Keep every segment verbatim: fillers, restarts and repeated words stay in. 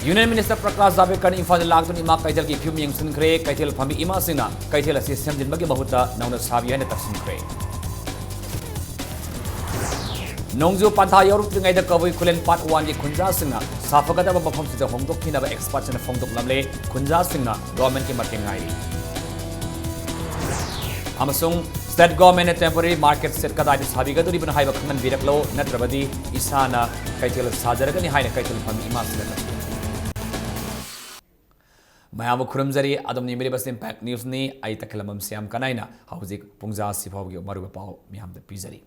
Union Minister Prakash Javadekar ꯏꯝꯐꯥꯜꯗ ꯂꯥꯛꯇꯨꯅ ꯏꯃꯥ ꯀꯩꯊꯦꯜꯒꯤ ꯐꯤꯕꯝ ꯌꯦꯡꯁꯤꯟꯈ꯭ꯔꯦ꯫ ꯀꯩꯊꯦꯜ ꯐꯝꯃꯤ ꯏꯃꯥꯁꯤꯡꯅ ꯀꯩꯊꯦꯜ ꯑꯁꯤ ꯁꯦꯝꯖꯤꯟꯕꯒꯤ ꯃꯍꯨꯠꯇ ꯅꯧꯅ ꯁꯥꯕꯤꯌꯨ ꯍꯥꯏꯅ ꯇꯛꯁꯤꯟꯈ꯭ꯔꯦ꯫ ꯅꯣꯡꯖꯨ ꯄꯟꯊꯥ ꯌꯧꯔꯛꯇ꯭ꯔꯤꯉꯩꯗ ꯀꯕꯨꯏ ꯈꯨꯂꯦꯟ Part Oneꯒꯤ ꯈꯨꯟꯖꯥꯁꯤꯡꯅ ꯁꯥꯐꯒꯗꯕ ꯃꯐꯝꯁꯤꯗ ꯍꯣꯡꯗꯣꯛꯈꯤꯅꯕ expertꯁꯤꯡꯅ ꯐꯣꯡꯗꯣꯛꯂꯝꯂꯦ꯫ ꯈꯨꯟꯖꯥꯁꯤꯡꯅ governmentꯀꯤ ꯃꯇꯦꯡ ꯉꯥꯏꯔꯤ꯫ ꯑꯃꯁꯨꯡ state governmentꯅ temporary market shed ꯀꯗꯥꯏꯗ ꯁꯥꯕꯤꯒꯗꯧꯔꯤꯕꯅꯣ ꯍꯥꯏꯕ ꯈꯪꯍꯟꯕꯤꯔꯛꯂꯣ, ꯅꯠꯇ꯭ꯔꯕꯗꯤ ꯏꯁꯥꯅ ꯀꯩꯊꯦꯜ ꯁꯥꯖꯔꯒꯅꯤ ꯍꯥꯏꯅ ꯀꯩꯊꯦꯜ ꯐꯝꯃꯤ ꯏꯃꯥꯁꯤꯡꯅ ꯇꯛꯁꯤꯟꯈ꯭ꯔꯦ꯫ ꯃꯌꯥꯝꯕꯨ ꯈꯨꯔꯨꯝꯖꯔꯤ꯫ ꯑꯗꯣꯝꯅ ꯌꯦꯡꯕꯤꯔꯤꯕꯁꯤ Impact Newsꯅꯤ꯫ ꯑꯩ ꯇꯈꯦꯂꯝꯕꯝ ꯁ꯭ꯌꯥꯝ ꯀꯅꯥꯏꯅ ꯍꯧꯖꯤꯛ ꯄꯨꯡꯖꯥ ꯑꯁꯤ ꯐꯥꯎꯕꯒꯤ ꯃꯔꯨꯑꯣꯏꯕ ꯄꯥꯎ ꯃꯌꯥꯝꯗ ꯄꯤꯖꯔꯤ꯫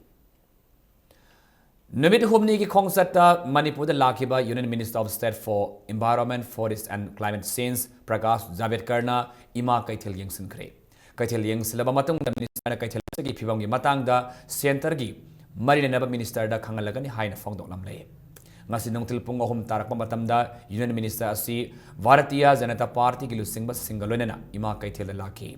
ꯅꯨꯃꯤꯠ ꯍꯨꯝꯅꯤꯒꯤ ꯈꯣꯡꯆꯠꯇ ꯃꯅꯤꯄꯨꯔꯗ ꯂꯥꯛꯈꯤꯕ Union Minister of State for Environment, Forest and Climate Change Prakash ꯖꯥꯚꯦꯗꯀꯔꯅ ꯏꯃꯥ ꯀꯩꯊꯦꯜ ꯌꯦꯡꯁꯤꯟꯈ꯭ꯔꯦ꯫ ꯀꯩꯊꯦꯜ ꯌꯦꯡꯁꯤꯜꯂꯕ ꯃꯇꯨꯡꯗ ministerꯅ ꯀꯩꯊꯦꯜ ꯑꯁꯤꯒꯤ ꯐꯤꯕꯝꯒꯤ ꯃꯇꯥꯡꯗ centreꯒꯤ ꯃꯔꯤ ꯂꯩꯅꯕ ministerꯗ ꯈꯪꯍꯜꯂꯒꯅꯤ ꯍꯥꯏꯅ ꯐꯣꯡꯗꯣꯛꯂꯝꯂꯦ꯫ ꯉꯁꯤ ꯅꯨꯡꯊꯤꯜ ꯄꯨꯡ ꯑꯍꯨꯝ ꯇꯥꯔꯛꯄ ꯃꯇꯝꯗ Union Minister ꯑꯁꯤ ꯚꯥꯔꯇꯤꯌ ꯖꯅꯇꯥ ꯄꯥꯔꯇꯤꯒꯤ ꯂꯨꯆꯤꯡꯕꯁꯤꯡꯒ ꯂꯣꯏꯅꯅ ꯏꯃꯥ ꯀꯩꯊꯦꯜꯗ ꯂꯥꯛꯈꯤ꯫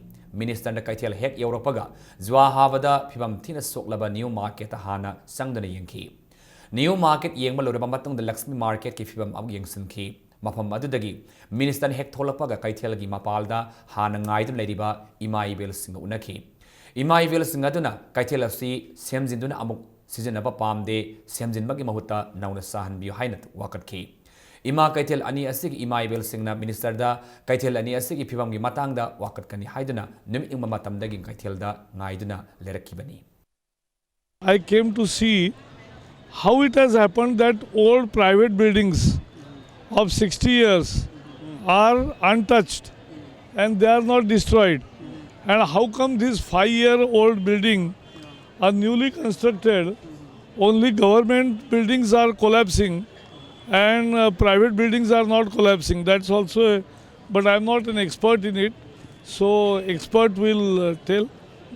Ministerꯅ ꯀꯩꯊꯦꯜ ꯍꯦꯛ ꯌꯧꯔꯛꯄꯒ ꯖꯨꯋꯥ ꯍꯥꯕꯗ ꯐꯤꯕꯝ ꯊꯤꯅ ꯁꯣꯛꯂꯕ New Marketꯇ ꯍꯥꯟꯅ ꯆꯪꯗꯨꯅ ꯌꯦꯡꯈꯤ꯫ New Market ꯌꯦꯡꯕ ꯂꯣꯏꯔꯕ ꯃꯇꯨꯡꯗ Lakshmi Marketꯀꯤ ꯐꯤꯕꯝ ꯑꯃꯨꯛ ꯌꯦꯡꯁꯤꯟꯈꯤ꯫ ꯃꯐꯝ ꯑꯗꯨꯗꯒꯤ ministerꯅ ꯍꯦꯛ ꯊꯣꯛꯂꯛꯄꯒ ꯀꯩꯊꯦꯜꯒꯤ ꯃꯄꯥꯜꯗ ꯍꯥꯟꯅ ꯉꯥꯏꯗꯨꯅ ꯂꯩꯔꯤꯕ ꯏꯃꯥ ꯏꯕꯦꯜꯁꯤꯡꯒ ꯎꯅꯈꯤ꯫ ꯏꯃꯥ ꯏꯕꯦꯜꯁꯤꯡ ꯑꯗꯨꯅ ꯀꯩꯊꯦꯜ ꯑꯁꯤ ꯁꯦꯝꯖꯤꯟꯗꯨꯅ ꯑꯃꯨꯛ ꯁꯤꯖꯤꯟꯅꯕ ꯄꯥꯝꯗꯦ, ꯁꯦꯝꯖꯤꯟꯕꯒꯤ ꯃꯍꯨꯠꯇ ꯅꯧꯅ ꯁꯥꯍꯟꯕꯤꯌꯨ ꯍꯥꯏꯅ ꯋꯥꯀꯠꯈꯤ꯫ ꯏꯃꯥ ꯀꯩꯊꯦꯜ ꯑꯅꯤ ꯑꯁꯤꯒꯤ ꯏꯃꯥ ꯏꯕꯦꯜꯁꯤꯡꯅ ministerꯗ ꯀꯩꯊꯦꯜ ꯑꯅꯤ ꯑꯁꯤꯒꯤ ꯐꯤꯕꯝꯒꯤ ꯃꯇꯥꯡꯗ ꯋꯥꯀꯠꯀꯅꯤ ꯍꯥꯏꯗꯨꯅ ꯅꯨꯃꯤꯠ ꯌꯨꯡꯕ ꯃꯇꯝꯗꯒꯤ ꯀꯩꯊꯦꯜꯗ ꯉꯥꯏꯗꯨꯅ ꯂꯩꯔꯛꯈꯤꯕꯅꯤ꯫ I came to see how it has happened that old private buildings of sixty years are untouched and they are not destroyed. And how come this five year old building, a newly constructed, only government buildings are collapsing and uh, private buildings are not collapsing? That's also a, but I'm not an expert in it, so expert will uh, tell.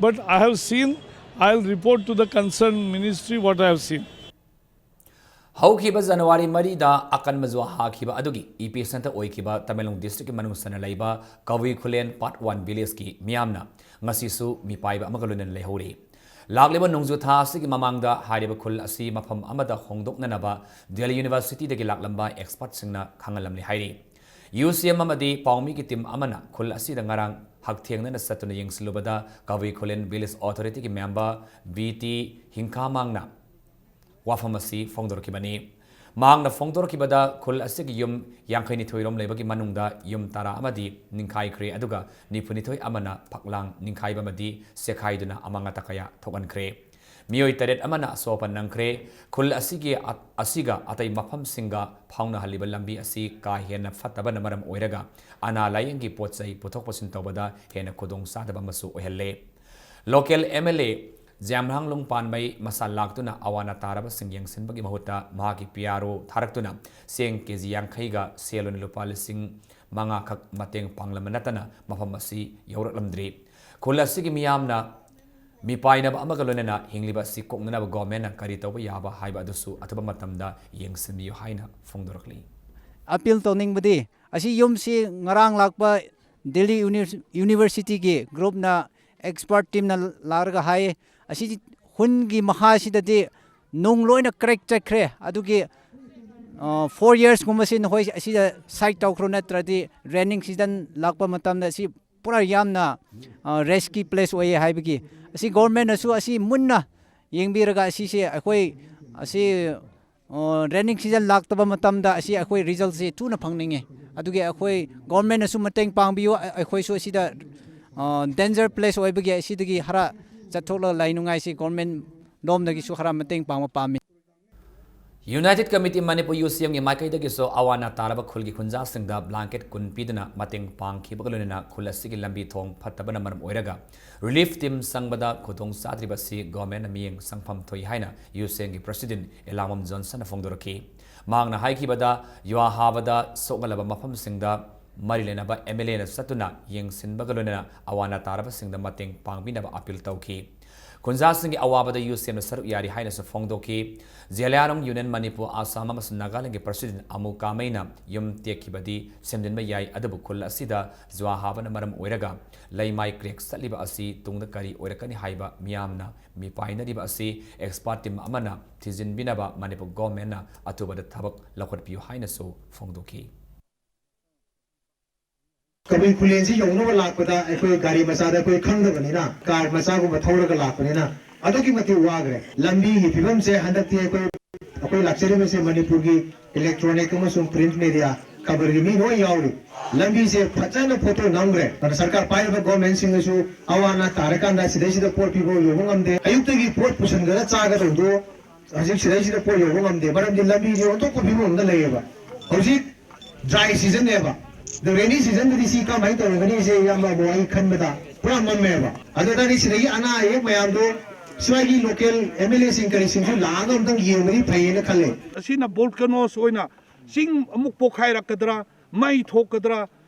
But I have seen, I'll report to the concerned ministry what I have seen. ꯍꯧꯈꯤꯕ ꯖꯅꯋꯥꯔꯤ ꯃꯔꯤꯗ ꯑꯀꯟꯕ ꯖꯨꯋꯥ ꯍꯥꯈꯤꯕ ꯑꯗꯨꯒꯤ ꯏꯄꯤ centre ꯑꯣꯏꯈꯤꯕ ꯇꯃꯦꯡꯂꯣꯡ districtꯀꯤ ꯃꯅꯨꯡ ꯆꯟꯅ ꯂꯩꯕ ꯀꯕꯨꯏ ꯈꯨꯂꯦꯟ Part One villageꯀꯤ ꯃꯤꯌꯥꯝꯅ ꯉꯁꯤꯁꯨ ꯃꯤꯄꯥꯏꯕ ꯑꯃꯒ ꯂꯣꯏꯅꯅ ꯂꯩꯍꯧꯔꯤ꯫ ꯂꯥꯛꯂꯤꯕ ꯅꯣꯡꯖꯨ ꯊꯥ ꯑꯁꯤꯒꯤ ꯃꯃꯥꯡꯗ ꯍꯥꯏꯔꯤꯕ ꯈꯨꯜ ꯑꯁꯤ ꯃꯐꯝ ꯑꯃꯗ ꯍꯣꯡꯗꯣꯛꯅꯅꯕ ꯗꯦꯜꯂꯤ ꯌꯨꯅꯤꯚꯔꯁꯤꯇꯤꯗꯒꯤ ꯂꯥꯛꯂꯝꯕ ꯑꯦꯛꯁꯄꯔꯠꯁꯤꯡꯅ ꯈꯪꯍꯜꯂꯝꯂꯤ ꯍꯥꯏꯔꯤ꯫ ꯌꯨ ꯁꯤ ꯑꯦꯝ ꯑꯃꯗꯤ ꯄꯥꯎꯃꯤꯒꯤ ꯇꯤꯝ ꯑꯃꯅ ꯈꯨꯜ ꯑꯁꯤꯗ ꯉꯔꯥꯡ ꯍꯛꯊꯦꯡꯅꯅ ꯆꯠꯇꯨꯅ ꯌꯦꯡꯁꯤꯜꯂꯨꯕꯗ ꯀꯕꯨꯏ ꯈꯨꯂꯦꯟ ꯚꯤꯂꯦꯖ ꯑꯣꯊꯣꯔꯤꯇꯤꯒꯤ ꯃꯦꯝꯕꯔ ꯕꯤ ꯇꯤ ꯍꯤꯡꯈꯥꯃꯥꯡꯅ ꯋꯥꯐꯝ ꯑꯁꯤ ꯐꯣꯡꯗꯣꯔꯛꯈꯤꯕꯅꯤ꯫ ꯃꯍꯥꯛꯅ ꯐꯣꯡꯗꯣꯔꯛꯈꯤꯕꯗ ꯈꯨꯜ ꯑꯁꯤꯒꯤ ꯌꯨꯝ ꯌꯥꯡꯈꯩꯅꯤꯊꯣꯏ ꯔꯣꯝ ꯂꯩꯕꯒꯤ ꯃꯅꯨꯡꯗ ꯌꯨꯝ ꯇꯔꯥ ꯑꯃꯗꯤ ꯅꯤꯡꯈꯥꯏꯈ꯭ꯔꯦ, ꯑꯗꯨꯒ ꯅꯤꯐꯨꯅꯤꯊꯣꯏ ꯑꯃꯅ ꯐꯛꯂꯥꯡ ꯅꯤꯡꯈꯥꯏꯕ ꯑꯃꯗꯤ ꯆꯦꯈꯥꯏꯗꯨꯅ ꯑꯃꯥꯡ ꯑꯇꯥ ꯀꯌꯥ ꯊꯣꯛꯍꯟꯈ꯭ꯔꯦ꯫ ꯃꯤꯑꯣꯏ ꯇꯔꯦꯠ ꯑꯃꯅ ꯑꯁꯣꯛ ꯑꯄꯟ ꯅꯪꯈ꯭ꯔꯦ꯫ ꯈꯨꯜ ꯑꯁꯤꯒꯤ ꯑ-, ꯑꯁꯤꯒ ꯑꯇꯩ ꯃꯐꯝꯁꯤꯡꯒ ꯐꯥꯎꯅꯍꯜꯂꯤꯕ ꯂꯝꯕꯤ ꯑꯁꯤ ꯀꯥ ꯍꯦꯟꯅ ꯐꯠꯇꯕꯅ ꯃꯔꯝ ꯑꯣꯏꯔꯒ ꯑꯅꯥ ꯂꯥꯌꯦꯡꯒꯤ ꯄꯣꯠ ꯆꯩ ꯄꯨꯊꯣꯛ ꯄꯨꯁꯤꯟ ꯇꯧꯕꯗ ꯍꯦꯟꯅ ꯈꯨꯗꯣꯡ ꯆꯥꯗꯕ ꯑꯃꯁꯨ ꯑꯣꯏꯍꯜꯂꯦ꯫ ꯂꯣꯀꯦꯜ ꯑꯦꯝ ꯑꯦꯜ ꯑꯦ ꯖꯥꯝꯍꯥꯡꯂꯣꯡ ꯄꯥꯟꯃꯩ ꯃꯁꯥ ꯂꯥꯛꯇꯨꯅ ꯑꯋꯥ ꯑꯅꯥ ꯇꯥꯔꯕꯁꯤꯡ ꯌꯦꯡꯁꯤꯟꯕꯒꯤ ꯃꯍꯨꯠꯇ ꯃꯍꯥꯛꯀꯤ ꯄꯤ ꯑꯥꯔ ꯑꯣ ꯊꯥꯔꯛꯇꯨꯅ ꯆꯦꯡ ꯀꯦ ꯖꯤ ꯌꯥꯡꯈꯩꯒ ꯁꯦꯜ ꯑꯣꯏꯅ ꯂꯨꯄꯥ ꯂꯤꯁꯤꯡ ꯃꯉꯥꯈꯛ ꯃꯇꯦꯡ ꯄꯥꯡꯂꯝꯕ ꯅꯠꯇꯅ ꯃꯐꯝ ꯑꯁꯤ ꯌꯧꯔꯛꯂꯝꯗ꯭ꯔꯤ꯫ ꯈꯨꯜ ꯑꯁꯤꯒꯤ ꯃꯤꯌꯥꯝꯅ ꯃꯤꯄꯥꯏꯅꯕ ꯑꯃꯒ ꯂꯣꯏꯅꯅ ꯍꯤꯡꯂꯤꯕ ꯑꯁꯤ ꯀꯣꯛꯅꯅꯕ ꯒꯣꯔꯃꯦꯟꯅ ꯀꯔꯤ ꯇꯧꯕ ꯌꯥꯕ ꯍꯥꯏꯕ ꯑꯗꯨꯁꯨ ꯑꯊꯨꯕ ꯃꯇꯝꯗ ꯌꯦꯡꯁꯤꯟꯕꯤꯌꯨ ꯍꯥꯏꯅ ꯐꯣꯡꯗꯣꯔꯛꯂꯤ꯫ ꯑꯄꯤꯜ ꯇꯧꯅꯤꯡꯕꯗꯤ, ꯑꯁꯤ ꯌꯨꯝꯁꯤ ꯉꯔꯥꯡ ꯂꯥꯛꯄ ꯗꯦꯜꯂꯤ ꯌꯨꯅꯤ-, ꯌꯨꯅꯤꯚꯔꯁꯤꯇꯤꯒꯤ ꯒ꯭ꯔꯨꯞꯅ, ꯑꯦꯛꯁꯄꯔꯠ ꯇꯤꯝꯅ ꯂꯥꯛꯂꯒ ꯍꯥꯏꯌꯦ, ꯑꯁꯤ ꯍꯨꯟꯒꯤ ꯃꯈꯥꯁꯤꯗꯗꯤ ꯅꯨꯡ ꯂꯣꯏꯅ ꯀ꯭ꯔꯦꯛ ꯆꯠꯈ꯭ꯔꯦ, ꯑꯗꯨꯒꯤ, ꯑ, ꯐꯣꯔ ꯌꯔꯁꯀꯨꯝꯕꯁꯤ ꯅꯈꯣꯏ ꯑꯁꯤꯗ ꯁꯥꯏꯠ ꯇꯧꯈ꯭ꯔꯣ, ꯅꯠꯇ꯭ꯔꯗꯤ ꯔꯦꯅꯤꯡ ꯁꯤꯖꯟ ꯂꯥꯛꯄ ꯃꯇꯝꯗ ꯑꯁꯤ ꯄꯨꯔꯥ ꯌꯥꯝꯅ, ꯑ, ꯔꯤꯁꯀꯤ ꯄ꯭ꯂꯦꯁ ꯑꯣꯏꯌꯦ ꯍꯥꯏꯕꯒꯤ, ꯑꯁꯤ ꯒꯣꯔꯃꯦꯟꯅꯁꯨ ꯑꯁꯤ ꯃꯨꯟꯅ ꯌꯦꯡꯕꯤꯔꯒ ꯑꯁꯤꯁꯦ ꯑꯩꯈꯣꯏ ꯑꯁꯤ, ꯑ, ꯔꯦꯅꯤꯡ ꯁꯤꯖꯟ ꯂꯥꯛꯇꯕ ꯃꯇꯝꯗ ꯑꯁꯤ ꯑꯩꯈꯣꯏ ꯔꯤꯖꯜꯁꯦ ꯊꯨꯅ ꯐꯪꯅꯤꯡꯉꯦ꯫ ꯑꯗꯨꯒꯤ ꯑꯩꯈꯣꯏ ꯒꯣꯔꯃꯦꯟꯅꯁꯨ ꯃꯇꯦꯡ ꯄꯥꯡꯕꯤꯌꯨ꯫ ꯑ-, ꯑꯩꯈꯣꯏꯁꯨ ꯑꯁꯤꯗ, ꯑ, ꯗꯦꯟꯖꯔ ꯄ꯭ꯂꯦꯁ ꯑꯣꯏꯕꯒꯤ ꯑꯁꯤꯗꯒꯤ ꯈꯔ ꯆꯠꯊꯣꯛꯂꯒ ꯂꯩꯅꯉꯥꯏꯁꯤ ꯒꯣꯔꯃꯦꯟ ꯂꯣꯝꯗꯒꯤꯁꯨ ꯈꯔ ꯃꯇꯦꯡ ꯄꯥꯡꯕ ꯄꯥꯝꯃꯤ꯫ United Committee ꯃꯅꯤꯄꯨꯔ, ꯌꯨ ꯁꯤ ꯑꯦꯝꯒꯤ ꯃꯥꯏꯀꯩꯗꯒꯤꯁꯨ ꯑꯋꯥ ꯑꯅꯥ ꯇꯥꯔꯕ ꯈꯨꯜꯒꯤ ꯈꯨꯟꯖꯥꯁꯤꯡꯗ ꯕ꯭ꯂꯥꯡꯀꯦꯠ ꯀꯨꯟ ꯄꯤꯗꯨꯅ ꯃꯇꯦꯡ ꯄꯥꯡꯈꯤꯕꯒ ꯂꯣꯏꯅꯅ ꯈꯨꯜ ꯑꯁꯤꯒꯤ ꯂꯝꯕꯤ ꯊꯣꯡ ꯐꯠꯇꯕꯅ ꯃꯔꯝ ꯑꯣꯏꯔꯒ ꯔꯤꯂꯤꯐ ꯇꯤꯝ ꯆꯪꯕꯗ ꯈꯨꯗꯣꯡ ꯆꯥꯗ꯭ꯔꯤꯕꯁꯤ ꯒꯣꯔꯃꯦꯟꯅ ꯃꯤꯠꯌꯦꯡ ꯆꯪꯐꯝ ꯊꯣꯛꯏ ꯍꯥꯏꯅ ꯌꯨ ꯁꯤ ꯑꯦꯝꯒꯤ ꯄ꯭ꯔꯁꯤꯗꯦꯟ ꯏꯂꯥꯃꯝ ꯖꯣꯟꯁꯟꯅ ꯐꯣꯡꯗꯣꯔꯛꯈꯤ꯫ ꯃꯍꯥꯛꯅ ꯍꯥꯏꯈꯤꯕꯗ, ꯌꯨꯍꯥꯕꯗ ꯁꯣꯛꯍꯜꯂꯕ ꯃꯐꯝꯁꯤꯡꯗ ꯃꯔꯤ ꯂꯩꯅꯕ ꯑꯦꯝ ꯑꯦꯜ ꯑꯦꯅ ꯆꯠꯇꯨꯅ ꯌꯦꯡꯁꯤꯟꯕꯒ ꯂꯣꯏꯅꯅ ꯑꯋꯥ ꯑꯅꯥ ꯇꯥꯔꯕꯁꯤꯡꯗ ꯃꯇꯦꯡ ꯄꯥꯡꯕꯤꯅꯕ ꯑꯄꯤꯜ ꯇꯧꯈꯤ꯫ ꯈꯨꯟꯖꯥꯁꯤꯡꯒꯤ ꯑꯋꯥꯕꯗ ꯌꯨ ꯁꯤ ꯑꯦꯝꯅ ꯁꯔꯨꯛ ꯌꯥꯔꯤ ꯍꯥꯏꯅꯁꯨ ꯐꯣꯡꯗꯣꯛꯈꯤ꯫ ꯖꯦꯂꯤꯌꯥꯡꯔꯣꯡ ꯌꯨꯅꯤꯌꯟ ꯃꯅꯤꯄꯨꯔ, ꯑꯁꯥꯝ ꯑꯃꯁꯨꯡ ꯅꯥꯒꯥꯂꯦꯟꯗꯒꯤ ꯄ꯭ꯔꯁꯤꯗꯦꯟꯠ ꯑꯃꯨ ꯀꯥꯃꯩꯅ ꯌꯨꯝ ꯇꯦꯛꯈꯤꯕꯗꯤ ꯁꯦꯝꯖꯤꯟꯕ ꯌꯥꯏ, ꯑꯗꯨꯕꯨ ꯈꯨꯜ ꯑꯁꯤꯗ ꯖꯨꯋꯥ ꯍꯥꯕꯅ ꯃꯔꯝ ꯑꯣꯏꯔꯒ ꯂꯩꯃꯥꯏ ꯀ꯭ꯔꯦꯛ ꯆꯠꯂꯤꯕ ꯑꯁꯤ ꯇꯨꯡꯗ ꯀꯔꯤ ꯑꯣꯏꯔꯛꯀꯅꯤ ꯍꯥꯏꯕ ꯃꯤꯌꯥꯝꯅ ꯃꯤꯄꯥꯏꯅꯔꯤꯕ ꯑꯁꯤ ꯑꯦꯛꯁꯄꯥꯔꯠ ꯇꯤꯝ ꯑꯃꯅ ꯊꯤꯖꯤꯟꯕꯤꯅꯕ ꯃꯅꯤꯄꯨꯔ ꯒꯣꯚꯔꯟꯃꯦꯟꯠꯅ ꯑꯊꯨꯕꯗ ꯊꯕꯛ ꯂꯧꯈꯠꯄꯤꯌꯨ ꯍꯥꯏꯅꯁꯨ ꯐꯣꯡꯗꯣꯛꯈꯤ꯫ ꯀꯕꯨꯏ ꯈꯨꯂꯦꯟꯁꯤ ꯌꯧꯅꯕ ꯂꯥꯛꯄꯗ ꯑꯩꯈꯣꯏ ꯒꯥꯔꯤ ꯃꯆꯥꯗ ꯑꯩꯈꯣꯏ ꯈꯪꯗꯕꯅꯤꯅ, ꯀꯥꯔ ꯃꯆꯥꯒꯨꯝꯕ ꯊꯧꯔꯒ ꯂꯥꯛꯄꯅꯤꯅ ꯑꯗꯨꯛꯀꯤ ꯃꯇꯤꯛ ꯋꯥꯈ꯭ꯔꯦ꯫ ꯂꯝꯕꯤꯒꯤ ꯐꯤꯕꯝꯁꯦ ꯍꯟꯗꯛꯇꯤ ꯑꯩꯈꯣꯏ, ꯑꯩꯈꯣꯏ ꯂꯥꯛꯆꯔꯤꯕꯁꯦ ꯃꯅꯤꯄꯨꯔꯒꯤ ꯏꯂꯦꯛꯇ꯭ꯔꯣꯅꯤꯛ ꯑꯃꯁꯨꯡ ꯄ꯭ꯔꯤꯟꯠ ꯃꯦꯗꯤꯌꯥ, ꯈꯕꯔꯒꯤ ꯃꯤ ꯂꯣꯏ ꯌꯥꯎꯔꯤ꯫ ꯂꯝꯕꯤꯁꯦ ꯐꯖꯅ ꯐꯣꯇꯣ ꯅꯝꯈ꯭ꯔꯦ꯫ ꯑꯗꯨꯅ ꯁꯔꯀꯥꯔ ꯄꯥꯏꯔꯤꯕ ꯒꯣꯔꯃꯦꯟꯁꯤꯡꯅꯁꯨ ꯑꯋꯥ ꯑꯅꯥ ꯇꯥꯔꯀꯥꯟꯗ ꯁꯤꯗꯩꯁꯤꯗ ꯄꯣꯠ ꯄꯤꯕ ꯌꯧꯕ ꯉꯝꯗꯦ꯫ ꯑꯌꯨꯛꯇꯒꯤ ꯄꯣꯠ ꯄꯨꯁꯤꯟꯒꯗ ꯆꯥꯒꯗꯧꯗꯣ ꯍꯧꯖꯤꯛ ꯁꯤꯗꯩꯁꯤꯗ ꯄꯣꯠ ꯌꯧꯕ ꯉꯝꯗꯦ꯫ ꯃꯔꯝꯗꯤ ꯂꯝꯕꯤꯁꯦ ꯑꯣꯟꯊꯣꯛꯄ ꯐꯤꯕꯝ ꯑꯃꯗ ꯂꯩꯌꯦꯕ꯫ ꯍꯧꯖꯤꯛ ꯗ꯭ꯔꯥꯏ ꯁꯤꯖꯟꯅꯦꯕ꯫ ꯑꯗꯣ ꯔꯦꯅꯤ ꯁꯤꯖꯟꯗꯗꯤ ꯁꯤ ꯀꯃꯥꯏꯅ ꯇꯧꯔꯒꯅꯤ? ꯁꯦ ꯏꯌꯥꯝꯕ ꯑꯃꯨꯛ ꯑꯩ ꯈꯟꯕꯗ ꯄꯨꯔꯥ ꯃꯝꯃꯦꯕ꯫ ꯑꯗꯨꯗꯅꯤ ꯁꯤꯗꯒꯤ ꯑꯅꯥ ꯑꯌꯦꯛ ꯃꯌꯥꯝꯗꯣ ꯁ꯭ꯋꯥꯏꯒꯤ ꯂꯣꯀꯦꯜ ꯑꯦꯝ ꯑꯦꯜ ꯑꯦꯁꯤꯡ ꯀꯔꯤꯁꯤꯡꯁꯨ ꯂꯥꯛꯑꯒ ꯑꯝꯇꯪ ꯌꯦꯡꯕꯗꯤ ꯐꯩꯌꯦꯅ ꯈꯜꯂꯦ꯫ ꯑꯁꯤꯅ ꯚꯣꯜꯀꯦꯅꯣꯁ ꯑꯣꯏꯅ ꯆꯤꯡ ꯑꯃꯨꯛ ꯄꯣꯛꯈꯥꯏꯔꯛꯀꯗ꯭ꯔꯥ, ꯃꯩ ꯊꯣꯛꯀꯗ꯭ꯔꯥ,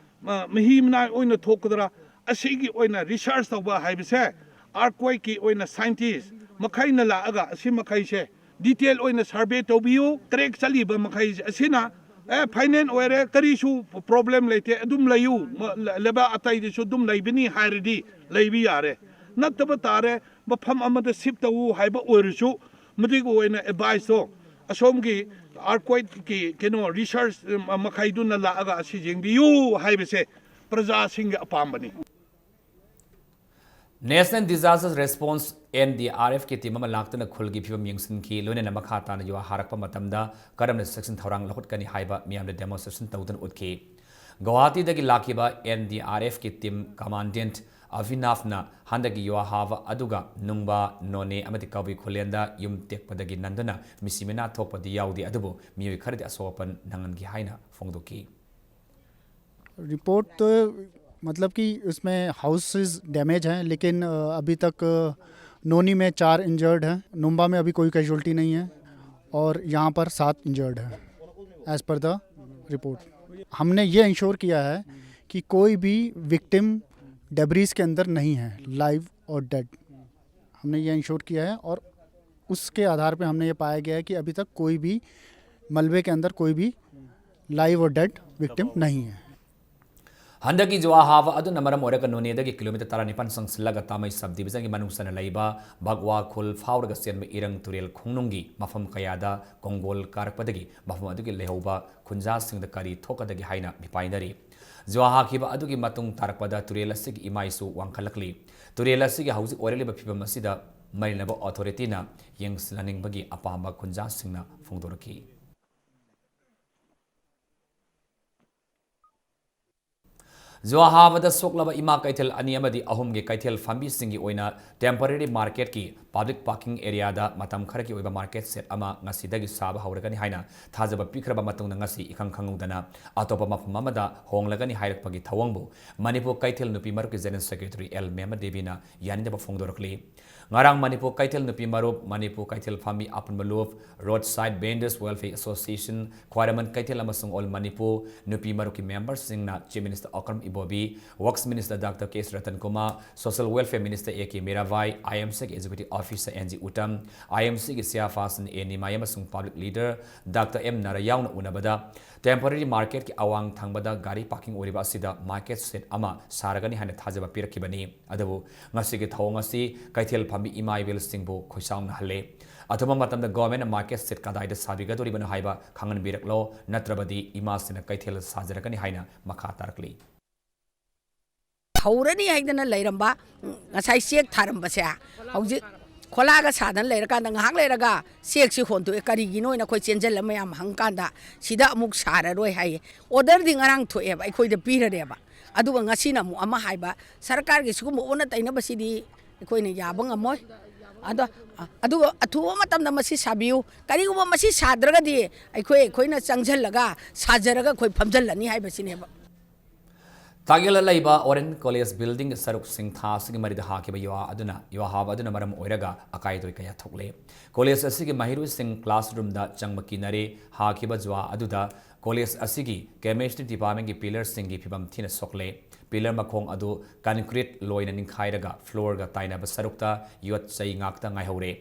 ꯑ, ꯃꯍꯤ ꯃꯅꯥꯏ ꯑꯣꯏꯅ ꯊꯣꯛꯀꯗ꯭ꯔꯥ, ꯑꯁꯤꯒꯤ ꯑꯣꯏꯅ ꯔꯤꯁꯔꯁ ꯇꯧꯕ ꯍꯥꯏꯕꯁꯦ, ꯑꯥꯔꯠꯀ꯭ꯋꯦꯛꯀꯤ ꯑꯣꯏꯅ ꯁꯥꯏꯟꯇꯤꯁ ꯃꯈꯩꯅ ꯂꯥꯛꯑꯒ ꯑꯁꯤ ꯃꯈꯩꯁꯦ ꯗꯤꯇꯦꯜ ꯑꯣꯏꯅ ꯁꯔꯚꯦ ꯇꯧꯕꯤꯌꯨ꯫ ꯀ꯭ꯔꯦꯛ ꯆꯠꯂꯤꯕ ꯃꯈꯩꯁꯦ ꯑꯁꯤꯅ, ꯑꯦ, ꯐꯥꯏꯅꯦꯟ ꯑꯣꯏꯔꯦ, ꯀꯔꯤꯁꯨ ꯄ꯭ꯔꯣꯕ꯭ꯂꯦꯝ ꯂꯩꯇꯦ, ꯑꯗꯨꯝ ꯂꯩꯌꯨ, ꯃ-, ꯂ-, ꯂꯩꯕꯥꯛ ꯑꯇꯩꯗꯁꯨ ꯑꯗꯨꯝ ꯂꯩꯕꯅꯤ ꯍꯥꯏꯔꯗꯤ ꯂꯩꯕ ꯌꯥꯔꯦ꯫ ꯅꯠꯇꯕ ꯇꯥꯔꯦ, ꯃꯐꯝ ꯑꯃꯗ ꯁꯤꯞ ꯇꯧꯎ ꯍꯥꯏꯕ ꯑꯣꯏꯔꯁꯨ, ꯃꯗꯨꯒꯤ ꯑꯣꯏꯅ ꯑꯦꯗꯚꯥꯏꯁꯇꯣ ꯑꯁꯣꯝꯒꯤ ꯑꯥꯔꯠꯀ꯭ꯋꯦꯛꯀꯤ ꯀꯩꯅꯣ ꯔꯤꯁꯔꯁ ꯃꯈꯩꯗꯨꯅ ꯂꯥꯛꯑꯒ ꯑꯁꯤ ꯌꯦꯡꯕꯤꯌꯨ ꯍꯥꯏꯕꯁꯦ ꯄ꯭ꯔꯖꯥꯁꯤꯡꯒꯤ ꯑꯄꯥꯝꯕꯅꯤ꯫ National Disaster Response, N D R F ꯀꯤ ꯇꯤꯝ ꯑꯃ ꯂꯥꯛꯇꯨꯅ ꯈꯨꯜꯒꯤ ꯐꯤꯕꯝ ꯌꯦꯡꯁꯤꯟꯈꯤ, ꯂꯣꯏꯅꯅ ꯃꯈꯥ ꯇꯥꯅ ꯌꯨꯍꯥꯔ ꯍꯥꯔꯛꯄ ꯃꯇꯝꯗ ꯀꯔꯝꯅ ꯆꯦꯛꯁꯤꯟ ꯊꯧꯔꯥꯡ ꯂꯧꯈꯠꯀꯅꯤ ꯍꯥꯏꯕ ꯃꯤꯌꯥꯝꯗ ꯗꯦꯃꯣꯟꯁꯇ꯭ꯔꯦꯁꯟ ꯇꯧꯗꯨꯅ ꯎꯠꯈꯤ꯫ ꯒꯧꯍꯥꯇꯤꯗꯒꯤ ꯂꯥꯛꯈꯤꯕ N D R F ꯀꯤ ꯇꯤꯝ ꯀꯃꯥꯟꯗꯦꯟꯠ ꯑꯚꯤꯅꯥꯚꯅ ꯍꯟꯗꯛꯀꯤ ꯌꯨꯍꯥꯔ ꯍꯥꯕ ꯑꯗꯨꯒ ꯅꯨꯡꯕꯥ, ꯅꯣꯅꯦ ꯑꯃꯗꯤ ꯀꯕꯨꯏ ꯈꯨꯂꯦꯟꯗ ꯌꯨꯝ ꯇꯦꯛꯄꯗꯒꯤ ꯅꯟꯗꯨꯅ ꯃꯤꯁꯤ ꯃꯤꯅꯥ ꯊꯣꯛꯄꯗꯤ ꯌꯥꯎꯗꯦ, ꯑꯗꯨꯕꯨ ꯃꯤꯑꯣꯏ ꯈꯔꯗꯤ ꯑꯁꯣꯛ ꯑꯄꯟ ꯅꯪꯍꯟꯈꯤ ꯍꯥꯏꯅ ꯐꯣꯡꯗꯣꯛꯈꯤ꯫ रिपोर्ट तो मतलब कि उसमें हाउसेस डैमेज हैं, लेकिन अ, अभी तक अ, नोनी में चार इंजर्ड हैं, नुम्बा में अभी कोई कैजुअलिटी नहीं है और यहाँ पर सात इंजर्ड हैं, as per the report। हमने ये इंश्योर किया है कि कोई भी विक्टिम डेब्रीज के अंदर नहीं है, लाइव और डेड। हमने ये इंश्योर किया है और उसके आधार पे हमने ये पाया गया है कि अभी तक कोई भी मलबे के अंदर कोई भी लाइव और डेड विक्टिम नहीं है। ꯍꯟꯗꯛꯀꯤ ꯖꯨꯋꯥ ꯍꯥꯕ ꯑꯗꯨꯅ ꯃꯔꯝ ꯑꯣꯏꯔꯒ ꯅꯣꯅꯦꯗꯒꯤ ꯀꯤꯂꯣꯃꯤꯇꯔ ꯇꯔꯥꯅꯤꯄꯥꯟ ꯆꯪꯁꯤꯜꯂꯒ ꯇꯥꯃꯩ ꯁꯕ ꯗꯤꯕꯤꯖꯟꯒꯤ ꯃꯅꯨꯡ ꯆꯟꯅ ꯂꯩꯕ ꯚꯒꯋꯥ ꯈꯨꯜ ꯐꯥꯎꯔꯒ ꯆꯦꯟꯕ ꯏꯔꯪ ꯇꯨꯔꯦꯜ ꯈꯣꯡꯅꯨꯡꯒꯤ ꯃꯐꯝ ꯀꯌꯥꯗ ꯀꯣꯡꯒꯣꯜ ꯀꯥꯔꯛꯄꯗꯒꯤ ꯃꯐꯝ ꯑꯗꯨꯒꯤ ꯂꯩꯍꯧꯕ ꯈꯨꯟꯖꯥꯁꯤꯡꯗ ꯀꯔꯤ ꯊꯣꯛꯀꯗꯒꯦ ꯍꯥꯏꯅ ꯃꯤꯄꯥꯏꯅꯔꯤ꯫ ꯖꯨꯋꯥ ꯍꯥꯈꯤꯕ ꯑꯗꯨꯒꯤ ꯃꯇꯨꯡ ꯇꯥꯔꯛꯄꯗ ꯇꯨꯔꯦꯜ ꯑꯁꯤꯒꯤ ꯏꯃꯥꯏꯁꯨ ꯋꯥꯡꯈꯠꯂꯛꯂꯤ꯫ ꯇꯨꯔꯦꯜ ꯑꯁꯤꯒꯤ ꯍꯧꯖꯤꯛ ꯑꯣꯏꯔꯛꯂꯤꯕ ꯐꯤꯕꯝ ꯑꯁꯤꯗ ꯃꯔꯤ ꯂꯩꯅꯕ ꯑꯣꯊꯣꯔꯤꯇꯤꯅ ꯌꯦꯡꯁꯤꯜꯍꯟꯅꯤꯡꯕꯒꯤ ꯑꯄꯥꯝꯕ ꯈꯨꯟꯖꯥꯁꯤꯡꯅ ꯐꯣꯡꯗꯣꯔꯛꯈꯤ꯫ ꯖꯨꯋꯥ ꯍꯥꯕꯗ ꯁꯣꯛꯂꯕ ꯏꯃꯥ ꯀꯩꯊꯦꯜ ꯑꯅꯤ ꯑꯃꯗꯤ ꯑꯍꯨꯝꯒꯤ ꯀꯩꯊꯦꯜ ꯐꯝꯕꯤꯁꯤꯡꯒꯤ ꯑꯣꯏꯅ temporary marketꯀꯤ public parking areaꯗ ꯃꯇꯝ ꯈꯔꯒꯤ ꯑꯣꯏꯕ market shed ꯑꯃ ꯉꯁꯤꯗꯒꯤ ꯁꯥꯕ ꯍꯧꯔꯒꯅꯤ ꯍꯥꯏꯅ ꯊꯥꯖꯕ ꯄꯤꯈ꯭ꯔꯕ ꯃꯇꯨꯡꯗ ꯉꯁꯤ ꯏꯈꯪ ꯈꯪꯍꯧꯗꯅ ꯑꯇꯣꯞꯄ ꯃꯐꯝ ꯑꯃꯗ ꯍꯣꯡꯂꯒꯅꯤ ꯍꯥꯏꯔꯛꯄꯒꯤ ꯊꯧꯑꯣꯡꯕꯨ ꯃꯅꯤꯄꯨꯔ ꯀꯩꯊꯦꯜ ꯅꯨꯄꯤ ꯃꯔꯨꯞꯀꯤ General Secretary ꯑꯦꯜ ꯃꯦꯃ ꯗꯦꯕꯤꯅ ꯌꯥꯅꯤꯡꯗꯕ ꯐꯣꯡꯗꯣꯔꯛꯂꯤ꯫ ꯉꯔꯥꯡ ꯃꯅꯤꯄꯨꯔ ꯀꯩꯊꯦꯜ ꯅꯨꯄꯤ ꯃꯔꯨꯞ, ꯃꯅꯤꯄꯨꯔ ꯀꯩꯊꯦꯜ ꯐꯝꯕꯤ ꯑꯄꯨꯟꯕ ꯂꯨꯞ, Roadside Vendors Welfare Association, ꯈ꯭ꯋꯥꯏꯔꯝꯕꯟ ꯀꯩꯊꯦꯜ ꯑꯃꯁꯨꯡ All Manipur ꯅꯨꯄꯤ ꯃꯔꯨꯞꯀꯤ memberꯁꯤꯡꯅ Chief Minister Okram Ibobi, Works Minister Doctor K C Ratan Kumar, Social Welfare Minister A K Mirabai, IMCꯒꯤ Executive Officer N G Uttam, IMCꯒꯤ chairperson ꯑꯦ ꯅꯤꯃꯥꯏ ꯑꯃꯁꯨꯡ public leader Doctor M Nara ꯌꯥꯎꯅ ꯎꯅꯕꯗ temporary marketꯀꯤ ꯑꯋꯥꯡ ꯊꯪꯕꯗ ꯒꯥꯔꯤ parking ꯑꯣꯏꯔꯤꯕ ꯑꯁꯤꯗ market shed ꯑꯃ ꯁꯥꯔꯒꯅꯤ ꯍꯥꯏꯅ ꯊꯥꯖꯕ ꯄꯤꯔꯛꯈꯤꯕꯅꯤ꯫ ꯑꯗꯨꯕꯨ ꯉꯁꯤꯒꯤ ꯊꯧꯑꯣꯡ ꯑꯁꯤ ꯀꯩꯊꯦꯜ ꯐꯝꯕꯤ ꯏꯃꯥ ꯏꯕꯦꯜꯁꯤꯡꯕꯨ ꯈꯣꯏꯁꯥꯎꯅꯍꯜꯂꯦ꯫ ꯑꯊꯨꯕ ꯃꯇꯝꯗ governmentꯅ market shed ꯀꯗꯥꯏꯗ ꯁꯥꯕꯤꯒꯗꯧꯔꯤꯕꯅꯣ ꯍꯥꯏꯕ ꯈꯪꯍꯟꯕꯤꯔꯛꯂꯣ, ꯅꯠꯇ꯭ꯔꯕꯗꯤ ꯏꯃꯥꯁꯤꯡꯅ ꯀꯩꯊꯦꯜ ꯁꯥꯖꯔꯛꯀꯅꯤ ꯍꯥꯏꯅ ꯃꯈꯥ ꯇꯥꯔꯛꯂꯤ꯫ ꯍꯧꯔꯅꯤ ꯍꯥꯏꯗꯅ ꯂꯩꯔꯝꯕ, ꯎꯝ, ꯉꯁꯥꯏ ꯆꯦꯛ ꯊꯥꯔꯝꯕꯁꯦ ꯍꯧꯖꯤꯛ ꯈꯣꯂꯥꯒ ꯁꯥꯗꯅ ꯂꯩꯔꯀꯥꯟꯗ ꯉꯥꯏꯍꯥꯛ ꯂꯩꯔꯒ ꯆꯦꯛꯁꯤ ꯍꯣꯟꯗꯣꯛꯑꯦ꯫ ꯀꯔꯤꯒꯤꯅꯣ ꯍꯥꯏꯅ ꯑꯩꯈꯣꯏ ꯆꯦꯟꯁꯤꯜꯂ ꯃꯌꯥꯝ ꯍꯪꯀꯥꯟꯗ ꯁꯤꯗ ꯑꯃꯨꯛ ꯁꯥꯔꯔꯣꯏ ꯍꯥꯏꯌꯦ꯫ Orderꯗꯤ ꯉꯔꯥꯡ ꯊꯣꯛꯑꯦꯕ, ꯑꯩꯈꯣꯏꯗ ꯄꯤꯔꯔꯦꯕ꯫ ꯑꯗꯨꯒ ꯉꯁꯤꯅ ꯑꯃꯨꯛ ꯑꯃ ꯍꯥꯏꯕ꯫ ꯁꯔꯀꯥꯔꯒꯤ ꯁꯤꯒꯨꯝꯕ ꯑꯣꯟꯅ ꯇꯩꯅꯕꯁꯤꯗꯤ ꯑꯩꯈꯣꯏꯅ ꯌꯥꯕ ꯉꯝꯃꯣꯏ꯫ ꯑꯗꯣ, ꯑꯗꯨꯒ ꯑꯊꯨꯕ ꯃꯇꯝꯗ ꯃꯁꯤ ꯁꯥꯕꯤꯌꯨ꯫ ꯀꯔꯤꯒꯨꯝꯕ ꯃꯁꯤ ꯁꯥꯗ꯭ꯔꯒꯗꯤ ꯑꯩꯈꯣꯏ, ꯑꯩꯈꯣꯏꯅ ꯆꯪꯁꯤꯜꯂꯒ ꯁꯥꯖꯔꯒ ꯑꯩꯈꯣꯏ ꯐꯝꯖꯤꯜꯂꯅꯤ ꯍꯥꯏꯕꯁꯤꯅꯦꯕ꯫ ꯇꯥꯛꯌꯦꯜꯗ ꯂꯩꯕ ꯑꯣꯔꯦꯟ ꯀꯣꯂꯦꯖ buildingꯒꯤ ꯁꯔꯨꯛꯁꯤꯡ ꯊꯥ ꯑꯁꯤꯒꯤ ꯃꯔꯤꯗ ꯍꯥꯈꯤꯕ ꯌꯨꯍꯥ ꯑꯗꯨꯅ, ꯌꯨꯍꯥ ꯍꯥꯕ ꯑꯗꯨꯅ ꯃꯔꯝ ꯑꯣꯏꯔꯒ ꯑꯀꯥꯏ ꯑꯇꯣꯏ ꯀꯌꯥ ꯊꯣꯛꯂꯦ꯫ ꯀꯣꯂꯦꯖ ꯑꯁꯤꯒꯤ ꯃꯍꯩꯔꯣꯏꯁꯤꯡ classroomꯗ ꯆꯪꯕ ꯀꯤꯅꯔꯦ꯫ ꯍꯥꯈꯤꯕ ꯖꯨꯋꯥ ꯑꯗꯨꯗ ꯀꯣꯂꯦꯖ ꯑꯁꯤꯒꯤ ꯀꯦꯃꯤꯁꯇ꯭ꯔꯤ ꯗꯤꯄꯥꯔꯠꯃꯦꯟꯒꯤ ꯄꯤꯂꯔꯁꯤꯡꯒꯤ ꯐꯤꯕꯝ ꯊꯤꯅ ꯁꯣꯛꯂꯦ꯫ ꯄꯤꯂꯔ ꯃꯈꯣꯡ ꯑꯗꯨ ꯀꯟꯀ꯭ꯔꯤꯠ ꯂꯣꯏꯅ ꯅꯤꯡꯈꯥꯏꯔꯒ ꯐ꯭ꯂꯣꯔꯒ ꯇꯥꯏꯅꯕ ꯁꯔꯨꯛꯇ ꯌꯣꯠ ꯆꯩ ꯉꯥꯛꯇ ꯉꯥꯏꯍꯧꯔꯦ꯫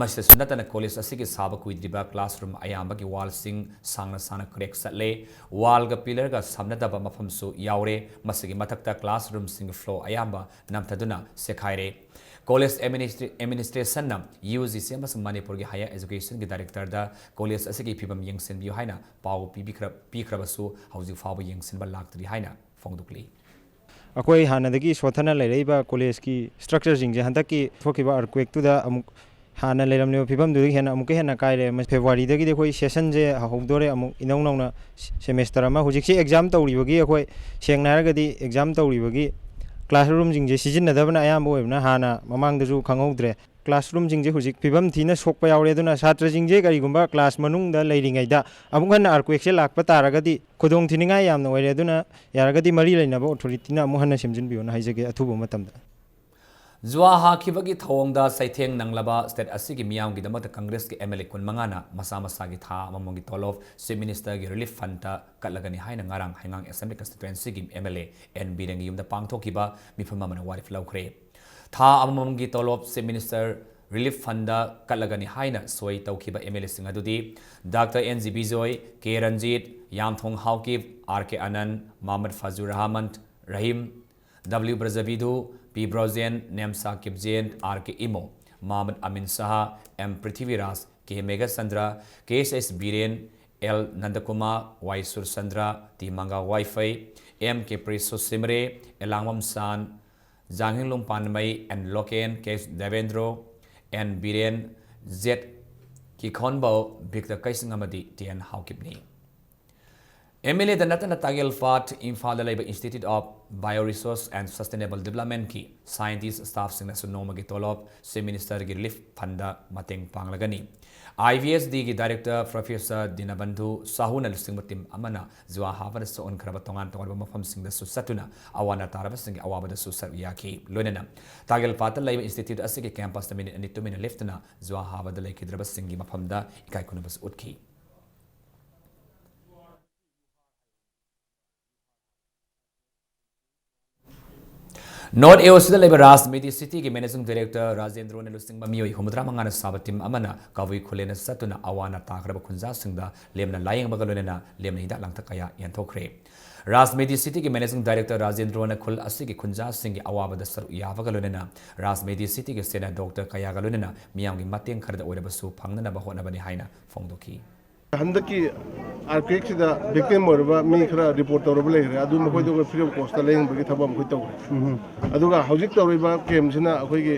ꯃꯁꯤꯗꯁꯨ ꯅꯠꯇꯅ ꯀꯣꯂꯦꯖ ꯑꯁꯤꯒꯤ ꯁꯥꯕ ꯀꯨꯏꯗ꯭ꯔꯤꯕ ꯀ꯭ꯂꯥꯁꯔꯨꯝ ꯑꯌꯥꯝꯕꯒꯤ ꯋꯥꯜꯁꯤꯡ ꯁꯥꯡꯅ ꯁꯥꯡꯅ ꯀ꯭ꯔꯦꯛ ꯆꯠꯂꯦ꯫ ꯋꯥꯜꯒ ꯄꯤꯂꯔꯒ ꯁꯝꯅꯗꯕ ꯃꯐꯝꯁꯨ ꯌꯥꯎꯔꯦ꯫ ꯃꯁꯤꯒꯤ ꯃꯊꯛꯇ ꯀ꯭ꯂꯥꯁꯔꯨꯝꯁꯤꯡꯒꯤ ꯐ꯭ꯂꯣꯔ ꯑꯌꯥꯝꯕ ꯅꯝꯊꯗꯨꯅ ꯁꯦꯈꯥꯏꯔꯦ꯫ ꯀꯣꯂꯦꯖ ꯑꯦꯗꯃꯤꯅꯤꯁꯇ꯭ꯔꯦ-, ꯑꯦꯗꯃꯤꯅꯤꯁꯇ꯭ꯔꯦꯁꯟꯅ ꯌꯨ ꯖꯤ ꯁꯤ ꯑꯃꯁꯨꯡ ꯃꯅꯤꯄꯨꯔꯒꯤ ꯍꯥꯌꯔ ꯑꯦꯖꯨꯀꯦꯁꯟꯒꯤ ꯗꯥꯏꯔꯦꯛꯇꯔꯗ ꯀꯣꯂꯦꯖ ꯑꯁꯤꯒꯤ ꯐꯤꯕꯝ ꯌꯦꯡꯁꯤꯟꯕꯤꯌꯨ ꯍꯥꯏꯅ ꯄꯥꯎ ꯄꯤꯕꯤꯈ꯭ꯔ-, ꯄꯤꯈ꯭ꯔꯕꯁꯨ ꯍꯧꯖꯤꯛ ꯐꯥꯎꯕ ꯌꯦꯡꯁꯤꯟꯕ ꯂꯥꯛꯇ꯭ꯔꯤ ꯍꯥꯏꯅ ꯐꯣꯡꯗꯣꯛꯂꯤ꯫ ꯑꯩꯈꯣꯏ ꯍꯥꯟꯅꯗꯒꯤ ꯁꯣꯠꯊꯅ ꯂꯩꯔꯛꯏꯕ ꯀꯣꯂꯦꯖꯀꯤ ꯁ꯭ꯇ꯭ꯔꯛꯆꯔꯁꯤꯡꯁꯦ ꯍꯟꯗꯛꯀꯤ ꯊꯣꯛꯈꯤꯕ ꯑꯥꯔꯀ꯭ꯋꯦꯛꯇꯨꯗ ꯑꯃꯨꯛ ꯍꯥꯟꯅ ꯂꯩꯔꯝꯂꯤꯕ ꯐꯤꯕꯝꯗꯨꯗꯒꯤ ꯍꯦꯟꯅ ꯑꯃꯨꯛꯀ ꯍꯦꯟꯅ ꯀꯥꯏꯔꯦ꯫ ꯃ-, ꯐꯦꯕ꯭ꯔꯨꯋꯥꯔꯤꯗꯒꯤꯗꯤ ꯑꯩꯈꯣꯏ ꯁꯦꯁꯟꯁꯦ ꯍꯧꯗꯣꯔꯦ ꯑꯃꯨꯛ ꯏꯅꯧ ꯅꯧꯅ ꯁꯦ-, ꯁꯦꯃꯦꯁꯇꯔ ꯑꯃ꯫ ꯍꯧꯖꯤꯛꯁꯤ ꯑꯦꯛꯖꯥꯝ ꯇꯧꯔꯤꯕꯒꯤ, ꯑꯩꯈꯣꯏ ꯁꯦꯡꯅ ꯍꯥꯏꯔꯒꯗꯤ ꯑꯦꯛꯖꯥꯝ ꯇꯧꯔꯤꯕꯒꯤ ꯀ꯭ꯂꯥꯁꯔꯨꯝꯁꯤꯡꯁꯦ ꯁꯤꯖꯤꯟꯅꯗꯕꯅ ꯑꯌꯥꯝꯕ ꯑꯣꯏꯕꯅ ꯍꯥꯟꯅ ꯃꯃꯥꯡꯗꯁꯨ ꯈꯪꯍꯧꯗ꯭ꯔꯦ꯫ ꯀ꯭ꯂꯥꯁꯔꯨꯝꯁꯤꯡꯁꯦ ꯍꯧꯖꯤꯛ ꯐꯤꯕꯝ ꯊꯤꯅ ꯁꯣꯛꯄ ꯌꯥꯎꯔꯦ꯫ ꯑꯗꯨꯅ ꯁꯥꯇ꯭ꯔꯁꯤꯡꯁꯦ ꯀꯔꯤꯒꯨꯝꯕ ꯀ꯭ꯂꯥꯁ ꯃꯅꯨꯡꯗ ꯂꯩꯔꯤꯉꯩꯗ ꯑꯃꯨꯛ ꯍꯟꯅ ꯑꯥꯔꯀ꯭ꯋꯦꯛꯁꯦ ꯂꯥꯛꯄ ꯇꯥꯔꯒꯗꯤ ꯈꯨꯗꯣꯡ ꯊꯤꯅꯤꯡꯉꯥꯏ ꯌꯥꯝꯅ ꯑꯣꯏꯔꯦ꯫ ꯑꯗꯨꯅ ꯌꯥꯔꯒꯗꯤ ꯃꯔꯤ ꯂꯩꯅꯕ ꯑꯣꯊꯣꯔꯤꯇꯤꯅ ꯑꯃꯨꯛ ꯍꯟꯅ ꯁꯦꯝꯖꯤꯟꯕꯤꯌꯣꯅ ꯍꯥꯏꯖꯒꯦ ꯑꯊꯨꯕ ꯃꯇꯝꯗ꯫ ꯖꯨꯋꯥ ꯍꯥꯈꯤꯕꯒꯤ ꯊꯧꯑꯣꯡꯗ ꯆꯩꯊꯦꯡ ꯅꯪꯂꯕ ꯁ꯭ꯇꯦꯠ ꯑꯁꯤꯒꯤ ꯃꯤꯌꯥꯝꯒꯤꯗꯃꯛꯇ ꯀꯪꯒ꯭ꯔꯦꯁꯀꯤ ꯑꯦꯝ ꯑꯦꯜ ꯑꯦ ꯀꯨꯟꯃꯉꯥꯅ ꯃꯁꯥ ꯃꯁꯥꯒꯤ ꯊꯥ ꯑꯃꯃꯝꯒꯤ ꯇꯣꯂꯣꯞ ꯆꯤꯐ ꯃꯤꯅꯤꯁꯇꯔꯒꯤ ꯔꯤꯂꯤꯐ ꯐꯟꯗ ꯀꯠꯂꯒꯅꯤ ꯍꯥꯏꯅ ꯉꯔꯥꯡ ꯍꯩꯉꯥꯡ ꯑꯦꯁꯦꯝꯕ꯭ꯂꯤ ꯀꯟꯁꯇꯤꯇ꯭ꯋꯦꯟꯁꯤꯒꯤ ꯑꯦꯝ ꯑꯦꯜ ꯑꯦ ꯑꯦꯟ ꯕꯤꯔꯦꯟꯒꯤ ꯌꯨꯝꯗ ꯄꯥꯡꯊꯣꯛꯈꯤꯕ ꯃꯤꯐꯝ ꯑꯃꯅ ꯋꯥꯔꯦꯞ ꯂꯧꯈ꯭ꯔꯦ꯫ ꯊꯥ ꯑꯃꯃꯝꯒꯤ ꯇꯣꯂꯣꯞ ꯆꯤꯐ ꯃꯤꯅꯤꯁꯇꯔ ꯔꯤꯂꯤꯐ ꯐꯟꯗ ꯀꯠꯂꯒꯅꯤ ꯍꯥꯏꯅ ꯁꯣꯏ ꯇꯧꯈꯤꯕ ꯑꯦꯝ ꯑꯦꯜ ꯑꯦꯁꯤꯡ ꯑꯗꯨꯗꯤ doctor N G Bijoy, K Ranjit, Yamthong Haokip, R K Anand, Mamat Fajur Rahman Rahim, W Brajabidhu, P Brojen, Nemcha Kipgen, R K Imo, Mamat Amin Shah, M Prithviraj, K Meghachandra, K S S Biren, L ꯅꯟꯗꯀꯨꯃꯥꯔ, ꯋꯥꯏ Surchandra, T Manga Vaiphei, M K Priso Shimray, Elangbam Shan, Janghinglung Panmei, N Loken, K S Devendro, N Biren, Jet Kikhonbou, Victor Keishing ꯑꯃꯗꯤ ꯇꯤ ꯑꯦꯟ ꯍꯥꯎꯀꯤꯞꯅꯤ꯫ M L ꯑꯦꯗ ꯅꯠꯇꯅ ꯇꯥꯒꯦꯜ ꯐꯥꯠ ꯏꯝꯐꯥꯜꯗ ꯂꯩꯕ Institute of Bioresource and Sustainable Developmentꯀꯤ scientist ꯁ꯭ꯇꯥꯐꯁꯤꯡꯅꯁꯨ ꯅꯣꯡꯃꯒꯤ ꯇꯣꯂꯣꯞ ꯆꯤꯐ ꯃꯤꯅꯤꯁꯇꯔꯒꯤ ꯔꯤꯂꯤꯐ ꯐꯟꯗ ꯃꯇꯦꯡ ꯄꯥꯡꯂꯒꯅꯤ꯫ ꯑꯥꯏ ꯕꯤ ꯑꯦꯁ ꯗꯤꯒꯤ ꯗꯥꯏꯔꯦꯛꯇꯔ ꯄ꯭ꯔꯣꯐꯦꯁꯔ ꯗꯤꯅꯕꯟꯙꯨ ꯁꯥꯍꯨꯅ ꯂꯨꯆꯤꯡꯕ ꯇꯤꯝ ꯑꯃꯅ ꯖꯨꯋꯥ ꯍꯥꯕꯗ ꯁꯣꯛꯍꯟꯈ꯭ꯔꯕ ꯇꯣꯉꯥꯟ ꯇꯣꯉꯥꯟꯕ ꯃꯐꯝꯁꯤꯡꯗꯁꯨ ꯆꯠꯇꯨꯅ ꯑꯋꯥ ꯑꯅꯥ ꯇꯥꯔꯕꯁꯤꯡꯒꯤ ꯑꯋꯥꯕꯗꯁꯨ ꯁꯔꯨꯛ ꯌꯥꯈꯤ꯫ ꯂꯣꯏꯅꯅ ꯇꯥꯒꯦꯜ ꯐꯥꯠꯇ ꯂꯩꯕ ꯏꯟꯁꯇꯤꯇ꯭ꯌꯨꯠ ꯑꯁꯤꯒꯤ ꯀꯦꯝꯄꯁꯇ ꯃꯤꯅꯤꯠ ꯑꯅꯤ ꯇꯨꯃꯤꯟꯅ ꯂꯦꯞꯇꯨꯅ ꯖꯨꯋꯥ ꯍꯥꯕꯗ ꯂꯩꯈꯤꯗ꯭ꯔꯕꯁꯤꯡꯒꯤ ꯃꯐꯝꯗ ꯏꯀꯥꯏ ꯈꯨꯝꯅꯕꯁꯨ ꯎꯠꯈꯤ꯫ ꯅꯣꯔꯠ ꯑꯦ ꯑꯣ ꯁꯤꯗ ꯂꯩꯕ ꯔꯥꯖꯃꯤꯗꯤ ꯁꯤꯇꯤꯒꯤ ꯃꯦꯅꯦꯖꯤꯡ ꯗꯥꯏꯔꯦꯛꯇꯔ ꯔꯥꯖꯦꯟꯗ꯭ꯔꯣꯅ ꯂꯨꯆꯤꯡꯕ ꯃꯤꯑꯣꯏ ꯍꯨꯝꯐꯨꯇꯔꯥ ꯃꯉꯥꯅ ꯁꯥꯕ ꯇꯤꯝ ꯑꯃꯅ ꯀꯕꯨꯏ ꯈꯨꯜꯂꯦꯟꯗ ꯆꯠꯇꯨꯅ ꯑꯋꯥ ꯑꯅꯥ ꯇꯥꯈ꯭ꯔꯕ ꯈꯨꯟꯖꯥꯁꯤꯡꯗ ꯂꯦꯝꯅ ꯂꯥꯌꯦꯡꯕꯒ ꯂꯣꯏꯅꯅ ꯂꯦꯝꯅ ꯍꯤꯗꯥꯛ ꯂꯥꯡꯊꯛ ꯀꯌꯥ ꯌꯦꯟꯊꯣꯛꯈ꯭ꯔꯦ꯫ ꯔꯥꯖꯃꯤꯗꯤ ꯁꯤꯇꯤꯒꯤ ꯃꯦꯅꯦꯖꯤꯡ ꯗꯥꯏꯔꯦꯛꯇꯔ ꯔꯥꯖꯦꯟꯗ꯭ꯔꯣꯅ ꯈꯨꯜ ꯑꯁꯤꯒꯤ ꯈꯨꯟꯖꯥꯁꯤꯡꯒꯤ ꯑꯋꯥꯕꯗ ꯁꯔꯨꯛ ꯌꯥꯕꯒ ꯂꯣꯏꯅꯅ ꯔꯥꯖꯃꯤꯗꯤ ꯁꯤꯇꯤꯒꯤ ꯁꯦꯅꯤꯌꯔ ꯗꯣꯛꯇꯔ ꯀꯌꯥꯒ ꯂꯣꯏꯅꯅ ꯃꯤꯌꯥꯝꯒꯤ ꯃꯇꯦꯡ ꯈꯔꯗ ꯑꯣꯏꯔꯕꯁꯨ ꯐꯪꯅꯅꯕ ꯍꯣꯠꯅꯕꯅꯤ ꯍꯥꯏꯅ ꯐꯣꯡꯗꯣꯛꯈꯤ꯫ ꯍꯟꯗꯛꯀꯤ ꯑꯥꯔꯀ꯭ꯋꯦꯛꯁꯤꯗ ꯚꯤꯛꯇꯤꯝ ꯑꯣꯏꯔꯕ ꯃꯤ ꯈꯔ ꯔꯤꯄꯣꯔꯠ ꯇꯧꯔꯕ ꯂꯩꯈ꯭ꯔꯦ꯫ ꯑꯗꯨ ꯃꯈꯣꯏꯗꯣ ꯑꯩꯈꯣꯏ ꯐ꯭ꯔꯤ ꯑꯣꯐ ꯀꯣꯁꯇ ꯂꯥꯌꯦꯡꯕꯒꯤ ꯊꯕꯛ ꯑꯃ ꯑꯩꯈꯣꯏ ꯇꯧꯔꯦ꯫ ꯑꯗꯨꯒ ꯍꯧꯖꯤꯛ ꯇꯧꯔꯤꯕ ꯀꯦꯝꯁꯤꯅ ꯑꯩꯈꯣꯏꯒꯤ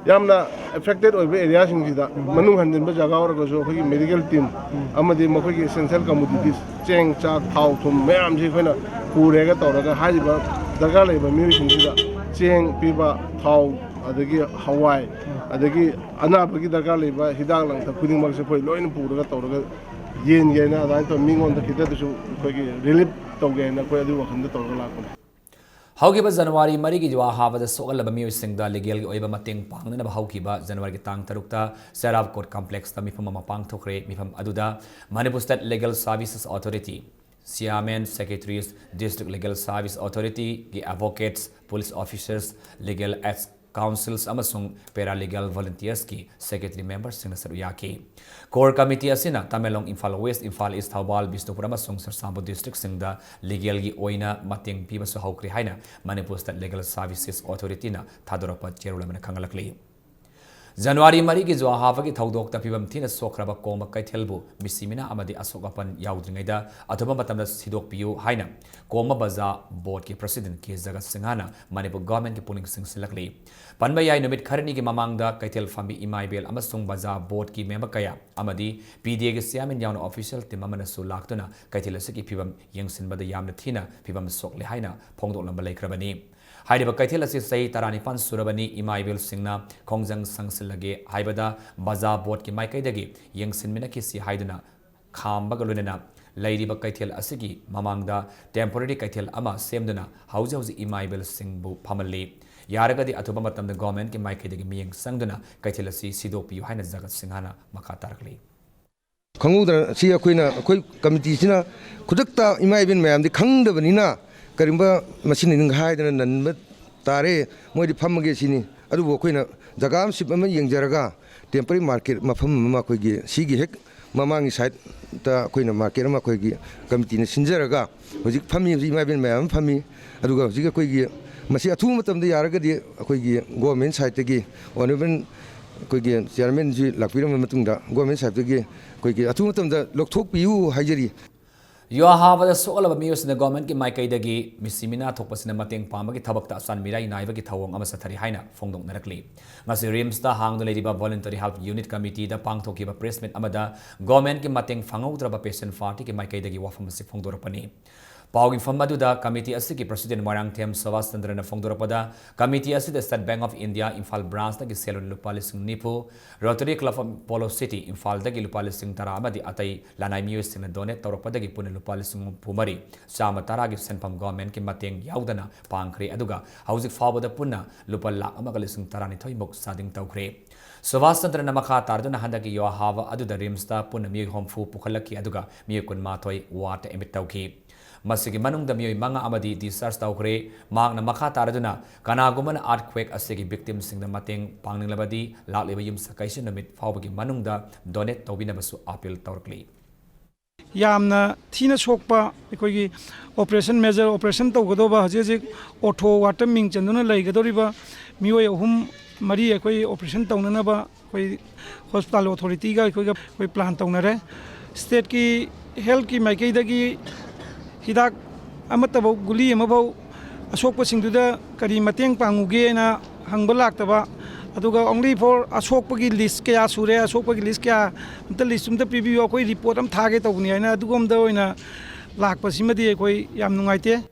ꯌꯥꯝꯅ ꯑꯦꯐꯦꯛꯇꯦꯠ ꯑꯣꯏꯕ ꯑꯦꯔꯤꯌꯥꯁꯤꯡꯁꯤꯗ ꯃꯅꯨꯡ ꯍꯟꯖꯤꯟꯕ ꯖꯒꯥ ꯑꯣꯏꯔꯒꯁꯨ ꯑꯩꯈꯣꯏꯒꯤ ꯃꯦꯗꯤꯀꯦꯜ ꯇꯤꯝ ꯑꯃꯗꯤ ꯃꯈꯣꯏꯒꯤ ꯑꯦꯁꯦꯟꯁꯤꯌꯦꯜ ꯀꯃꯣꯗꯤꯇꯤꯁ, ꯆꯦꯡ, ꯆꯥꯛ, ꯊꯥꯎ, ꯊꯨꯝ ꯃꯌꯥꯝꯁꯤ ꯑꯩꯈꯣꯏꯅ ꯄꯨꯔꯦꯒ ꯇꯧꯔꯒ ꯍꯥꯏꯔꯤꯕ ꯗꯔꯀꯥꯔ ꯂꯩꯕ ꯃꯤꯑꯣꯏꯁꯤꯡꯁꯤꯗ ꯆꯦꯡ ꯄꯤꯕ, ꯊꯥꯎ, ꯑꯗꯒꯤ ꯍꯋꯥꯏ, ꯑꯗꯒꯤ ꯑꯅꯥꯕꯒꯤ ꯗꯔꯀꯥꯔ ꯂꯩꯕ ꯍꯤꯗꯥꯛ ꯂꯥꯡꯊꯛ ꯈꯨꯗꯤꯡꯃꯛꯁꯦ ꯑꯩꯈꯣꯏ ꯂꯣꯏꯅ ꯄꯨꯔꯒ ꯇꯧꯔꯒ ꯌꯦꯟꯒꯦ ꯍꯥꯏꯅ ꯑꯗꯨꯃꯥꯏꯅ ꯇꯧꯔ ꯃꯤꯉꯣꯟꯗ ꯈꯤꯇꯗꯁꯨ ꯑꯩꯈꯣꯏꯒꯤ ꯔꯤꯂꯤꯐ ꯇꯧꯒꯦ ꯍꯥꯏꯅ ꯑꯩꯈꯣꯏ ꯑꯗꯨꯒꯤ ꯋꯥꯈꯜꯗ ꯇꯧꯔꯒ ꯂꯥꯛꯄꯅꯤ꯫ ꯍꯧꯈꯤꯕ ꯖꯅꯋꯥꯔꯤ ꯃꯔꯤꯒꯤ ꯖꯨꯋꯥ ꯍꯥꯕꯗ ꯁꯣꯛꯍꯜꯂꯕ ꯃꯤꯑꯣꯏꯁꯤꯡꯗ ꯂꯤꯒꯦꯜꯒꯤ ꯑꯣꯏꯕ ꯃꯇꯦꯡ ꯄꯥꯡꯅꯅꯕ ꯍꯧꯈꯤꯕ ꯖꯅꯋꯥꯔꯤꯒꯤ ꯇꯥꯡ ꯇꯔꯨꯛꯇ ꯆꯦꯔꯥꯞ ꯀꯣꯔꯠ ꯀꯝꯄ꯭ꯂꯦꯛꯁꯇ ꯃꯤꯐꯝ ꯑꯃ ꯄꯥꯡꯊꯣꯛꯈ꯭ꯔꯦ꯫ ꯃꯤꯐꯝ ꯑꯗꯨꯗ Manipur state legal services authority, chairman, secretaries, district legal service ꯑꯣꯊꯣꯔꯤꯇꯤꯒꯤ advocates, police officers, legal aid counsels ꯑꯃꯁꯨꯡ ꯄꯦꯔꯥꯂꯤꯒꯦꯜ ꯚꯣꯂꯨꯟꯇꯤꯌꯔꯁꯀꯤ ꯁꯦꯀ꯭ꯔꯦꯇꯔꯤ ꯃꯦꯝꯕꯔꯁꯤꯡꯅ ꯁꯔꯨꯛ ꯌꯥꯈꯤ꯫ ꯀꯣꯔ ꯀꯃꯤꯇꯤ ꯑꯁꯤꯅ ꯇꯃꯦꯡꯂꯣꯡ, ꯏꯝꯐꯥꯜ ꯋꯦꯁ, ꯏꯝꯐꯥꯜ ꯏꯁ, ꯊꯧꯕꯥꯜ, ꯕꯤꯁꯅꯨꯄꯨꯔ ꯑꯃꯁꯨꯡ ꯆꯨꯔꯆꯥꯟꯄꯨꯔ ꯗꯤꯁꯇ꯭ꯔꯤꯛꯁꯤꯡꯗ ꯂꯤꯒꯦꯜꯒꯤ ꯑꯣꯏꯅ ꯃꯇꯦꯡ ꯄꯤꯕꯁꯨ ꯍꯧꯈ꯭ꯔꯦ ꯍꯥꯏꯅ ꯃꯅꯤꯄꯨꯔ ꯁ꯭ꯇꯦꯠ ꯂꯤꯒꯦꯜ ꯁꯥꯔꯚꯤꯁꯦꯁ ꯑꯣꯊꯣꯔꯤꯇꯤꯅ ꯊꯥꯗꯣꯔꯛꯄ ꯆꯦꯔꯣꯜ ꯑꯃꯅ ꯈꯪꯍꯜꯂꯛꯂꯤ꯫ ꯖꯅꯋꯥꯔꯤ ꯃꯔꯤꯒꯤ ꯖꯨꯋꯥ ꯍꯥꯕꯒꯤ ꯊꯧꯗꯣꯛꯇ ꯐꯤꯕꯝ ꯊꯤꯅ ꯁꯣꯛꯈ꯭ꯔꯕ ꯀꯣꯝꯕ ꯀꯩꯊꯦꯜꯕꯨ ꯃꯤꯁꯤ ꯃꯤꯅꯥ ꯑꯃꯗꯤ ꯑꯁꯣꯛ ꯑꯄꯟ ꯌꯥꯎꯗ꯭ꯔꯤꯉꯩꯗ ꯑꯊꯨꯕ ꯃꯇꯝꯗ ꯁꯤꯗꯣꯛꯄꯤꯌꯨ ꯍꯥꯏꯅ ꯀꯣꯝꯕ ꯕꯖꯥꯔ ꯕꯣꯔꯗꯀꯤ ꯄ꯭ꯔꯁꯤꯗꯦꯟꯠ ꯀꯦ ꯖꯒꯠ ꯁꯤꯡꯍꯅ ꯃꯅꯤꯄꯨꯔ ꯒꯚꯔꯟꯃꯦꯟꯠꯀꯤ ꯄꯨꯛꯅꯤꯡ ꯆꯤꯡꯁꯤꯜꯂꯛꯂꯤ꯫ ꯄꯟꯕ ꯌꯥꯏ, ꯅꯨꯃꯤꯠ ꯈꯔꯅꯤꯒꯤ ꯃꯃꯥꯡꯗ ꯀꯩꯊꯦꯜ ꯐꯝꯕꯤ ꯏꯃꯥ ꯏꯕꯦꯜ ꯑꯃꯁꯨꯡ ꯕꯖꯥꯔ ꯕꯣꯔꯗꯀꯤ ꯃꯦꯝꯕꯔ ꯀꯌꯥ ꯑꯃꯗꯤ ꯄꯤ ꯗꯤ ꯑꯦꯒꯤ ꯆꯤꯌꯥꯔꯃꯦꯟ ꯌꯥꯎꯅ ꯑꯣꯐꯤꯁꯤꯌꯦꯜ ꯇꯤꯝ ꯑꯃꯅꯁꯨ ꯂꯥꯛꯇꯨꯅ ꯀꯩꯊꯦꯜ ꯑꯁꯤꯒꯤ ꯐꯤꯕꯝ ꯌꯦꯡꯁꯤꯟꯕꯗ ꯌꯥꯝꯅ ꯊꯤꯅ ꯐꯤꯕꯝ ꯁꯣꯛꯂꯦ ꯍꯥꯏꯅ ꯐꯣꯡꯗꯣꯛꯂꯝꯕ ꯂꯩꯈ꯭ꯔꯕꯅꯤ꯫ ꯍꯥꯏꯔꯤꯕ ꯀꯩꯊꯦꯜ ꯑꯁꯤ ꯆꯍꯤ ꯇꯔꯥꯅꯤꯄꯥꯟ ꯁꯨꯔꯕꯅꯤ꯫ ꯏꯃꯥ ꯏꯕꯦꯜꯁꯤꯡꯅ ꯈꯣꯡꯖꯪ ꯁꯪꯁꯤꯜꯂꯒꯦ ꯍꯥꯏꯕꯗ ꯕꯖꯥꯔ ꯕꯣꯔꯗꯀꯤ ꯃꯥꯏꯀꯩꯗꯒꯤ ꯌꯦꯡꯁꯤꯟꯃꯤꯟꯅꯈꯤꯁꯤ ꯍꯥꯏꯗꯨꯅ ꯈꯥꯝꯕꯒ ꯂꯣꯏꯅꯅ ꯂꯩꯔꯤꯕ ꯀꯩꯊꯦꯜ ꯑꯁꯤꯒꯤ ꯃꯃꯥꯡꯗ ꯇꯦꯝꯄꯣꯔꯔꯤ ꯀꯩꯊꯦꯜ ꯑꯃ ꯁꯦꯝꯗꯨꯅ ꯍꯧꯖꯤꯛ ꯍꯧꯖꯤꯛ ꯏꯃꯥ ꯏꯕꯦꯜꯁꯤꯡꯕꯨ ꯐꯝꯍꯜꯂꯤ꯫ ꯌꯥꯔꯒꯗꯤ ꯑꯊꯨꯕ ꯃꯇꯝꯗ ꯒꯚꯔꯟꯃꯦꯟꯠꯀꯤ ꯃꯥꯏꯀꯩꯗꯒꯤ ꯃꯤꯠꯌꯦꯡ ꯆꯪꯗꯨꯅ ꯀꯩꯊꯦꯜ ꯑꯁꯤ ꯁꯤꯗꯣꯛꯄꯤꯌꯨ ꯍꯥꯏꯅ ꯖꯒꯠ ꯁꯤꯡꯍꯅ ꯃꯈꯥ ꯇꯥꯔꯛꯂꯤ꯫ ꯈꯪꯍꯧꯗꯅ ꯁꯤ ꯑꯩꯈꯣꯏꯅ, ꯑꯩꯈꯣꯏ ꯀꯃꯤꯇꯤꯁꯤꯅ ꯈꯨꯗꯛꯇ ꯏꯃꯥ ꯏꯕꯦꯟ ꯃꯌꯥꯝꯗꯤ ꯈꯪꯗꯕꯅꯤꯅ ꯀꯔꯤꯒꯨꯝꯕ ꯃꯁꯤꯅꯤ ꯍꯥꯏꯗꯅ ꯅꯟꯕ ꯇꯥꯔꯦ, ꯃꯣꯏꯗꯤ ꯐꯝꯃꯒꯦ ꯁꯤꯅꯤ꯫ ꯑꯗꯨꯕꯨ ꯑꯩꯈꯣꯏꯅ ꯖꯒꯥ ꯑꯃ, ꯁꯤꯞ ꯑꯃ ꯌꯦꯡꯖꯔꯒ, ꯇꯦꯝꯄꯔꯔꯤ ꯃꯥꯔꯀꯦꯠ ꯃꯐꯝ ꯑꯃ ꯑꯩꯈꯣꯏꯒꯤ ꯁꯤꯒꯤ ꯍꯦꯛ ꯃꯃꯥꯡꯒꯤ ꯁꯥꯏꯠꯇ ꯑꯩꯈꯣꯏꯅ ꯃꯥꯔꯀꯦꯠ ꯑꯃ ꯑꯩꯈꯣꯏꯒꯤ ꯀꯃꯤꯇꯤꯅ ꯁꯤꯟꯖꯔꯒ ꯍꯧꯖꯤꯛ ꯐꯝꯃꯤ, ꯍꯧꯖꯤꯛ ꯏꯃꯥ ꯏꯕꯦꯟ ꯃꯌꯥꯝ ꯑꯃ ꯐꯝꯃꯤ꯫ ꯑꯗꯨꯒ ꯍꯧꯖꯤꯛ ꯑꯩꯈꯣꯏꯒꯤ ꯃꯁꯤ ꯑꯊꯨꯕ ꯃꯇꯝꯗ ꯌꯥꯔꯒꯗꯤ ꯑꯩꯈꯣꯏꯒꯤ ꯒꯣꯔꯃꯦꯟ ꯁꯥꯏꯠꯇꯒꯤ, ꯑꯣꯅꯔꯦꯕꯜ ꯑꯩꯈꯣꯏꯒꯤ ꯆꯤꯌꯥꯔꯃꯦꯟꯁꯤ ꯂꯥꯛꯄꯤꯔꯕ ꯃꯇꯨꯡꯗ ꯒꯣꯔꯃꯦꯟ ꯁꯥꯏꯠꯇꯒꯤ ꯑꯩꯈꯣꯏꯒꯤ ꯑꯊꯨꯕ ꯃꯇꯝꯗ ꯂꯧꯊꯣꯛꯄꯤꯌꯨ ꯍꯥꯏꯖꯔꯤ꯫ ꯌꯨꯍꯥ ꯍꯥꯕꯗ ꯁꯣꯛꯍꯜꯂꯕ ꯃꯤꯑꯣꯏꯁꯤꯡꯅ ꯒꯣꯔꯃꯦꯟꯠꯀꯤ ꯃꯥꯏꯀꯩꯗꯒꯤ ꯃꯤꯁꯤ ꯃꯤꯅꯥ ꯊꯣꯛꯄꯁꯤꯅ ꯃꯇꯦꯡ ꯄꯥꯡꯕꯒꯤ ꯊꯕꯛꯇ ꯑꯆꯥꯟ ꯃꯤꯔꯥꯏ ꯅꯥꯏꯕꯒꯤ ꯊꯧꯑꯣꯡ ꯑꯃ ꯆꯠꯊꯔꯤ ꯍꯥꯏꯅ ꯐꯣꯡꯗꯣꯛꯅꯔꯛꯂꯤ꯫ ꯉꯁꯤ ꯔꯤꯝꯁꯇ ꯍꯥꯡꯗꯨꯅ ꯂꯩꯔꯤꯕ ꯚꯣꯂꯨꯟꯇꯔꯤ ꯍꯦꯜꯞ ꯌꯨꯅꯤꯠ ꯀꯃꯤꯇꯤꯗ ꯄꯥꯡꯊꯣꯛꯈꯤꯕ ꯄ꯭ꯔꯦꯁ ꯃꯤꯠ ꯑꯃꯗ ꯒꯣꯔꯃꯦꯟꯠꯀꯤ ꯃꯇꯦꯡ ꯐꯪꯍꯧꯗ꯭ꯔꯕ ꯄꯦꯁꯦꯟꯠ ꯄꯥꯔꯇꯤꯒꯤ ꯃꯥꯏꯀꯩꯗꯒꯤ ꯋꯥꯐꯝ ꯑꯁꯤ ꯐꯣꯡꯗꯣꯔꯛꯄꯅꯤ꯫ ꯄꯥꯎꯒꯤ ꯐꯝ ꯑꯗꯨꯗ ꯀꯃꯤꯇꯤ ꯑꯁꯤꯒꯤ ꯄ꯭ꯔꯁꯤꯗꯦꯟꯠ ꯃꯣꯏꯔꯥꯡꯊꯦꯝ ꯁꯨꯕꯥꯁ ꯆꯟꯗ꯭ꯔꯅ ꯐꯣꯡꯗꯣꯔꯛꯄꯗ, ꯀꯃꯤꯇꯤ ꯑꯁꯤꯗ state bank of India Imphal ꯕ꯭ꯔꯥꯟꯆꯇꯒꯤ ꯁꯦꯜ ꯂꯨꯄꯥ ꯂꯤꯁꯤꯡ ꯅꯤꯐꯨ, rotary club of polo city ꯏꯝꯐꯥꯜꯗꯒꯤ ꯂꯨꯄꯥ ꯂꯤꯁꯤꯡ ꯇꯔꯥ ꯑꯃꯗꯤ ꯑꯇꯩ ꯂꯅꯥꯏ ꯃꯤꯑꯣꯏꯁꯤꯡꯅ ꯗꯣꯅꯦꯠ ꯇꯧꯔꯛꯄꯗꯒꯤ ꯄꯨꯟꯅ ꯂꯨꯄꯥ ꯂꯤꯁꯤꯡ ꯍꯨꯝꯐꯨ ꯃꯔꯤ, ꯆꯥꯝꯃ ꯇꯔꯥꯒꯤ ꯁꯦꯟꯐꯝ ꯒꯣꯔꯃꯦꯟꯠꯀꯤ ꯃꯇꯦꯡ ꯌꯥꯎꯗꯅ ꯄꯥꯡꯈ꯭ꯔꯦ꯫ ꯑꯗꯨꯒ ꯍꯧꯖꯤꯛ ꯐꯥꯎꯕꯗ ꯄꯨꯟꯅ ꯂꯨꯄꯥ ꯂꯥꯈ ꯑꯃꯒ ꯂꯤꯁꯤꯡ ꯇꯔꯥꯅꯤꯊꯣꯏ ꯃꯨꯛ ꯆꯥꯗꯤꯡ ꯇꯧꯈ꯭ꯔꯦ꯫ ꯁꯨꯕꯥꯁ ꯆꯟꯗ꯭ꯔꯅ ꯃꯈꯥ ꯇꯥꯔꯗꯨꯅ ꯍꯟꯗꯛꯀꯤ ꯌꯨꯍꯥ ꯍꯥꯕ ꯑꯗꯨꯗ ꯔꯤꯝꯁꯇ ꯄꯨꯟꯅ ꯃꯤꯑꯣꯏ ꯍꯨꯝꯐꯨ ꯄꯨꯈꯠꯂꯛꯈꯤ, ꯑꯗꯨꯒ ꯃꯤꯑꯣꯏ ꯀꯨꯟꯃꯥꯊꯣꯏ ꯋꯥꯔꯗꯇ ꯑꯦꯗꯃꯤꯠ ꯇꯧꯈꯤ꯫ ꯃꯁꯤꯒꯤ ꯃꯅꯨꯡꯗ ꯃꯤꯑꯣꯏ ꯃꯉꯥ ꯑꯃꯗꯤ ꯗꯤꯁꯆꯥꯔꯖ ꯇꯧꯈ꯭ꯔꯦ꯫ ꯃꯍꯥꯛꯅ ꯃꯈꯥ ꯇꯥꯔꯗꯨꯅ ꯀꯅꯥꯒꯨꯝꯕꯅ ꯑꯥꯔꯠꯀ꯭ꯋꯦꯛ ꯑꯁꯤꯒꯤ ꯚꯤꯛꯇꯤꯝꯁꯤꯡꯗ ꯃꯇꯦꯡ ꯄꯥꯡꯅꯤꯡꯂꯕꯗꯤ ꯂꯥꯛꯂꯤꯕ ꯌꯨꯝꯁꯀꯩꯁ ꯅꯨꯃꯤꯠ ꯐꯥꯎꯕꯒꯤ ꯃꯅꯨꯡꯗ ꯗꯣꯅꯦꯠ ꯇꯧꯕꯤꯅꯕꯁꯨ ꯑꯥꯄꯤꯜ ꯇꯧꯔꯛꯂꯤ꯫ ꯌꯥꯝꯅ ꯊꯤꯅ ꯁꯣꯛꯄ ꯑꯩꯈꯣꯏꯒꯤ ꯑꯣꯄꯔꯦꯁꯟ, ꯃꯦꯖꯔ ꯑꯣꯄꯔꯦꯁꯟ ꯇꯧꯒꯗꯧꯕ ꯍꯧꯖꯤꯛ ꯍꯧꯖꯤꯛ ꯑꯣꯊꯣ ꯋꯥꯔꯗꯇ ꯃꯤꯡ ꯆꯟꯗꯨꯅ ꯂꯩꯒꯗꯧꯔꯤꯕ ꯃꯤꯑꯣꯏ ꯑꯍꯨꯝ ꯃꯔꯤ ꯑꯩꯈꯣꯏ ꯑꯣꯄꯔꯦꯁꯟ ꯇꯧꯅꯅꯕ ꯑꯩꯈꯣꯏ ꯍꯣꯁꯄꯤꯇꯥꯜ ꯑꯣꯊꯣꯔꯤꯇꯤꯒ ꯑꯩꯈꯣꯏꯒ ꯑꯩꯈꯣꯏ ꯄ꯭ꯂꯥꯟ ꯇꯧꯅꯔꯦ꯫ ꯁ꯭ꯇꯦꯠꯀꯤ ꯍꯦꯜꯠꯀꯤ ꯃꯥꯏꯀꯩꯗꯒꯤ ꯍꯤꯗꯥꯛ ꯑꯃꯠꯇꯐꯧ, ꯒꯨꯂꯤ ꯑꯃꯐꯧ ꯑꯁꯣꯛꯄꯁꯤꯡꯗꯨꯗ ꯀꯔꯤ ꯃꯇꯦꯡ ꯄꯥꯡꯉꯨꯒꯦꯅ ꯍꯪꯕ ꯂꯥꯛꯇꯕ, ꯑꯗꯨꯒ only for ꯑꯁꯣꯛꯄꯒꯤ ꯂꯤꯁ ꯀꯌꯥ ꯁꯨꯔꯦ, ꯑꯁꯣꯛꯄꯒꯤ ꯂꯤꯁ ꯀꯌꯥ, ꯑꯝꯇ ꯂꯤꯁ ꯑꯝꯇ ꯄꯤꯕꯤꯌꯨ, ꯑꯩꯈꯣꯏ ꯔꯤꯄꯣꯔꯠ ꯑꯃ ꯊꯥꯒꯦ ꯇꯧꯕꯅꯤ ꯍꯥꯏꯅ ꯑꯗꯨꯒꯨꯝꯕꯗ ꯑꯣꯏꯅ ꯂꯥꯛꯄꯁꯤꯃꯗꯤ ꯑꯩꯈꯣꯏ ꯌꯥꯝ ꯅꯨꯡꯉꯥꯏꯇꯦ꯫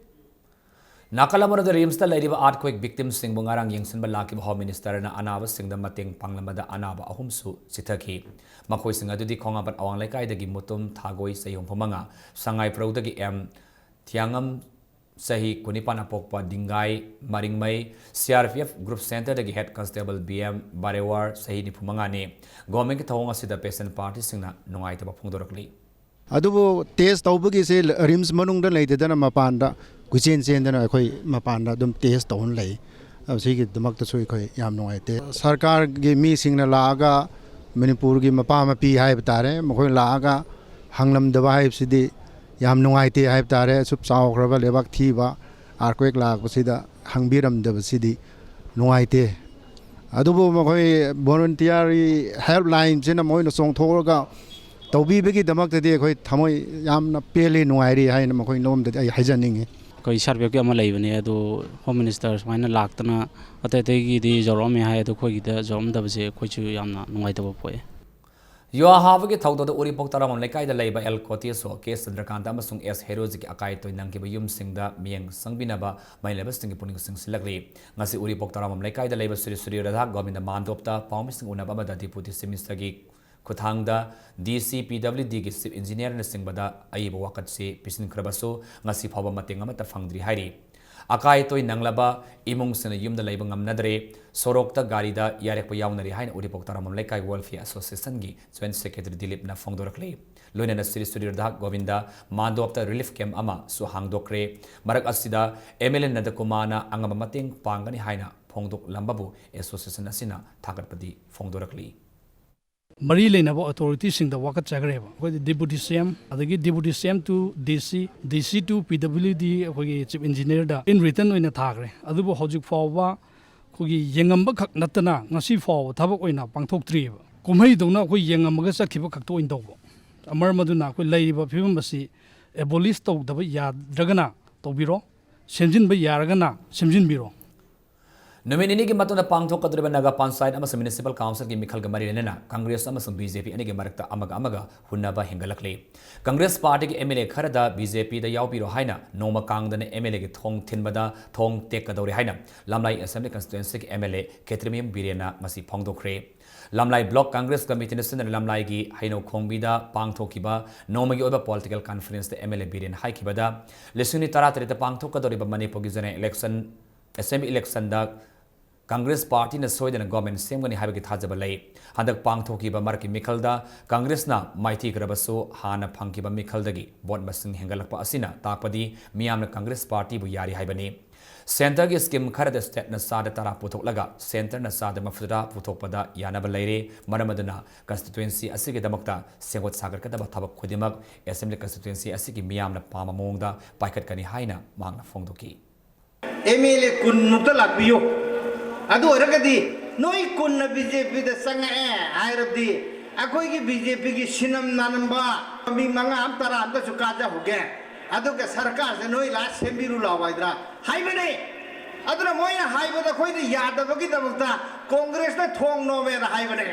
ꯅꯥꯀꯜ ꯑꯃꯔꯣꯝꯗ ꯔꯤꯝꯁꯇ ꯂꯩꯔꯤꯕ ꯑꯥꯔꯠꯀ꯭ꯋꯦꯛ ꯚꯤꯛꯇꯤꯝꯁꯤꯡꯕꯨ ꯉꯔꯥꯡ ꯌꯦꯡꯁꯤꯟꯕ ꯂꯥꯛꯈꯤꯕ ꯍꯣꯝ ꯃꯤꯅꯤꯁꯇꯔꯅ ꯑꯅꯥꯕꯁꯤꯡꯗ ꯃꯇꯦꯡ ꯄꯥꯡꯂꯝꯕꯗ ꯑꯅꯥꯕ ꯑꯍꯨꯝꯁꯨ ꯆꯤꯊꯈꯤ꯫ ꯃꯈꯣꯏꯁꯤꯡ ꯑꯗꯨꯗꯤ ꯈꯣꯡꯉꯥꯝꯄꯥꯠ ꯑꯋꯥꯡ ꯂꯩꯀꯥꯏꯗꯒꯤ ꯃꯨꯇꯨꯝ ꯊꯥꯒꯣꯏ, ꯆꯍꯤ ꯍꯨꯝꯐꯨ ꯃꯉꯥ, ꯁꯉꯥꯏ ꯄ꯭ꯔꯧꯗꯒꯤ ꯑꯦꯝ ꯊꯤꯌꯥꯉꯝ, ꯆꯍꯤ ꯀꯨꯟꯅꯤꯄꯥꯟ ꯑꯄꯣꯛꯄ ꯗꯤꯡꯒꯥꯏ ꯃꯔꯤꯡꯃꯩ, C R P F group ꯁꯦꯟꯇꯔꯗꯒꯤ head constable B M Barewar, ꯆꯍꯤ ꯅꯤꯐꯨ ꯃꯉꯥꯅꯤ꯫ ꯒꯣꯔꯃꯦꯟꯒꯤ ꯊꯧꯑꯣꯡ ꯑꯁꯤꯗ ꯄꯦꯁꯦꯟ ꯄꯥꯔꯇꯤꯁꯤꯡꯅ ꯅꯨꯡꯉꯥꯏꯇꯕ ꯐꯣꯡꯗꯣꯔꯛꯂꯤ꯫ ꯑꯗꯨꯕꯨ ꯇꯦꯁ ꯇꯧꯕꯒꯤꯁꯦ ꯔꯤꯝꯁ ꯃꯅꯨꯡꯗ ꯂꯩꯇꯗꯅ ꯃꯄꯥꯟꯗ ꯀꯣꯏꯆꯦꯟ ꯆꯦꯟꯗꯅ ꯑꯩꯈꯣꯏ ꯃꯄꯥꯟꯗ ꯑꯗꯨꯝ ꯇꯦꯁ ꯇꯧꯅ ꯂꯩ꯫ ꯑꯁꯤꯒꯤꯗꯃꯛꯇꯁꯨ ꯑꯩꯈꯣꯏ ꯌꯥꯝ ꯅꯨꯡꯉꯥꯏꯇꯦ꯫ ꯁꯔꯀꯥꯔꯒꯤ ꯃꯤꯁꯤꯡꯅ ꯂꯥꯛꯑꯒ ꯃꯅꯤꯄꯨꯔꯒꯤ ꯃꯄꯥ ꯃꯄꯤ ꯍꯥꯏꯕ ꯇꯥꯔꯦ, ꯃꯈꯣꯏ ꯂꯥꯛꯑꯒ ꯍꯪꯂꯝꯗꯕ ꯍꯥꯏꯕꯁꯤꯗꯤ ꯌꯥꯝ ꯅꯨꯡꯉꯥꯏꯇꯦ ꯍꯥꯏꯕ ꯇꯥꯔꯦ꯫ ꯑꯁꯨꯛ ꯆꯥꯎꯈ꯭ꯔꯕ ꯂꯩꯕꯥꯛ ꯊꯤꯕ earthquake ꯂꯥꯛꯄꯁꯤꯗ ꯍꯪꯕꯤꯔꯝꯗꯕꯁꯤꯗꯤ ꯅꯨꯡꯉꯥꯏꯇꯦ꯫ ꯑꯗꯨꯕꯨ ꯃꯈꯣꯏ voluntary help lineꯁꯤꯅ ꯃꯣꯏꯅ ꯆꯣꯡꯊꯣꯛꯂꯒ ꯇꯧꯕꯤꯕꯒꯤꯗꯃꯛꯇꯗꯤ ꯑꯩꯈꯣꯏ ꯊꯃꯣꯏ ꯌꯥꯝꯅ ꯄꯦꯜꯂꯤ, ꯅꯨꯡꯉꯥꯏꯔꯤ ꯍꯥꯏꯅ ꯃꯈꯣꯏ ꯂꯣꯝꯗꯗꯤ ꯑꯩ ꯍꯥꯏꯖꯅꯤꯡꯉꯤ꯫ ꯑꯩꯈꯣꯏ ꯁꯥꯔ ꯕꯦꯕꯀꯤ ꯑꯃ ꯂꯩꯕꯅꯦ, ꯑꯗꯨ ꯍꯣꯝ ꯃꯤꯅꯤꯁꯇꯔ ꯁꯨꯃꯥꯏꯅ ꯂꯥꯛꯇꯅ ꯑꯇꯩ ꯑꯇꯩꯒꯤꯗꯤ ꯌꯧꯔꯛꯑꯝꯃꯦ ꯍꯥꯏ, ꯑꯗꯣ ꯑꯩꯈꯣꯏꯒꯤꯗ ꯌꯧꯔꯛꯑꯝꯗꯕꯁꯦ ꯑꯩꯈꯣꯏꯁꯨ ꯌꯥꯝꯅ ꯅꯨꯡꯉꯥꯏꯇꯕ ꯄꯣꯛꯑꯦ꯫ ꯌꯨꯍꯥ ꯍꯥꯕꯒꯤ ꯊꯧꯗꯣꯛꯇ ꯎꯔꯤꯄꯣꯛ ꯇꯔꯥꯃꯝ ꯂꯩꯀꯥꯏꯗ ꯂꯩꯕ ꯑꯦꯜ ꯀꯣꯇꯦꯁꯣ, ꯀꯦ ꯆꯟꯗ꯭ꯔꯀꯥꯟꯇ ꯑꯃꯁꯨꯡ ꯑꯦꯁ ꯍꯦꯔꯣꯖꯤꯠꯀꯤ ꯑꯀꯥꯏ ꯑꯇꯣꯏ ꯅꯪꯈꯤꯕ ꯌꯨꯝꯁꯤꯡꯗ ꯃꯤꯠꯌꯦꯡ ꯆꯪꯕꯤꯅꯕ ꯃꯩ ꯂꯩꯕꯁꯤꯡꯒꯤ ꯄꯨꯛꯅꯤꯡ ꯆꯤꯡꯁꯤꯜꯂꯛꯂꯤ꯫ ꯉꯁꯤ ꯎꯔꯤꯄꯣꯛ ꯇꯔꯥꯃꯝ ꯂꯩꯀꯥꯏꯗ ꯂꯩꯕ ꯁ꯭ꯔꯤ ꯁ꯭ꯔꯤ ꯔꯥꯙꯥ ꯒꯣꯕꯤꯟꯗ ꯃꯥꯟꯗꯣꯞꯇ ꯄꯥꯎꯃꯤꯁꯤꯡ ꯎꯅꯕ ꯑꯃꯗ ꯗꯤꯄꯨꯇꯤ ꯆꯤꯐ ꯃꯤꯅꯤꯁꯇꯔꯒꯤ ꯈꯨꯠꯊꯥꯡꯗ ꯗꯤ ꯁꯤ, ꯄꯤ ꯗꯕ꯭ꯂꯤꯎ ꯗꯤꯒꯤ ꯆꯤꯐ ꯏꯟꯖꯤꯅꯤꯌꯔꯅꯆꯤꯡꯕꯗ ꯑꯏꯕ ꯋꯥꯀꯠꯁꯤ ꯄꯤꯁꯤꯟꯈ꯭ꯔꯕꯁꯨ ꯉꯁꯤ ꯐꯥꯎꯕ ꯃꯇꯦꯡ ꯑꯃꯠꯇ ꯐꯪꯗ꯭ꯔꯤ ꯍꯥꯏꯔꯤ꯫ ꯑꯀꯥꯏ ꯑꯇꯣꯏ ꯅꯪꯂꯕ ꯏꯃꯨꯡꯁꯤꯡꯅ ꯌꯨꯝꯗ ꯂꯩꯕ ꯉꯝꯅꯗ꯭ꯔꯦ, ꯁꯣꯔꯣꯛꯇ ꯒꯥꯔꯤꯗ ꯌꯥꯔꯛꯄ ꯌꯥꯎꯅꯔꯤ ꯍꯥꯏꯅ ꯎꯔꯤꯄꯣꯛ ꯇꯔꯥꯃꯝ ꯂꯩꯀꯥꯏ ꯋꯦꯜꯐꯤꯌꯔ ꯑꯦꯁꯣꯁꯤꯌꯦꯁꯟꯒꯤ ꯖꯣꯏꯟꯠ ꯁꯦꯀ꯭ꯔꯦꯇꯔꯤ ꯗꯤꯂꯤꯞꯅ ꯐꯣꯡꯗꯣꯔꯛꯂꯤ꯫ ꯂꯣꯏꯅꯅ ꯁ꯭ꯔꯤ ꯁ꯭ꯔꯤ ꯔꯥꯙꯥ ꯒꯣꯕꯤꯟꯗ ꯃꯥꯟꯗꯣꯞꯇ ꯔꯤꯂꯤꯐ ꯀꯦꯝꯞ ꯑꯃꯁꯨ ꯍꯥꯡꯗꯣꯛꯈ꯭ꯔꯦ꯫ ꯃꯔꯛ ꯑꯁꯤꯗ ꯑꯦꯝ ꯑꯦꯜ ꯑꯦ ꯅꯟꯗꯀꯨꯃꯥꯔꯅ ꯑꯉꯝꯕ ꯃꯇꯦꯡ ꯄꯥꯡꯒꯅꯤ ꯍꯥꯏꯅ ꯐꯣꯡꯗꯣꯛꯂꯝꯕꯕꯨ ꯑꯦꯁꯣꯁꯤꯌꯦꯁꯟ ꯑꯁꯤꯅ ꯊꯥꯒꯠꯄꯗꯤ ꯐꯣꯡꯗꯣꯔꯛꯂꯤ꯫ ꯃꯔꯤ ꯂꯩꯅꯕ ꯑꯣꯊꯣꯔꯤꯇꯤꯁꯤꯡꯗ ꯋꯥꯀꯠꯆꯈ꯭ꯔꯦꯕ꯫ ꯑꯩꯈꯣꯏꯗꯤ ꯗꯤꯄꯨꯇꯤ ꯁꯤ ꯑꯦꯝ, ꯑꯗꯒꯤ ꯗꯤꯄꯨꯇꯤ ꯁꯤ ꯑꯦꯝ ꯇꯨ ꯗꯤ ꯁꯤ, ꯗꯤ ꯁꯤ ꯇꯨ ꯄꯤ ꯗꯕ꯭ꯂꯤꯎ ꯗꯤ, ꯑꯩꯈꯣꯏꯒꯤ ꯆꯤꯐ ꯏꯟꯖꯤꯅꯤꯌꯔꯗ in written ꯑꯣꯏꯅ ꯊꯥꯈ꯭ꯔꯦ꯫ ꯑꯗꯨꯕꯨ ꯍꯧꯖꯤꯛ ꯐꯥꯎꯕ ꯑꯩꯈꯣꯏꯒꯤ ꯌꯦꯡꯉꯝꯕ ꯈꯛ ꯅꯠꯇꯅ ꯉꯁꯤ ꯐꯥꯎꯕ ꯊꯕꯛ ꯑꯣꯏꯅ ꯄꯥꯡꯊꯣꯛꯇ꯭ꯔꯤꯑꯕ꯫ ꯀꯨꯝꯍꯩꯗꯧꯅ ꯑꯩꯈꯣꯏ ꯌꯦꯡꯉꯝꯃꯒ ꯆꯠꯈꯤꯕ ꯈꯛꯇ ꯑꯣꯏꯅ ꯇꯧꯕ꯫ ꯃꯔꯝ ꯑꯗꯨꯅ ꯑꯩꯈꯣꯏ ꯂꯩꯔꯤꯕ ꯐꯤꯕꯝ ꯑꯁꯤ ꯑꯦꯕꯣꯂꯤꯁ ꯇꯧꯗꯕ ꯌꯥꯗ꯭ꯔꯒꯅ ꯇꯧꯕꯤꯔꯣ, ꯁꯦꯝꯖꯤꯟꯕ ꯌꯥꯔꯒꯅ ꯁꯦꯝꯖꯤꯟꯕꯤꯔꯣ꯫ ꯅꯨꯃꯤꯠ ꯅꯤꯅꯤꯒꯤ ꯃꯇꯨꯡꯗ ꯄꯥꯡꯊꯣꯛꯀꯗꯧꯔꯤꯕ ꯅꯥꯒꯥ ꯄꯟꯆꯥꯌꯠ ꯑꯃꯁꯨꯡ ꯃ꯭ꯌꯨꯅꯤꯁꯤꯄꯥꯜ ꯀꯥꯎꯟꯁꯤꯜꯒꯤ ꯃꯤꯈꯜꯒ ꯃꯔꯤ ꯂꯩꯅꯅ ꯀꯪꯒ꯭ꯔꯦꯁ ꯑꯃꯁꯨꯡ ꯕꯤ ꯖꯦ ꯄꯤ ꯑꯅꯤꯒꯤ ꯃꯔꯛꯇ ꯑꯃꯒ ꯑꯃꯒ ꯍꯨꯟꯅꯕ ꯍꯦꯟꯒꯠꯂꯛꯂꯤ꯫ ꯀꯪꯒ꯭ꯔꯦꯁ ꯄꯥꯔꯇꯤꯒꯤ ꯑꯦꯝ ꯑꯦꯜ ꯑꯦ ꯈꯔꯗ ꯕꯤ ꯖꯦ ꯄꯤꯗ ꯌꯥꯎꯕꯤꯔꯣ ꯍꯥꯏꯅ ꯅꯣꯡꯃ ꯀꯥꯡꯗꯅ ꯑꯦꯝ ꯑꯦꯜ ꯑꯦꯒꯤ ꯊꯣꯡ ꯊꯤꯟꯕꯗ ꯊꯣꯡ ꯇꯦꯛꯀꯗꯧꯔꯦ ꯍꯥꯏꯅ ꯂꯝꯂꯥꯏ ꯑꯦꯁꯦꯝꯕ꯭ꯂꯤ ꯀꯟꯁꯇꯤꯇ꯭ꯋꯦꯟꯁꯤꯒꯤ ꯑꯦꯝ ꯑꯦꯜ ꯑꯦ ꯈꯦꯇ꯭ꯔꯤꯃꯌꯨꯝ ꯕꯤꯔꯦꯟꯅ ꯉꯁꯤ ꯐꯣꯡꯗꯣꯛꯈ꯭ꯔꯦ꯫ ꯂꯝꯂꯥꯏ ꯕ꯭ꯂꯣꯛ ꯀꯪꯒ꯭ꯔꯦꯁ ꯀꯃꯤꯇꯤꯅ ꯁꯤꯟꯗꯨꯅ ꯂꯝꯂꯥꯏꯒꯤ ꯍꯩꯅꯧ ꯈꯣꯡꯕꯤꯗ ꯄꯥꯡꯊꯣꯛꯈꯤꯕ ꯅꯣꯡꯃꯒꯤ ꯑꯣꯏꯕ ꯄꯣꯂꯤꯇꯤꯀꯦꯜ ꯀꯟꯐꯔꯦꯟꯁꯇ ꯑꯦꯝ ꯑꯦꯜ ꯑꯦ ꯕꯤꯔꯦꯟ ꯍꯥꯏꯈꯤꯕꯗ, ꯂꯤꯁꯤꯡ ꯑꯅꯤ ꯇꯔꯥꯇꯔꯦꯠꯇ ꯄꯥꯡꯊꯣꯛꯀꯗꯧꯔꯤꯕ ꯃꯅꯤꯄꯨꯔꯒꯤ ꯖꯦꯅꯔꯦꯜ ꯏꯂꯦꯛꯁꯟ, ꯑꯦꯁꯦꯝꯕ꯭ꯂꯤ ꯏꯂꯦꯛꯁꯟꯗ ꯀꯪꯒ꯭ꯔꯦꯁ ꯄꯥꯔꯇꯤꯅ ꯁꯣꯏꯗꯅ ꯒꯣꯚꯔꯟꯃꯦꯟꯠ ꯁꯦꯝꯒꯅꯤ ꯍꯥꯏꯕꯒꯤ ꯊꯥꯖꯕ ꯂꯩ꯫ ꯍꯟꯗꯛ ꯄꯥꯡꯊꯣꯛꯈꯤꯕ ꯃꯔꯛꯀꯤ ꯃꯤꯈꯜꯗ ꯀꯪꯒ꯭ꯔꯦꯁꯅ ꯃꯥꯏꯊꯤꯈ꯭ꯔꯕꯁꯨ, ꯍꯥꯟꯅ ꯐꯪꯈꯤꯕ ꯃꯤꯈꯜꯗꯒꯤ ꯚꯣꯠ ꯃꯁꯤꯡ ꯍꯦꯟꯒꯠꯂꯛꯄ ꯑꯁꯤꯅ ꯇꯥꯛꯄꯗꯤ ꯃꯤꯌꯥꯝꯅ ꯀꯪꯒ꯭ꯔꯦꯁ ꯄꯥꯔꯇꯤꯕꯨ ꯌꯥꯔꯤ ꯍꯥꯏꯕꯅꯤ꯫ ꯁꯦꯟꯇꯔꯒꯤ ꯁ꯭ꯀꯤꯝ ꯈꯔꯗ ꯁ꯭ꯇꯦꯠꯅ ꯆꯥꯗ ꯇꯔꯥ ꯄꯨꯊꯣꯛꯂꯒ ꯁꯦꯟꯇꯔꯅ ꯆꯥꯗ ꯃꯔꯤꯐꯨꯇꯔꯥ ꯄꯨꯊꯣꯛꯄꯗ ꯌꯥꯅꯕ ꯂꯩꯔꯦ꯫ ꯃꯔꯝ ꯑꯗꯨꯅ ꯀꯟꯁꯇꯤꯇ꯭ꯋꯦꯟꯁꯤ ꯑꯁꯤꯒꯤꯗꯃꯛꯇ ꯁꯦꯝꯒꯠ ꯁꯥꯒꯠꯀꯗꯕ ꯊꯕꯛ ꯈꯨꯗꯤꯡꯃꯛ ꯑꯦꯁꯦꯝꯕ꯭ꯂꯤ ꯀꯟꯁꯇꯤꯇ꯭ꯋꯦꯟꯁꯤ ꯑꯁꯤꯒꯤ ꯃꯤꯌꯥꯝꯅ ꯄꯥꯝꯕ ꯃꯑꯣꯡꯗ ꯄꯥꯏꯈꯠꯀꯅꯤ ꯍꯥꯏꯅ ꯃꯍꯥꯛꯅ ꯐꯣꯡꯗꯣꯛꯈꯤ꯫ ꯑꯦꯝ ꯑꯦꯜ ꯑꯦ ꯀꯨꯟꯃꯨꯛꯇ ꯂꯥꯛꯄꯤꯌꯨ꯫ ꯑꯗꯨ ꯑꯣꯏꯔꯒꯗꯤ ꯅꯣꯏ ꯀꯨꯟꯅ ꯕꯤ ꯖꯦ ꯄꯤꯗ ꯆꯪꯉꯛꯑꯦ ꯍꯥꯏꯔꯕꯗꯤ ꯑꯩꯈꯣꯏꯒꯤ ꯕꯤ ꯖꯦ ꯄꯤꯒꯤ ꯁꯤꯅꯝ ꯅꯥꯅꯝꯕ ꯃꯤ ꯃꯉꯥ ꯑꯃ ꯇꯔꯥ ꯑꯃꯇꯁꯨ ꯀꯥꯖꯍꯧꯒꯦ꯫ ꯑꯗꯨꯒ ꯁꯔꯀꯥꯔꯁꯦ ꯅꯣꯏ ꯂꯥꯛꯑ ꯁꯦꯝꯕꯤꯔꯨ ꯂꯥꯎ ꯍꯥꯏꯗ꯭ꯔꯥ ꯍꯥꯏꯕꯅꯦ꯫ ꯑꯗꯨꯅ ꯃꯣꯏꯅ ꯍꯥꯏꯕꯗ ꯑꯩꯈꯣꯏꯅ ꯌꯥꯗꯕꯒꯤꯗꯃꯛꯇ ꯀꯣꯡꯒ꯭ꯔꯦꯁꯅ ꯊꯣꯡ ꯅꯣꯝꯃꯦꯅ ꯍꯥꯏꯕꯅꯦ꯫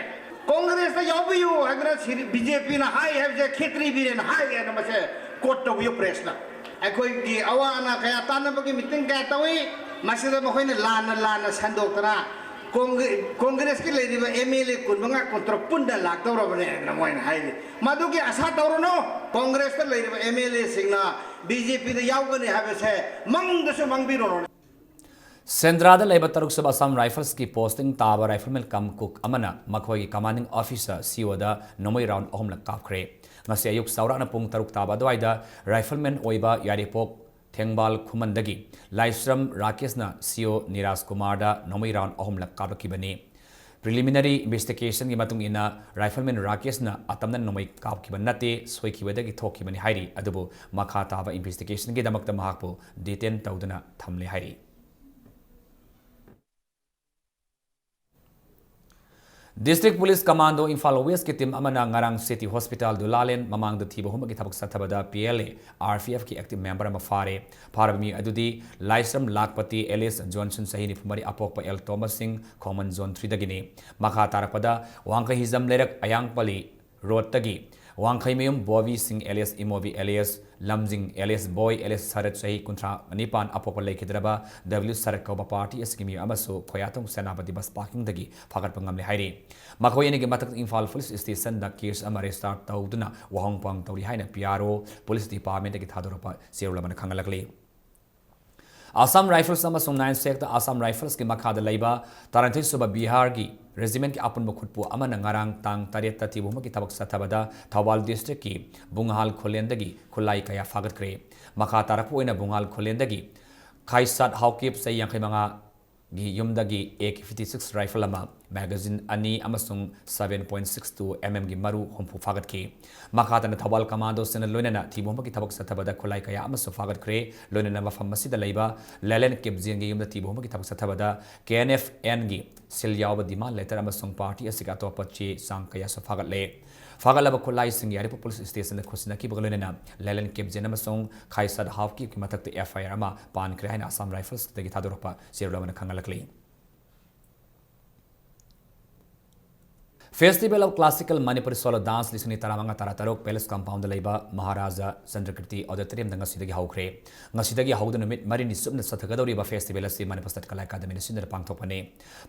ꯀꯣꯡꯒ꯭ꯔꯦꯁꯇ ꯌꯥꯎꯕꯤꯌꯨ ꯍꯥꯏꯗꯅ ꯁꯤꯗꯤ ꯕꯤ ꯖꯦ ꯄꯤꯅ ꯍꯥꯏ ꯍꯥꯏꯕꯁꯦ ꯈꯦꯇ꯭ꯔꯤ ꯕꯤꯔꯦꯟ ꯍꯥꯏ ꯍꯥꯏꯅ ꯃꯁꯦ ꯀꯣꯠ ꯇꯧꯕꯤꯌꯨ ꯄ꯭ꯔꯦꯁꯅ꯫ ꯑꯩꯈꯣꯏꯒꯤ ꯑꯋꯥ ꯑꯅꯥ ꯀꯌꯥ ꯇꯥꯟꯅꯕꯒꯤ ꯃꯤꯇꯤꯡ ꯀꯌꯥ ꯇꯧꯏ꯫ ꯃꯁꯤꯗ ꯃꯈꯣꯏꯅ ꯂꯥꯟꯅ ꯂꯥꯟꯅ ꯁꯟꯗꯣꯛꯇꯅ ꯀꯣꯡꯒ꯭ꯔꯦ-, ꯀꯣꯡꯒ꯭ꯔꯦꯁꯀꯤ ꯂꯩꯔꯤꯕ ꯑꯦꯝ ꯑꯦꯜ ꯑꯦ ꯀꯨꯟꯃꯉꯥ ꯀꯨꯟꯇꯔꯨꯛ ꯄꯨꯟꯅ ꯂꯥꯛꯇꯧꯔꯕꯅꯦ ꯍꯥꯏꯗꯅ ꯃꯣꯏꯅ ꯍꯥꯏꯔꯤ꯫ ꯃꯗꯨꯒꯤ ꯑꯁꯥ ꯇꯧꯔꯨꯅꯨ꯫ ꯀꯣꯡꯒ꯭ꯔꯦꯁꯇ ꯂꯩꯔꯤꯕ ꯑꯦꯝ ꯑꯦꯜ ꯑꯦꯁꯤꯡꯅ ꯕꯤ ꯖꯦ ꯄꯤꯗ ꯌꯥꯎꯒꯅꯤ ꯍꯥꯏꯕꯁꯦ ꯃꯪꯗꯁꯨ ꯃꯪꯕꯤꯔꯨꯅꯨ꯫ ꯁꯦꯟꯗ꯭ꯔꯥꯗ ꯂꯩꯕ ꯇꯔꯨꯛꯁꯨꯕ ꯑꯁꯥꯝ ꯔꯥꯏꯐꯜꯁꯀꯤ ꯄꯣꯁꯇꯤꯡ ꯇꯥꯕ ꯔꯥꯏꯐꯜꯃꯦꯟ ꯀꯝ ꯀꯨꯛ ꯑꯃꯅ ꯃꯈꯣꯏꯒꯤ ꯀꯃꯥꯟꯗꯤꯡ ꯑꯣꯐꯤꯁꯔ ꯁꯤ ꯏ ꯑꯣꯗ ꯅꯣꯡꯃꯩ ꯔꯥꯎꯟ ꯑꯍꯨꯝꯂꯛ ꯀꯥꯞꯈ꯭ꯔꯦ꯫ ꯉꯁꯤ ꯑꯌꯨꯛ ꯆꯥꯎꯔꯥꯛꯅ ꯄꯨꯡ ꯇꯔꯨꯛ ꯇꯥꯕ ꯑꯗꯨꯋꯥꯏꯗ ꯔꯥꯏꯐꯜꯃꯦꯟ ꯑꯣꯏꯕ ꯌꯥꯏꯔꯤꯄꯣꯛ ꯊꯦꯡꯕꯥꯜ ꯈꯨꯃꯟꯗꯒꯤ ꯂꯥꯏꯁ꯭ꯔꯝ ꯔꯥꯀꯦꯁꯅ ꯁꯤ ꯏ ꯑꯣ ꯅꯤꯔꯥꯖ ꯀꯨꯃꯥꯔꯗ ꯅꯣꯡꯃꯩ ꯔꯥꯎꯟ ꯑꯍꯨꯝꯂꯛ ꯀꯥꯞꯂꯛꯈꯤꯕꯅꯤ꯫ ꯄ꯭ꯔꯤꯂꯤꯃꯤꯅꯔꯤ ꯏꯟꯚꯦꯁꯇꯤꯒꯦꯁꯟꯒꯤ ꯃꯇꯨꯡ ꯏꯟꯅ ꯔꯥꯏꯐꯜꯃꯦꯟ ꯔꯥꯀꯦꯁꯅ ꯑꯇꯝꯅ ꯅꯣꯡꯃꯩ ꯀꯥꯞꯈꯤꯕ ꯅꯠꯇꯦ, ꯁꯣꯏꯈꯤꯕꯗꯒꯤ ꯊꯣꯛꯈꯤꯕꯅꯤ ꯍꯥꯏꯔꯤ꯫ ꯑꯗꯨꯕꯨ ꯃꯈꯥ ꯇꯥꯕ ꯏꯟꯚꯦꯁꯇꯤꯒꯦꯁꯟꯒꯤꯗꯃꯛꯇ ꯃꯍꯥꯛꯄꯨ ꯗꯤꯇꯦꯟ ꯇꯧꯗꯨꯅ ꯊꯝꯂꯦ ꯍꯥꯏꯔꯤ꯫ ꯗꯤꯁꯇ꯭ꯔꯤꯛ ꯄꯨꯂꯤꯁ ꯀꯃꯥꯟꯗꯣ ꯏꯝꯐꯥꯜ ꯋꯦꯁꯀꯤ ꯇꯤꯝ ꯑꯃꯅ ꯉꯔꯥꯡ ꯁꯤꯇꯤ ꯍꯣꯁꯄꯤꯇꯥꯜ ꯗꯨꯂꯥꯂꯦꯟ ꯃꯃꯥꯡꯗ ꯊꯤꯕ ꯍꯨꯝꯕꯒꯤ ꯊꯕꯛ ꯆꯠꯊꯕꯗ P L A R P ꯑꯦꯐꯀꯤ ꯑꯦꯛꯇꯤꯚ ꯃꯦꯝꯕꯔ ꯑꯃ ꯐꯥꯔꯦ꯫ ꯐꯥꯔꯕ ꯃꯤ ꯑꯗꯨꯗꯤ ꯂꯥꯏꯁ꯭ꯔꯝ ꯂꯥꯛꯄꯇꯤ ꯑꯦꯂꯤꯁ ꯖꯣꯟꯁꯟ, ꯆꯍꯤ ꯅꯤꯐꯨ ꯃꯔꯤ, ꯑꯄꯣꯛꯄ ꯑꯦꯜ ꯇꯣꯝꯕ ꯁꯤꯡ, ꯈꯣꯡꯃꯟ ꯖꯣꯟ ꯊ꯭ꯔꯤꯗꯒꯤꯅꯤ꯫ ꯃꯈꯥ ꯇꯥꯔꯛꯄꯗ ꯋꯥꯡꯈꯩ ꯍꯤꯖꯝ ꯂꯩꯔꯛ ꯑꯌꯥꯡꯄꯜꯂꯤ ꯔꯣꯗꯇꯒꯤ ꯋꯥꯡꯈꯩꯃꯌꯨꯝ ꯕꯣꯕꯤ ꯁꯤꯡ ꯑꯦꯂꯤꯌꯥꯁ ꯏꯃꯣꯕꯤ ꯑꯦꯂꯤꯌꯥꯁ ꯂꯝꯖꯤꯡ ꯑꯦꯂꯤꯌꯥꯁ ꯕꯣꯏ ꯑꯦꯂꯤꯌꯥꯁ ꯁꯔꯠ, ꯆꯍꯤ ꯀꯨꯟꯊ꯭ꯔꯥ ꯅꯤꯄꯥꯟ, ꯑꯄꯣꯛꯄ ꯂꯩꯈꯤꯗ꯭ꯔꯕ ꯗꯕ꯭ꯂꯤꯌꯨ ꯁꯔꯠ ꯀꯧꯕ ꯄꯥꯔꯇꯤ ꯑꯁꯤꯒꯤ ꯃꯤꯑꯣꯏ ꯑꯃꯁꯨ ꯈꯣꯌꯥꯊꯣꯡ ꯁꯦꯅꯥꯄꯇꯤ ꯕꯁ ꯄꯥꯔꯀꯤꯡꯗꯒꯤ ꯐꯥꯒꯠꯄ ꯉꯝꯂꯦ ꯍꯥꯏꯔꯤ꯫ ꯃꯈꯣꯏ ꯑꯅꯤꯒꯤ ꯃꯊꯛꯇ ꯏꯝꯐꯥꯜ ꯄꯨꯂꯤꯁ ꯁ꯭ꯇꯦꯁꯟꯗ ꯀꯦꯁ ꯑꯃ ꯔꯦꯖꯤꯁꯇꯥꯔ ꯇꯧꯗꯨꯅ ꯋꯥꯍꯪ ꯄꯥꯎꯍꯪ ꯇꯧꯔꯤ ꯍꯥꯏꯅ ꯄꯤ ꯑꯥꯔ ꯑꯣ ꯄꯨꯂꯤꯁ ꯗꯤꯄꯥꯔꯠꯃꯦꯟꯗꯒꯤ ꯊꯥꯗꯣꯔꯛꯄ ꯆꯦꯔꯣꯜ ꯑꯃꯅ ꯈꯪꯍꯜꯂꯛꯂꯤ꯫ Assam Rifles ꯑꯃꯁꯨꯡ ꯅꯥꯏꯟ ꯁꯦꯛꯇ Assam Riflesꯀꯤ ꯃꯈꯥꯗ ꯂꯩꯕ ꯇꯔꯥꯅꯤꯊꯣꯏ ꯁꯨꯕ ꯕꯤꯍꯥꯔꯒꯤ regimentꯀꯤ ꯑꯄꯨꯟꯕ ꯈꯨꯠꯄꯨ ꯑꯃꯅ ꯉꯔꯥꯡ ꯇꯥꯡ ꯇꯔꯦꯠꯇ ꯊꯤꯕ ꯍꯨꯝꯕꯒꯤ ꯊꯕꯛ ꯆꯠꯊꯕꯗ ꯊꯧꯕꯥꯜ districtꯀꯤ ꯕꯨꯡꯍꯥꯜ ꯈꯨꯂꯦꯟꯗꯒꯤ ꯈꯨꯠꯂꯥꯏ ꯀꯌꯥ ꯐꯥꯒꯠꯈ꯭ꯔꯦ꯫ ꯃꯈꯥ ꯇꯥꯔꯛꯄ ꯑꯣꯏꯅ ꯕꯨꯡꯍꯥꯜ ꯈꯨꯂꯦꯟꯗꯒꯤ ꯈꯥꯏꯁꯥꯠ ꯍꯥꯎꯀꯤꯞ ꯆꯍꯤ ꯌꯥꯡꯈꯩ ꯃꯉꯥꯒꯤ ꯌꯨꯝꯗꯒꯤ A K fifty six rifle ꯑꯃ, magazine ꯑꯅꯤ ꯑꯃꯁꯨꯡ seven point six two MM ꯒꯤ ꯃꯔꯨ ꯍꯨꯝꯐꯨ ꯐꯥꯒꯠꯈꯤ꯫ ꯃꯈꯥ ꯇꯥꯅ ꯊꯧꯕꯥꯜ commandoꯁꯤꯡꯅ ꯂꯣꯏꯅꯅ ꯊꯤꯕ ꯍꯨꯝꯕꯒꯤ ꯊꯕꯛ ꯆꯠꯊꯕꯗ ꯈꯨꯠꯂꯥꯏ ꯀꯌꯥ ꯑꯃꯁꯨ ꯐꯥꯒꯠꯈ꯭ꯔꯦ꯫ ꯂꯣꯏꯅꯅ ꯃꯐꯝ ꯑꯁꯤꯗ ꯂꯩꯕ ꯂꯦꯂꯦꯟ ꯀꯤꯞꯖꯦꯟꯒꯤ ꯌꯨꯝꯗ ꯊꯤꯕ ꯍꯨꯝꯕꯒꯤ ꯊꯕꯛ ꯆꯠꯊꯕꯗ KNFNꯒꯤ seal ꯌꯥꯎꯕ demand letter ꯑꯃꯁꯨꯡ party ꯑꯁꯤꯒꯤ ꯑꯇꯣꯞꯄ ꯆꯦ ꯆꯥꯡ ꯀꯌꯥꯁꯨ ꯐꯥꯒꯠꯂꯦ꯫ ꯐꯥꯒꯠꯂꯕ ꯈꯨꯠꯂꯥꯏꯁꯤꯡ ꯌꯥꯏꯔꯤꯄꯣꯛ police stationꯗ ꯈꯨꯠꯁꯤꯟꯅꯈꯤꯕꯒ ꯂꯣꯏꯅꯅ ꯂꯦꯂꯦꯟ ꯀꯤꯞꯖꯦꯟ ꯑꯃꯁꯨꯡ ꯈꯥꯏꯁꯥꯠ ꯍꯥꯎꯀꯤꯞꯀꯤ ꯃꯊꯛꯇ FIR ꯑꯃ ꯄꯥꯟꯈ꯭ꯔꯦ ꯍꯥꯏꯅ Assam Riflesꯇꯒꯤ ꯊꯥꯗꯣꯔꯛꯄ ꯆꯦꯔꯣꯜ ꯑꯃꯅ ꯈꯪꯍꯜꯂꯛꯂꯤ꯫ Festival of Classical Manipuri Solo Dance ꯂꯤꯁꯤꯡ ꯑꯅꯤ ꯇꯔꯥꯃꯉꯥ ꯇꯔꯥꯇꯔꯨꯛ Palace Compoundꯗ ꯂꯩꯕ ꯃꯍꯥꯔꯥꯖꯥ ꯆꯟꯗ꯭ꯔꯀꯤꯔꯇꯤ Auditoriumꯗ ꯉꯁꯤꯗꯒꯤ ꯍꯧꯈ꯭ꯔꯦ꯫ ꯉꯁꯤꯗꯒꯤ ꯍꯧꯗꯨꯅ ꯅꯨꯃꯤꯠ ꯃꯔꯤꯅꯤ ꯆꯨꯞꯅ ꯆꯠꯊꯒꯗꯧꯔꯤꯕ festival ꯑꯁꯤ Manipur State Kala Academyꯅ ꯁꯤꯟꯗꯨꯅ ꯄꯥꯡꯊꯣꯛꯄꯅꯤ꯫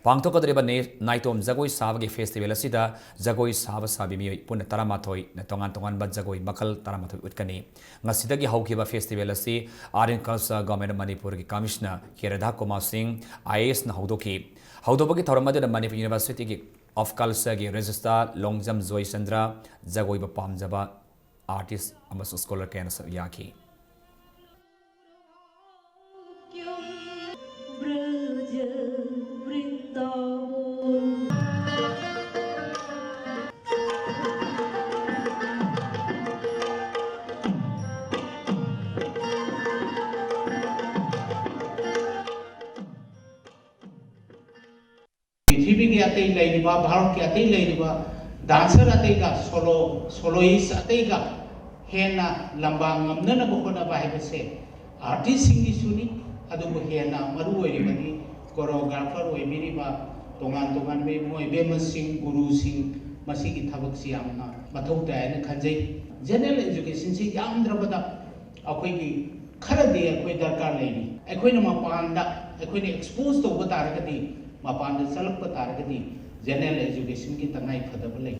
ꯄꯥꯡꯊꯣꯛꯀꯗꯧꯔꯤꯕ ꯅꯦ-, ꯅꯥꯏꯇꯣꯝ ꯖꯒꯣꯏ ꯁꯥꯕꯒꯤ festival ꯑꯁꯤꯗ ꯖꯒꯣꯏ ꯁꯥꯕ ꯁꯥꯕꯤ ꯃꯤꯑꯣꯏ ꯄꯨꯟꯅ ꯇꯔꯥꯃꯥꯊꯣꯏꯅ ꯇꯣꯉꯥꯟ ꯇꯣꯉꯥꯟꯕ ꯖꯒꯣꯏ ꯃꯈꯜ ꯇꯔꯥꯃꯥꯊꯣꯏ ꯎꯠꯀꯅꯤ꯫ ꯉꯁꯤꯗꯒꯤ ꯍꯧꯈꯤꯕ festival ꯑꯁꯤ Art and Culture Government of Manipurꯒꯤ Commissioner K Radha Kumar ꯁꯤꯡ, IASꯅ ꯍꯧꯗꯣꯛꯈꯤ꯫ ꯍꯧꯗꯣꯛꯄꯒꯤ ꯊꯧꯔꯝ ꯑꯗꯨꯗ Manipur Universityꯒꯤ of Cultureꯒꯤ Registrar Longjam Joychandra, ꯖꯒꯣꯏꯕꯨ ꯄꯥꯝꯖꯕ artist ꯑꯃꯁꯨꯡ scholar ꯀꯌꯥꯅ ꯁꯔꯨꯛ ꯌꯥꯈꯤ꯫ ꯄ꯭ꯔꯤꯊꯤꯕꯤꯒꯤ ꯑꯇꯩ ꯂꯩꯔꯤꯕ, ꯚꯥꯔꯠꯀꯤ ꯑꯇꯩ ꯂꯩꯔꯤꯕ dancer ꯑꯇꯩꯒ, solo, soloist ꯑꯇꯩꯒ ꯍꯦꯟꯅ ꯂꯝꯕꯥ ꯉꯝꯅꯅꯕ ꯍꯣꯠꯅꯕ ꯍꯥꯏꯕꯁꯦ artistꯁꯤꯡꯒꯤꯁꯨꯅꯤ, ꯑꯗꯨꯕꯨ ꯍꯦꯟꯅ ꯃꯔꯨ ꯑꯣꯏꯔꯤꯕꯗꯤ choreographer ꯑꯣꯏꯕꯤꯔꯤꯕ ꯇꯣꯉꯥꯟ ꯇꯣꯉꯥꯟꯕ ꯏꯕꯨꯡꯉꯣ ꯏꯕꯦꯝꯃꯁꯤꯡ, ꯒꯨꯔꯨꯁꯤꯡ, ꯃꯁꯤꯒꯤ ꯊꯕꯛꯁꯤ ꯌꯥꯝꯅ ꯃꯊꯧ ꯇꯥꯏ ꯍꯥꯏꯅ ꯈꯟꯖꯩ꯫ General educationꯁꯤ ꯌꯥꯝꯗ꯭ꯔꯕꯗ ꯑꯩꯈꯣꯏꯒꯤ ꯈꯔꯗꯤ ꯑꯩꯈꯣꯏ ꯗꯔꯀꯥꯔ ꯂꯩꯔꯤ꯫ ꯑꯩꯈꯣꯏꯅ ꯃꯄꯥꯟꯗ ꯑꯩꯈꯣꯏꯅ expose ꯇꯧꯕ ꯇꯥꯔꯒꯗꯤ, ꯃꯄꯥꯟꯗ ꯆꯠꯂꯛꯄ ꯇꯥꯔꯒꯗꯤ general educationꯒꯤ ꯇꯉꯥꯏ ꯐꯗꯕ ꯂꯩ꯫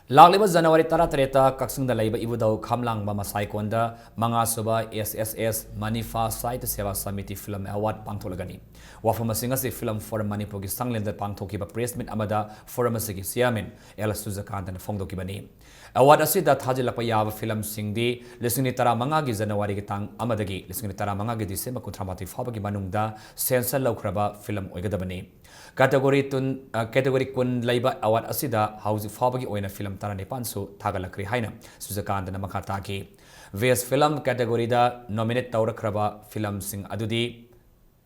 ꯂꯥꯛꯂꯤꯕ ꯖꯅꯋꯥꯔꯤ ꯇꯔꯥꯇꯔꯦꯠꯇ ꯀꯛꯆꯤꯡꯗ ꯂꯩꯕ ꯏꯕꯨꯙꯧ ꯈꯝꯂꯥꯡꯕ ꯃꯁꯥꯏꯀꯣꯟꯗ ꯃꯉꯥꯁꯨꯕ S S S Manipha Sahitya Seva Samiti Film Award ꯄꯥꯡꯊꯣꯛꯂꯒꯅꯤ꯫ ꯋꯥꯐꯝꯁꯤꯡ ꯑꯁꯤ Film Forum ꯃꯅꯤꯄꯨꯔꯒꯤ ꯁꯪꯂꯦꯟꯗ ꯄꯥꯡꯊꯣꯛꯈꯤꯕ press meet ꯑꯃꯗ Forum ꯑꯁꯤꯒꯤ chairman L ꯁꯨꯖꯀꯥꯟꯇꯅ ꯐꯣꯡꯗꯣꯛꯈꯤꯕꯅꯤ꯫ Award ꯑꯁꯤꯗ ꯊꯥꯖꯤꯜꯂꯛꯄ ꯌꯥꯕ filmꯁꯤꯡꯗꯤ ꯂꯤꯁꯤꯡ ꯑꯅꯤ ꯇꯔꯥꯃꯉꯥꯒꯤ ꯖꯅꯋꯥꯔꯤꯒꯤ ꯇꯥꯡ ꯑꯃꯗꯒꯤ ꯂꯤꯁꯤꯡ ꯑꯅꯤ ꯇꯔꯥꯃꯉꯥꯒꯤ ꯗꯤꯁꯦꯝꯕꯔ ꯀꯨꯟꯊ꯭ꯔꯥꯃꯥꯊꯣꯏ ꯐꯥꯎꯕꯒꯤ ꯃꯅꯨꯡꯗ censor ꯂꯧꯈ꯭ꯔꯕ film ꯑꯣꯏꯒꯗꯕꯅꯤ꯫ Category ꯇꯨꯟ-, ꯑ, category ꯀꯨꯟ ꯂꯩꯕ award ꯑꯁꯤꯗ ꯍꯧꯖꯤꯛ ꯐꯥꯎꯕꯒꯤ ꯑꯣꯏꯅ film ꯇꯔꯥꯅꯤꯄꯥꯟꯁꯨ ꯊꯥꯒꯠꯂꯛꯈ꯭ꯔꯦ ꯍꯥꯏꯅ ꯁꯨꯖꯀꯥꯟꯇꯅ ꯃꯈꯥ ꯇꯥꯈꯤ꯫ Best Film categoryꯗ nominate ꯇꯧꯔꯛꯈ꯭ꯔꯕ filmꯁꯤꯡ ꯑꯗꯨꯗꯤ,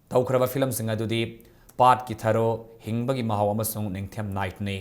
ꯇꯧꯈ꯭ꯔꯕ filmꯁꯤꯡ ꯑꯗꯨꯗꯤ ꯄꯥꯠꯀꯤ ꯊꯔꯣ, ꯍꯤꯡꯕꯒꯤ ꯃꯍꯥꯎ ꯑꯃꯁꯨꯡ ꯅꯤꯡꯊꯦꯝ ꯅꯥꯏꯠꯅꯤ꯫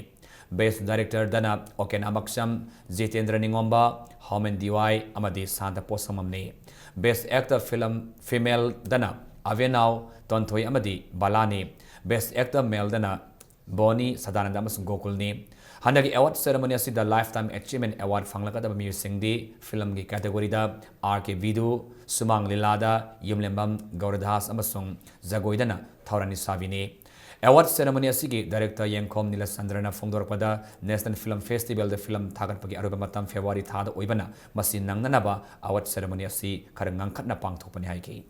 Best Directorꯗꯅ ꯑꯣꯀꯦꯟ ꯑꯃꯛꯆꯝ, ꯖꯤꯇꯦꯟꯗ꯭ꯔ ꯅꯤꯉꯣꯝꯕ, ꯍꯣꯃꯦꯟ ꯗꯤꯋꯥꯏ ꯑꯃꯗꯤ ꯁꯥꯟꯇ ꯄꯣꯠꯁꯪꯕꯝꯅꯤ꯫ Best Actor Film Femaleꯗꯅ ꯑꯚꯦꯅꯥꯎ, ꯇꯣꯟꯊꯣꯏ ꯑꯃꯗꯤ ꯕꯂꯥꯅꯤ꯫ Best Actor Maleꯗꯅ ꯕꯣꯅꯤ, ꯁꯗꯥꯅꯟꯗ ꯑꯃꯁꯨꯡ ꯒꯣꯀꯨꯜꯅꯤ꯫ ꯍꯟꯗꯛꯀꯤ award ceremony ꯑꯁꯤꯗ Lifetime Achievement Award ꯐꯪꯂꯛꯀꯗꯕ ꯃꯤꯑꯣꯏꯁꯤꯡꯗꯤ filmꯒꯤ categoryꯗ R K ꯕꯤꯗꯨ, ꯁꯨꯃꯥꯡ ꯂꯤꯂꯥꯗ ꯌꯨꯝꯂꯦꯝꯕꯝ ꯒꯧꯔꯙꯥꯁ ꯑꯃꯁꯨꯡ ꯖꯒꯣꯏꯗꯅ ꯊꯧꯔꯥꯅꯤ ꯁꯥꯕꯤꯅꯤ꯫ Award ceremony ꯑꯁꯤꯒꯤ director ꯌꯦꯡꯈꯣꯝ ꯅꯤꯂꯆꯟꯗ꯭ꯔꯅ ꯐꯣꯡꯗꯣꯔꯛꯄꯗ, National Film Festivalꯗ film ꯊꯥꯒꯠꯄꯒꯤ ꯑꯔꯣꯏꯕ ꯃꯇꯝ February ꯊꯥꯗ ꯑꯣꯏꯕꯅ, ꯃꯁꯤ ꯅꯪꯅꯅꯕ award ceremony ꯑꯁꯤ ꯈꯔ ꯉꯟꯈꯠꯅ ꯄꯥꯡꯊꯣꯛꯄꯅꯤ ꯍꯥꯏꯈꯤ꯫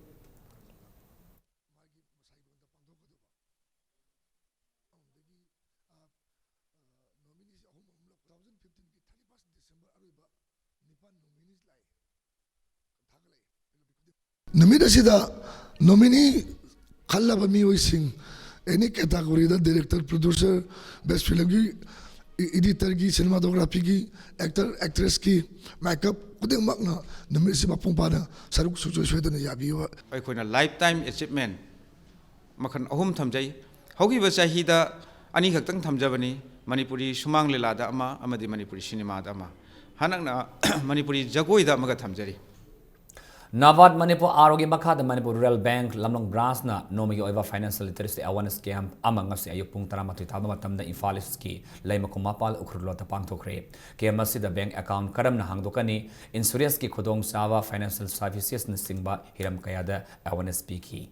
ꯅꯨꯃꯤꯠ ꯑꯁꯤꯗ nominee ꯈꯜꯂꯕ ꯃꯤꯑꯣꯏꯁꯤꯡ, any categoryꯗ director, producer, best filmꯒꯤ, editorꯒꯤ, cinematographyꯒꯤ, actor, actressꯀꯤ, makeup ꯈꯨꯗꯤꯡꯃꯛꯅ ꯅꯨꯃꯤꯠ ꯑꯁꯤ ꯃꯄꯨꯡ ꯐꯥꯅ ꯁꯔꯨꯛ ꯁꯨꯡꯁꯣꯏ ꯁꯣꯏꯗꯅ ꯌꯥꯕꯤꯌꯨ꯫ ꯑꯩꯈꯣꯏꯅ lifetime achievement ꯃꯈꯜ ꯑꯍꯨꯝ ꯊꯝꯖꯩ꯫ ꯍꯧꯈꯤꯕ ꯆꯍꯤꯗ ꯑꯅꯤꯈꯛꯇꯪ ꯊꯝꯖꯕꯅꯤ, ꯃꯅꯤꯄꯨꯔꯤ ꯁꯨꯃꯥꯡ ꯂꯤꯂꯥꯗ ꯑꯃ ꯑꯃꯗꯤ ꯃꯅꯤꯄꯨꯔꯤ ꯁꯤꯅꯦꯃꯥꯗ ꯑꯃ꯫ ꯍꯟꯗꯛꯅ ꯃꯅꯤꯄꯨꯔꯤ ꯖꯒꯣꯏꯗ ꯑꯃꯒ ꯊꯝꯖꯔꯤ꯫ NABARD Manipur ROꯒꯤ ꯃꯈꯥꯗ Manipur Rural Bank ꯂꯝꯂꯣꯡ branchꯅ ꯅꯣꯡꯃꯒꯤ ꯑꯣꯏꯕ financial literacy awareness camp ꯑꯃ ꯉꯁꯤ ꯑꯌꯨꯛ ꯄꯨꯡ ꯇꯔꯥꯃꯥꯊꯣꯏ ꯇꯥꯕ ꯃꯇꯝꯗ ꯏꯝꯐꯥꯜ Eastꯀꯤ ꯂꯩꯃꯈꯨꯝ ꯃꯄꯥꯜ ꯎꯈ꯭ꯔꯨꯜ ꯂꯣꯠꯇ ꯄꯥꯡꯊꯣꯛꯈ꯭ꯔꯦ꯫ Camp ꯑꯁꯤꯗ bank account ꯀꯔꯝꯅ ꯍꯥꯡꯗꯣꯛꯀꯅꯤ, insuranceꯀꯤ ꯈꯨꯗꯣꯡꯆꯥꯕ, financial servicesꯅꯆꯤꯡꯕ ꯍꯤꯔꯝ ꯀꯌꯥꯗ awareness ꯄꯤꯈꯤ꯫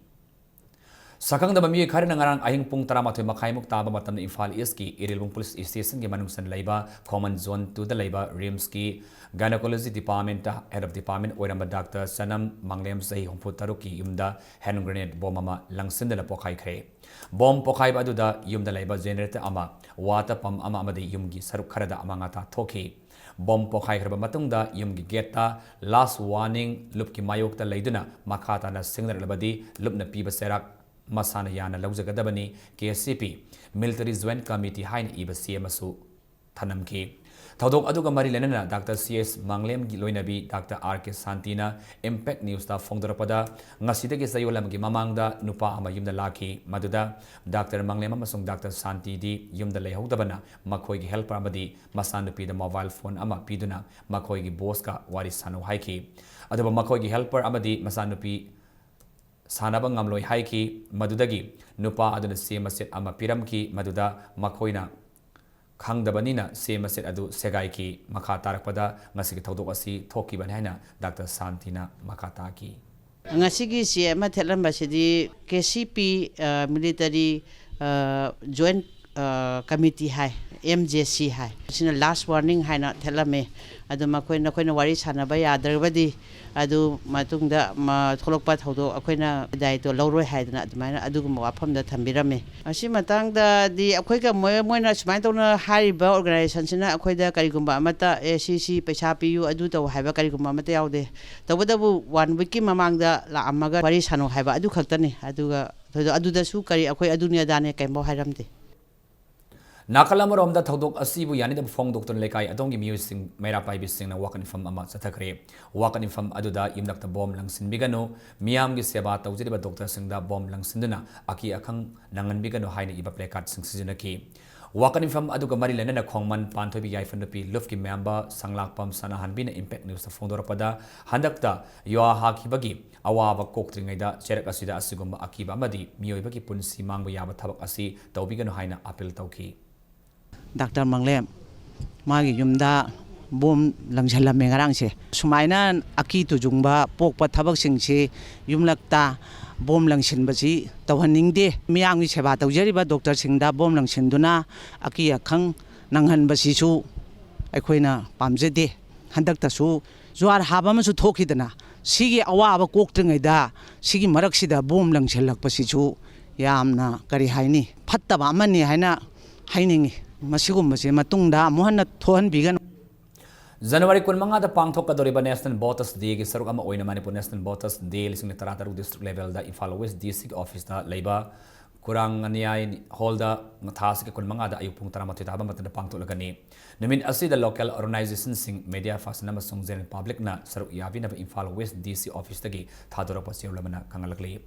ꯁꯛꯈꯪꯗꯕ ꯃꯤꯑꯣꯏ ꯈꯔꯅ ꯉꯔꯥꯡ ꯑꯍꯤꯡ ꯄꯨꯡ ꯇꯔꯥꯃꯥꯊꯣꯏ ꯃꯈꯥꯏꯃꯨꯛ ꯇꯥꯕ ꯃꯇꯝꯗ ꯏꯝꯐꯥꯜ ꯏꯁꯀꯤ ꯏꯔꯤꯜꯕꯨꯡ ꯄꯨꯂꯤꯁ ꯁ꯭ꯇꯦꯁꯟꯒꯤ ꯃꯅꯨꯡꯗ ꯂꯩꯕ ꯈꯣꯡꯃꯟ ꯖꯣꯟ ꯇꯨꯗ ꯂꯩꯕ ꯔꯤꯝꯁꯀꯤ ꯒꯥꯏꯅꯣꯀꯣꯂꯣꯖꯤ ꯗꯤꯄꯥꯔꯠꯃꯦꯟꯇ ꯍꯦꯗ ꯑꯣꯐ ꯗꯤꯄꯥꯔꯠꯃꯦꯟ ꯑꯣꯏꯔꯝꯕ ꯗꯥꯛꯇꯔ ꯁꯅꯝ ꯃꯥꯡꯂꯦꯝ, ꯆꯍꯤ ꯍꯨꯝꯐꯨ ꯇꯔꯨꯛꯀꯤ ꯌꯨꯝꯗ ꯍꯦꯟ ꯒ꯭ꯔꯦꯅꯦꯗ ꯕꯣꯝ ꯑꯃ ꯂꯪꯁꯤꯟꯗꯨꯅ ꯄꯣꯈꯥꯏꯈ꯭ꯔꯦ꯫ ꯕꯣꯝ ꯄꯣꯈꯥꯏꯕ ꯑꯗꯨꯗ ꯌꯨꯝꯗ ꯂꯩꯕ ꯖꯦꯅꯦꯔꯦꯇꯔ ꯑꯃ, ꯋꯥꯇꯔ ꯄꯝꯞ ꯑꯃ ꯑꯃꯗꯤ ꯌꯨꯝꯒꯤ ꯁꯔꯨꯛ ꯈꯔꯗ ꯑꯃꯥꯡ ꯑꯇꯥ ꯊꯣꯛꯈꯤ꯫ ꯕꯣꯝ ꯄꯣꯈꯥꯏꯈ꯭ꯔꯕ ꯃꯇꯨꯡꯗ ꯌꯨꯝꯒꯤ ꯒꯦꯠꯇ ꯂꯥꯁ ꯋꯥꯔꯅꯤꯡ ꯂꯨꯞꯀꯤ ꯃꯥꯌꯣꯛꯇ ꯂꯩꯗꯨꯅ ꯃꯈꯥ ꯇꯥꯅ ꯁꯤꯡꯅꯔꯛꯂꯕꯗꯤ ꯂꯨꯞꯅ ꯄꯤꯕ ꯆꯩꯔꯥꯛ ꯃꯁꯥꯅ ꯌꯥꯅ ꯂꯧꯖꯒꯗꯕꯅꯤ, ꯀꯦ ꯁꯤ ꯄꯤ, ꯃꯤꯂꯤꯇꯔꯤ ꯖꯣꯏꯟꯠ ꯀꯃꯤꯇꯤ ꯍꯥꯏꯅ ꯏꯕ ꯆꯦ ꯑꯃꯁꯨ ꯊꯅꯝꯈꯤ꯫ ꯊꯧꯗꯣꯛ ꯑꯗꯨꯒ ꯃꯔꯤ ꯂꯩꯅꯅ ꯗꯥꯛꯇꯔ ꯁꯤ ꯑꯦꯁ ꯃꯥꯡꯂꯦꯝꯒꯤ ꯂꯣꯏꯅꯕꯤ ꯗꯥꯛꯇꯔ ꯑꯥꯔ ꯀꯦ ꯁꯥꯟꯇꯤꯅ ꯏꯝꯄꯦꯛ ꯅ꯭ꯌꯨꯁꯇ ꯐꯣꯡꯗꯣꯔꯛꯄꯗ, ꯉꯁꯤꯗꯒꯤ ꯆꯌꯣꯜ ꯑꯃꯒꯤ ꯃꯃꯥꯡꯗ ꯅꯨꯄꯥ ꯑꯃ ꯌꯨꯝꯗ ꯂꯥꯛꯈꯤ꯫ ꯃꯗꯨꯗ ꯗꯥꯛꯇꯔ ꯃꯥꯡꯂꯦꯝ ꯑꯃꯁꯨꯡ ꯗꯥꯛꯇꯔ ꯁꯥꯟꯇꯤꯗꯤ ꯌꯨꯝꯗ ꯂꯩꯍꯧꯗꯕꯅ ꯃꯈꯣꯏꯒꯤ ꯍꯦꯜꯄꯔ ꯑꯃꯗꯤ ꯃꯆꯥꯅꯨꯄꯤꯗ ꯃꯣꯕꯥꯏꯜ ꯐꯣꯟ ꯑꯃ ꯄꯤꯗꯨꯅ ꯃꯈꯣꯏꯒꯤ ꯕꯣꯁꯀ ꯋꯥꯔꯤ ꯁꯥꯟꯅꯧ ꯍꯥꯏꯈꯤ꯫ ꯑꯗꯨꯕꯨ ꯃꯈꯣꯏꯒꯤ ꯍꯦꯜꯄꯔ ꯑꯃꯗꯤ ꯃꯆꯥꯅꯨꯄꯤ ꯁꯥꯟꯅꯕ ꯉꯝꯂꯣꯏ ꯍꯥꯏꯈꯤ꯫ ꯃꯗꯨꯗꯒꯤ ꯅꯨꯄꯥ ꯑꯗꯨꯅ ꯆꯦ ꯃꯆꯦꯠ ꯑꯃ ꯄꯤꯔꯝꯈꯤ, ꯃꯗꯨꯗ ꯃꯈꯣꯏꯅ ꯈꯪꯗꯕꯅꯤꯅ ꯆꯦ ꯃꯆꯦꯠ ꯑꯗꯨ ꯁꯦꯒꯥꯏꯈꯤ꯫ ꯃꯈꯥ ꯇꯥꯔꯛꯄꯗ ꯉꯁꯤꯒꯤ ꯊꯧꯗꯣꯛ ꯑꯁꯤ ꯊꯣꯛꯈꯤꯕꯅꯤ ꯍꯥꯏꯅ ꯗꯥꯛꯇꯔ ꯁꯥꯟꯇꯤꯅ ꯃꯈꯥ ꯇꯥꯈꯤ꯫ ꯉꯁꯤꯒꯤ ꯆꯦ ꯑꯃ ꯊꯦꯠꯂꯝꯕꯁꯤꯗꯤ ꯀꯦ ꯁꯤ ꯄꯤ, ꯑ, ꯃꯤꯂꯤꯇꯔꯤ, ꯑ, ꯖꯣꯏꯟꯠ, ꯑ, ꯀꯃꯤꯇꯤ ꯍꯥꯏ, ꯑꯦꯝ ꯖꯦ ꯁꯤ ꯍꯥꯏ꯫ ꯁꯤꯅ ꯂꯥꯁ ꯋꯥꯔꯅꯤꯡ ꯍꯥꯏꯅ ꯊꯦꯠꯂꯝꯃꯦ꯫ ꯑꯗꯨ ꯃꯈꯣꯏ, ꯅꯈꯣꯏꯅ ꯋꯥꯔꯤ ꯁꯥꯟꯅꯕ ꯌꯥꯗ꯭ꯔꯒꯗꯤ ꯑꯗꯨ ꯃꯇꯨꯡꯗ ꯃ-, ꯊꯣꯛꯂꯛꯄ ꯊꯧꯗꯣꯛ ꯑꯩꯈꯣꯏꯅ ꯗꯥꯏꯇꯣ ꯂꯧꯔꯣꯏ ꯍꯥꯏꯗꯅ ꯑꯗꯨꯃꯥꯏꯅ ꯑꯗꯨꯒꯨꯝꯕ ꯋꯥꯐꯝꯗ ꯊꯝꯕꯤꯔꯝꯃꯦ꯫ ꯑꯁꯤ ꯃꯇꯥꯡꯗꯗꯤ ꯑꯩꯈꯣꯏꯒ ꯃꯣꯏ-, ꯃꯣꯏꯅ ꯁꯨꯃꯥꯏꯅ ꯇꯧꯅ ꯍꯥꯏꯔꯤꯕ ꯑꯣꯔꯒꯅꯥꯏꯖꯦꯁꯟꯁꯤꯅ ꯑꯩꯈꯣꯏꯗ ꯀꯔꯤꯒꯨꯝꯕ ꯑꯃꯠꯇ, "ꯑꯦ, ꯁꯤ, ꯁꯤ ꯄꯩꯁꯥ ꯄꯤꯌꯨ, ꯑꯗꯨ ꯇꯧ" ꯍꯥꯏꯕ ꯀꯔꯤꯒꯨꯝꯕ ꯑꯃꯠꯇ ꯌꯥꯎꯗꯦ꯫ ꯇꯧꯕꯇꯕꯨ ꯋꯥꯟ ꯋꯤꯛꯀꯤ ꯃꯃꯥꯡꯗ ꯂꯥꯛꯑꯝꯃꯒ ꯋꯥꯔꯤ ꯁꯥꯟꯅꯧ ꯍꯥꯏꯕ ꯑꯗꯨ ꯈꯛꯇꯅꯤ꯫ ꯑꯗꯨꯒ ꯊꯣꯏꯗꯣꯛ-, ꯑꯗꯨꯗꯁꯨ ꯀꯔꯤ ꯑꯩꯈꯣꯏ ꯑꯗꯨꯅꯤ ꯑꯗꯥꯅꯦ ꯀꯩꯝꯐꯥꯎ ꯍꯥꯏꯔꯝꯗꯦ꯫ ꯅꯥꯀꯜ ꯑꯃꯔꯣꯝꯗ ꯊꯧꯗꯣꯛ ꯑꯁꯤꯕꯨ ꯌꯥꯅꯤꯡꯗꯕ ꯐꯣꯡꯗꯣꯛꯇꯨꯅ ꯂꯩꯀꯥꯏ ꯑꯗꯣꯝꯒꯤ ꯃꯤꯑꯣꯏꯁꯤꯡ, ꯃꯩꯔꯥ ꯄꯥꯏꯕꯤꯁꯤꯡꯅ ꯋꯥꯀꯠ ꯃꯤꯐꯝ ꯑꯃ ꯆꯠꯊꯈ꯭ꯔꯦ꯫ ꯋꯥꯀꯠ ꯃꯤꯐꯝ ꯑꯗꯨꯗ ꯌꯨꯝꯂꯛꯇ ꯕꯣꯝ ꯂꯪꯁꯤꯟꯕꯤꯒꯅꯨ, ꯃꯤꯌꯥꯝꯒꯤ ꯁꯦꯕꯥ ꯇꯧꯖꯔꯤꯕ ꯗꯣꯛꯇꯔꯁꯤꯡꯗ ꯕꯣꯝ ꯂꯪꯁꯤꯟꯗꯨꯅ ꯑꯀꯤ ꯑꯈꯪ ꯅꯪꯍꯟꯕꯤꯒꯅꯨ ꯍꯥꯏꯅ ꯏꯕ ꯄ꯭ꯂꯦꯀꯥꯔꯗꯁꯤꯡ ꯁꯤꯖꯤꯟꯅꯈꯤ꯫ ꯋꯥꯀꯠ ꯃꯤꯐꯝ ꯑꯗꯨꯒ ꯃꯔꯤ ꯂꯩꯅꯅ ꯈꯣꯡꯃꯟ ꯄꯥꯟꯊꯣꯏꯕꯤ ꯌꯥꯏꯐ ꯅꯨꯄꯤ ꯂꯨꯞꯀꯤ ꯃꯦꯝꯕꯔ ꯁꯪꯂꯥꯛꯄꯝ ꯁꯅꯥꯍꯟꯕꯤꯅ ꯏꯝꯄꯦꯛ ꯅ꯭ꯌꯨꯁꯇ ꯐꯣꯡꯗꯣꯔꯛꯄꯗ, ꯍꯟꯗꯛꯇ ꯌꯨꯍꯥ ꯍꯥꯈꯤꯕꯒꯤ ꯑꯋꯥꯕ ꯀꯣꯛꯇ꯭ꯔꯤꯉꯩꯗ ꯆꯩꯔꯛ ꯑꯁꯤꯗ ꯑꯁꯤꯒꯨꯝꯕ ꯑꯀꯤꯕ ꯑꯃꯗꯤ ꯃꯤꯑꯣꯏꯕꯒꯤ ꯄꯨꯟꯁꯤ ꯃꯥꯡꯕ ꯌꯥꯕ ꯊꯕꯛ ꯑꯁꯤ ꯇꯧꯕꯤꯒꯅꯨ ꯍꯥꯏꯅ ꯑꯥꯄꯤꯜ ꯇꯧꯈꯤ꯫ ꯗꯥꯛꯇꯔ ꯃꯪꯂꯦꯝ, ꯃꯥꯒꯤ ꯌꯨꯝꯗ ꯕꯣꯝ ꯂꯪꯁꯤꯜꯂꯝꯃꯦ ꯉꯔꯥꯡꯁꯦ꯫ ꯁꯨꯃꯥꯏꯅ ꯑꯀꯤ ꯇꯨꯖꯨꯡꯕ ꯄꯣꯛꯄ ꯊꯕꯛꯁꯤꯡꯁꯤ ꯌꯨꯝꯂꯛꯇ ꯕꯣꯝ ꯂꯪꯁꯤꯟꯕꯁꯤ ꯇꯧꯍꯟꯅꯤꯡꯗꯦ꯫ ꯃꯤꯌꯥꯝꯒꯤ ꯁꯦꯕꯥ ꯇꯧꯖꯔꯤꯕ ꯗꯣꯛꯇꯔꯁꯤꯡꯗ ꯕꯣꯝ ꯂꯪꯁꯤꯟꯗꯨꯅ ꯑꯀꯤ ꯑꯈꯪ ꯅꯪꯍꯟꯕꯁꯤꯁꯨ ꯑꯩꯈꯣꯏꯅ ꯄꯥꯝꯖꯗꯦ꯫ ꯍꯟꯗꯛꯇꯁꯨ ꯖꯨꯍꯥꯔ ꯍꯥꯕ ꯑꯃꯁꯨ ꯊꯣꯛꯈꯤꯗꯅ, ꯁꯤꯒꯤ ꯑꯋꯥꯕ ꯀꯣꯛꯇ꯭ꯔꯤꯉꯩꯗ ꯁꯤꯒꯤ ꯃꯔꯛꯁꯤꯗ ꯕꯣꯝ ꯂꯪꯁꯤꯜꯂꯛꯄꯁꯤꯁꯨ ꯌꯥꯝꯅ, ꯀꯔꯤ ꯍꯥꯏꯅꯤ, ꯐꯠꯇꯕ ꯑꯃꯅꯤ ꯍꯥꯏꯅ ꯍꯥꯏꯅꯤꯡꯉꯤ꯫ ꯃꯁꯤꯒꯨꯝꯕꯁꯦ ꯃꯇꯨꯡꯗ ꯑꯃꯨꯛ ꯍꯟꯅ ꯊꯣꯛꯍꯟꯕꯤꯒꯅꯨ꯫ ꯖꯅꯋꯥꯔꯤ ꯀꯨꯟꯃꯉꯥꯗ ꯄꯥꯡꯊꯣꯛꯀꯗꯧꯔꯤꯕ National Voters Day ꯒꯤ ꯁꯔꯨꯛ ꯑꯃ ꯑꯣꯏꯅ ꯃꯅꯤꯄꯨꯔ National Voters Day ꯂꯤꯁꯤꯡ ꯇꯔꯥꯇꯔꯨꯛ district level ꯗ ꯏꯝꯐꯥꯜ West D C ꯒꯤ office ꯇ ꯂꯩꯕ ꯈꯨꯔꯥꯡ ꯑꯅꯤꯌꯥꯏ hall ꯗ ꯊꯥ ꯑꯁꯤꯒꯤ ꯀꯨꯟꯃꯉꯥꯗ ꯑꯌꯨꯛ ꯄꯨꯡ ꯇꯔꯥꯃꯥꯊꯣꯏ ꯇꯥꯕ ꯃꯇꯝꯗ ꯄꯥꯡꯊꯣꯛꯂꯒꯅꯤ꯫ ꯅꯨꯃꯤꯠ ꯑꯁꯤꯗ local organization ꯁꯤꯡ, media person ꯑꯃꯁꯨꯡ general public ꯅ ꯁꯔꯨꯛ ꯌꯥꯕꯤꯅꯕ Imphal West D C office ꯇꯒꯤ ꯊꯥꯗꯣꯔꯛꯄ ꯆꯦꯔꯣꯜ ꯑꯃꯅ ꯈꯪꯍꯜꯂꯛꯂꯤ꯫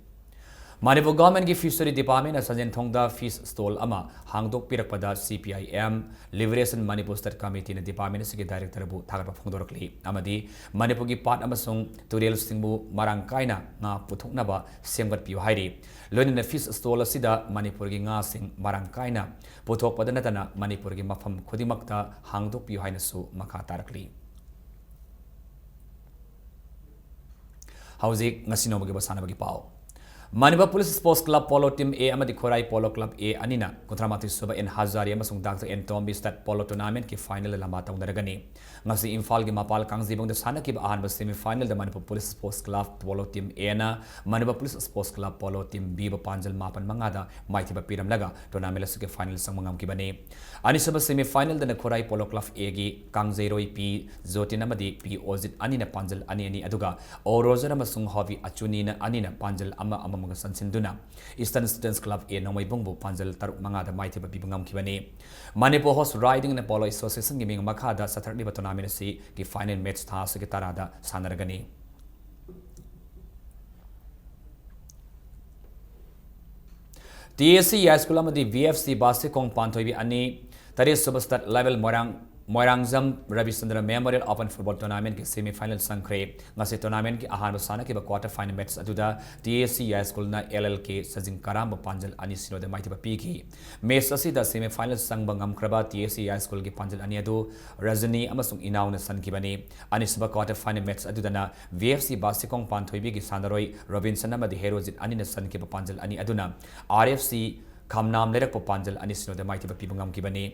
ꯃꯅꯤꯄꯨꯔ government ꯀꯤ Fishery Department ꯅ ꯁꯟꯖꯦꯟꯊꯣꯡꯗ fish stall ꯑꯃ ꯍꯥꯡꯗꯣꯛꯄꯤꯔꯛꯄꯗ C P I M Liberation Manipur State Committee ꯅ department ꯑꯁꯤꯒꯤ director ꯕꯨ ꯊꯥꯒꯠꯄ ꯐꯣꯡꯗꯣꯔꯛꯂꯤ ꯑꯃꯗꯤ ꯃꯅꯤꯄꯨꯔꯒꯤ ꯄꯥꯠ ꯑꯃꯁꯨꯡ ꯇꯨꯔꯦꯜꯁꯤꯡꯕꯨ ꯃꯔꯥꯡ ꯀꯥꯏꯅ ꯉꯥ ꯄꯨꯊꯣꯛꯅꯕ ꯁꯦꯝꯒꯠꯄꯤꯌꯨ ꯍꯥꯏꯔꯤ꯫ ꯂꯣꯏꯅꯅ fish stall ꯑꯁꯤꯗ ꯃꯅꯤꯄꯨꯔꯒꯤ ꯉꯥꯁꯤꯡ ꯃꯔꯥꯡ ꯀꯥꯏꯅ ꯄꯨꯊꯣꯛꯄꯗ ꯅꯠꯇꯅ ꯃꯅꯤꯄꯨꯔꯒꯤ ꯃꯐꯝ ꯈꯨꯗꯤꯡꯃꯛꯇ ꯍꯥꯡꯗꯣꯛꯄꯤꯌꯨ ꯍꯥꯏꯅꯁꯨ ꯃꯈꯥ ꯇꯥꯔꯛꯂꯤ꯫ ꯍꯧꯖꯤꯛ ꯉꯁꯤ ꯅꯣꯡꯃꯒꯤ ꯑꯣꯏꯕ ꯁꯥꯟꯅꯕꯒꯤ ꯄꯥꯎ꯫ Manipur Police Sports Club Polo Team A ꯑꯃꯗꯤ ꯈꯣꯔꯥꯏ Polo Club A ꯑꯅꯤꯅ ꯀꯨꯟꯊ꯭ꯔꯥ ꯃꯥꯊꯣꯏ ꯁꯨꯕ N ꯍꯖꯥꯔꯤ ꯑꯃꯁꯨꯡ Doctor N Tombi Stud Polo Tournament ꯀꯤ final ꯗ ꯂꯝꯕꯥ ꯇꯧꯅꯔꯒꯅꯤ꯫ ꯉꯁꯤ ꯏꯝꯐꯥꯜꯒꯤ ꯃꯄꯥꯜ ꯀꯥꯡꯖꯩꯕꯨꯡꯗ ꯁꯥꯟꯅꯈꯤꯕ ꯑꯍꯥꯟꯕ semi final the Manipur Police Sports Club Polo Team A ꯅ Manipur Police Sports Club Polo Team B ꯕꯨ ꯄꯥꯟꯖꯜ ꯃꯥꯄꯟ ꯃꯉꯥꯗ ꯃꯥꯏꯊꯤꯕ ꯄꯤꯔꯝꯂꯒ tournament ꯑꯁꯤꯒꯤ final ꯆꯪꯕ ꯉꯝꯈꯤꯕꯅꯤ꯫ ꯑꯅꯤꯁꯨꯕ semi final ꯗꯅ ꯈꯨꯔꯥꯏ Polo Club A ꯒꯤ ꯀꯥꯡꯖꯩꯔꯣꯏ P ꯖꯣꯇꯤꯟ ꯑꯃꯗꯤ P ꯑꯣꯖꯤꯠ ꯑꯅꯤꯅ ꯄꯥꯟꯖꯜ ꯑꯅꯤ ꯑꯅꯤ, ꯑꯗꯨꯒ ꯑꯣ ꯔꯣꯖꯔ ꯑꯃꯁꯨꯡ ꯍꯣꯕꯤ ꯑꯆꯨꯅꯤꯅ ꯑꯅꯤꯅ ꯄꯥꯟꯖꯜ ꯑꯃ ꯑꯃꯃꯒ ꯆꯟꯁꯤꯟꯗꯨꯅ Eastern Students Club A ꯅꯣꯡꯃꯩꯕꯨꯡꯕꯨ ꯄꯥꯟꯖꯜ ꯇꯔꯨꯛ ꯃꯉꯥꯗ ꯃꯥꯏꯊꯤꯕ ꯄꯤꯕ ꯉꯝꯈꯤꯕꯅꯤ꯫ Manipur Horse Riding and Polo Association ꯒꯤ ꯃꯤꯡ ꯃꯈꯥꯗ ꯆꯠꯊꯔꯛꯂꯤꯕ tournament ꯑꯁꯤꯒꯤ final match ꯊꯥ ꯑꯁꯤꯒꯤ ꯇꯔꯥꯗ ꯁꯥꯟꯅꯔꯒꯅꯤ꯫ T A C ꯌꯥꯏꯁ꯭ꯀꯨꯜ ꯑꯃꯗꯤ V F C ꯕꯥꯁꯤꯈꯣꯡ ꯄꯥꯟꯊꯣꯏꯕꯤ ꯑꯅꯤ, ꯇꯔꯦꯠ ꯁꯨꯕ state level ꯃꯣꯏꯔꯥꯡ ꯃꯣꯏꯔꯥꯡꯖꯝ ꯔꯕꯤꯆꯟꯗ꯭ꯔ Memorial Open Football Tournamentꯀꯤ semi final ꯆꯪꯈ꯭ꯔꯦ꯫ ꯉꯁꯤ tournamentꯀꯤ ꯑꯍꯥꯟꯕ ꯁꯥꯟꯅꯈꯤꯕ quarter final match ꯑꯗꯨꯗ T S C Yayaskul ꯅ L L K ꯁꯖꯤꯡ ꯀꯔꯥꯝꯕꯨ ꯄꯥꯟꯖꯜ ꯑꯅꯤ ꯁꯤꯅꯣꯗ ꯃꯥꯏꯊꯤꯕ ꯄꯤꯈꯤ꯫ Match ꯑꯁꯤꯗ semi final ꯆꯪꯕ ꯉꯝꯈ꯭ꯔꯕ T S C Yayaskul ꯒꯤ ꯄꯥꯟꯖꯜ ꯑꯅꯤ ꯑꯗꯨ ꯔꯖꯅꯤ ꯑꯃꯁꯨꯡ ꯏꯅꯥꯎꯅ ꯁꯟꯈꯤꯕꯅꯤ꯫ ꯑꯅꯤꯁꯨꯕ quarter final match ꯑꯗꯨꯗꯅ V F C ꯕꯥꯁꯤꯈꯣꯡ ꯄꯥꯟꯊꯣꯏꯕꯤꯒꯤ ꯁꯥꯟꯅꯔꯣꯏ ꯔꯣꯕꯤꯟꯁꯟ ꯑꯃꯗꯤ ꯍꯦꯔꯣꯖꯤꯠ ꯑꯅꯤꯅ ꯁꯟꯈꯤꯕ ꯄꯥꯟꯖꯜ ꯑꯅꯤ ꯑꯗꯨꯅ R F C ꯈꯝꯅꯥꯝ ꯂꯩꯔꯛꯄ ꯄꯥꯟꯖꯜ ꯑꯅꯤ ꯁꯤꯅꯣꯗ ꯃꯥꯏꯊꯤꯕ ꯄꯤꯕ ꯉꯝꯈꯤꯕꯅꯤ꯫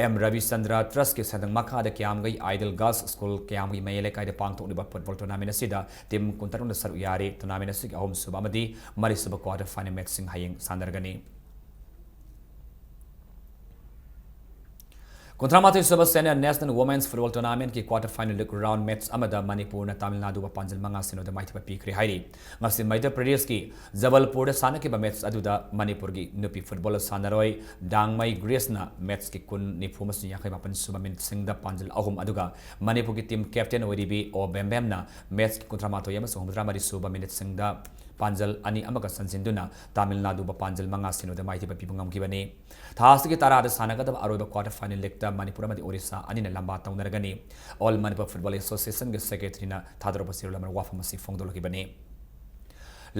ꯑꯦꯝ ꯔꯕꯤꯆꯟꯗ꯭ꯔ Trustꯀꯤ ꯁꯦꯟꯊꯪ ꯃꯈꯥꯗ ꯀ꯭ꯌꯥꯝꯒꯩ Ideal Girls School ꯀ꯭ꯌꯥꯝꯒꯩ ꯃꯌꯥꯏ ꯂꯩꯀꯥꯏꯗ ꯄꯥꯡꯊꯣꯛꯂꯤꯕ football tournament ꯑꯁꯤꯗ team ꯀꯨꯟꯇꯔꯨꯛꯅ ꯁꯔꯨꯛ ꯌꯥꯔꯤ꯫ Tournament ꯑꯁꯤꯒꯤ ꯑꯍꯨꯝꯁꯨꯕ ꯑꯃꯗꯤ ꯃꯔꯤꯁꯨꯕ quarter final matchꯁꯤꯡ ꯍꯌꯦꯡ ꯁꯥꯟꯅꯔꯒꯅꯤ꯫ ꯀꯨꯟꯊ꯭ꯔꯥꯃꯥꯊꯣꯏ ꯁꯨꯕ Senior National Women's Football Tournamentꯀꯤ quarter final league round match ꯑꯃꯗ ꯃꯅꯤꯄꯨꯔꯅ ꯇꯥꯃꯤꯜ ꯅꯥꯗꯨꯕꯨ ꯄꯥꯟꯖꯜ ꯃꯉꯥ ꯁꯤꯅꯣꯗ ꯃꯥꯏꯊꯤꯕ ꯄꯤꯈ꯭ꯔꯦ ꯍꯥꯏꯔꯤ꯫ ꯉꯁꯤ ꯃꯙ꯭ꯌ ꯄ꯭ꯔꯗꯦꯁꯀꯤ ꯖꯕꯜꯄꯨꯔꯗ ꯁꯥꯟꯅꯈꯤꯕ match ꯑꯗꯨꯗ ꯃꯅꯤꯄꯨꯔꯒꯤ ꯅꯨꯄꯤ football ꯁꯥꯟꯅꯔꯣꯏ ꯗꯥꯡꯃꯩ ꯒ꯭ꯔꯦꯁꯅ matchꯀꯤ ꯀꯨꯟ, ꯅꯤꯐꯨ ꯑꯃꯁꯨꯡ ꯌꯥꯡꯈꯩ ꯃꯥꯄꯟ ꯁꯨꯕ minutesꯤꯡꯗ ꯄꯥꯟꯖꯜ ꯑꯍꯨꯝ, ꯑꯗꯨꯒ ꯃꯅꯤꯄꯨꯔꯒꯤ team captain ꯑꯣꯏꯔꯤꯕꯤ ꯑꯣ ꯕꯦꯝꯕꯦꯝꯅ matchꯀꯤ ꯀꯨꯟꯊ꯭ꯔꯥꯃꯥꯊꯣꯏ ꯑꯃꯁꯨꯡ ꯍꯨꯝꯐꯨꯇꯔꯥ ꯃꯔꯤ ꯁꯨꯕ minutesꯤꯡꯗ ꯄꯥꯟꯖꯜ ꯑꯅꯤ ꯑꯃꯒ ꯆꯟꯁꯤꯟꯗꯨꯅ ꯇꯥꯃꯤꯜ ꯅꯥꯗꯨꯕꯨ ꯄꯥꯟꯖꯜ ꯃꯉꯥ ꯁꯤꯅꯣꯗ ꯃꯥꯏꯊꯤꯕ ꯄꯤꯕ ꯉꯝꯈꯤꯕꯅꯤ꯫ ꯊꯥ ꯑꯁꯤꯒꯤ ꯇꯔꯥꯗ ꯁꯥꯟꯅꯒꯗꯕ ꯑꯔꯣꯏꯕ quarter final leagueꯇ ꯃꯅꯤꯄꯨꯔ ꯑꯃꯗꯤ ꯑꯣꯔꯤꯁꯥ ꯑꯅꯤꯅ ꯂꯝꯕꯥ ꯇꯧꯅꯔꯒꯅꯤ꯫ All Manipur Football Associationꯒꯤ secretaryꯅ ꯊꯥꯗꯣꯔꯛꯄ serial number ꯋꯥꯐꯝ ꯑꯁꯤ ꯐꯣꯡꯗꯣꯛꯂꯛꯈꯤꯕꯅꯤ꯫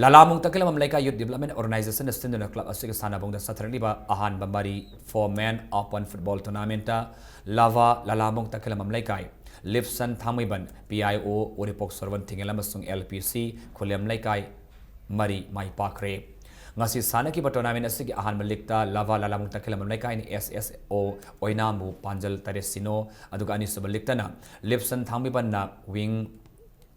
ꯂꯂꯥꯃꯨꯡ ꯇꯈꯦꯂꯝꯕꯝ ꯂꯩꯀꯥꯏ Youth Development Organizationꯅ ꯁꯤꯟꯗꯨꯅ club ꯑꯁꯤꯒꯤ ꯁꯥꯟꯅꯕꯨꯡꯗ ꯆꯠꯊꯔꯛꯂꯤꯕ ꯑꯍꯥꯟꯕ ꯃꯔꯤ four man open football tournamentꯇ ꯂꯚꯥ ꯂꯂꯥꯃꯨꯡ ꯇꯈꯦꯂꯝꯕꯝ ꯂꯩꯀꯥꯏ, ꯂꯤꯞꯁꯟ ꯊꯥꯡꯃꯩꯕꯟ, P I O ꯎꯔꯤꯄꯣꯛ ꯁꯣꯔꯣꯟ ꯊꯤꯡꯉꯦꯜ ꯑꯃꯁꯨꯡ L P C ꯈꯨꯂꯦꯝ ꯂꯩꯀꯥꯏ ꯃꯔꯤ ꯃꯥꯏ ꯄꯥꯛꯈ꯭ꯔꯦ꯫ ꯉꯁꯤ ꯁꯥꯟꯅꯈꯤꯕ tournament ꯑꯁꯤꯒꯤ ꯑꯍꯥꯟꯕ leagueꯇ ꯂꯚꯥ ꯂꯂꯥꯃꯨꯡ ꯇꯈꯦꯂꯝꯕꯝ ꯂꯩꯀꯥꯏꯅ S S O ꯑꯣꯏꯅꯥꯝꯕꯨ ꯄꯥꯟꯖꯜ ꯇꯔꯦꯠ ꯁꯤꯅꯣ, ꯑꯗꯨꯒ ꯑꯅꯤꯁꯨꯕ leagueꯇꯅ ꯂꯤꯞꯁꯟ ꯊꯥꯡꯃꯩꯕꯟꯅ ꯋꯤꯡ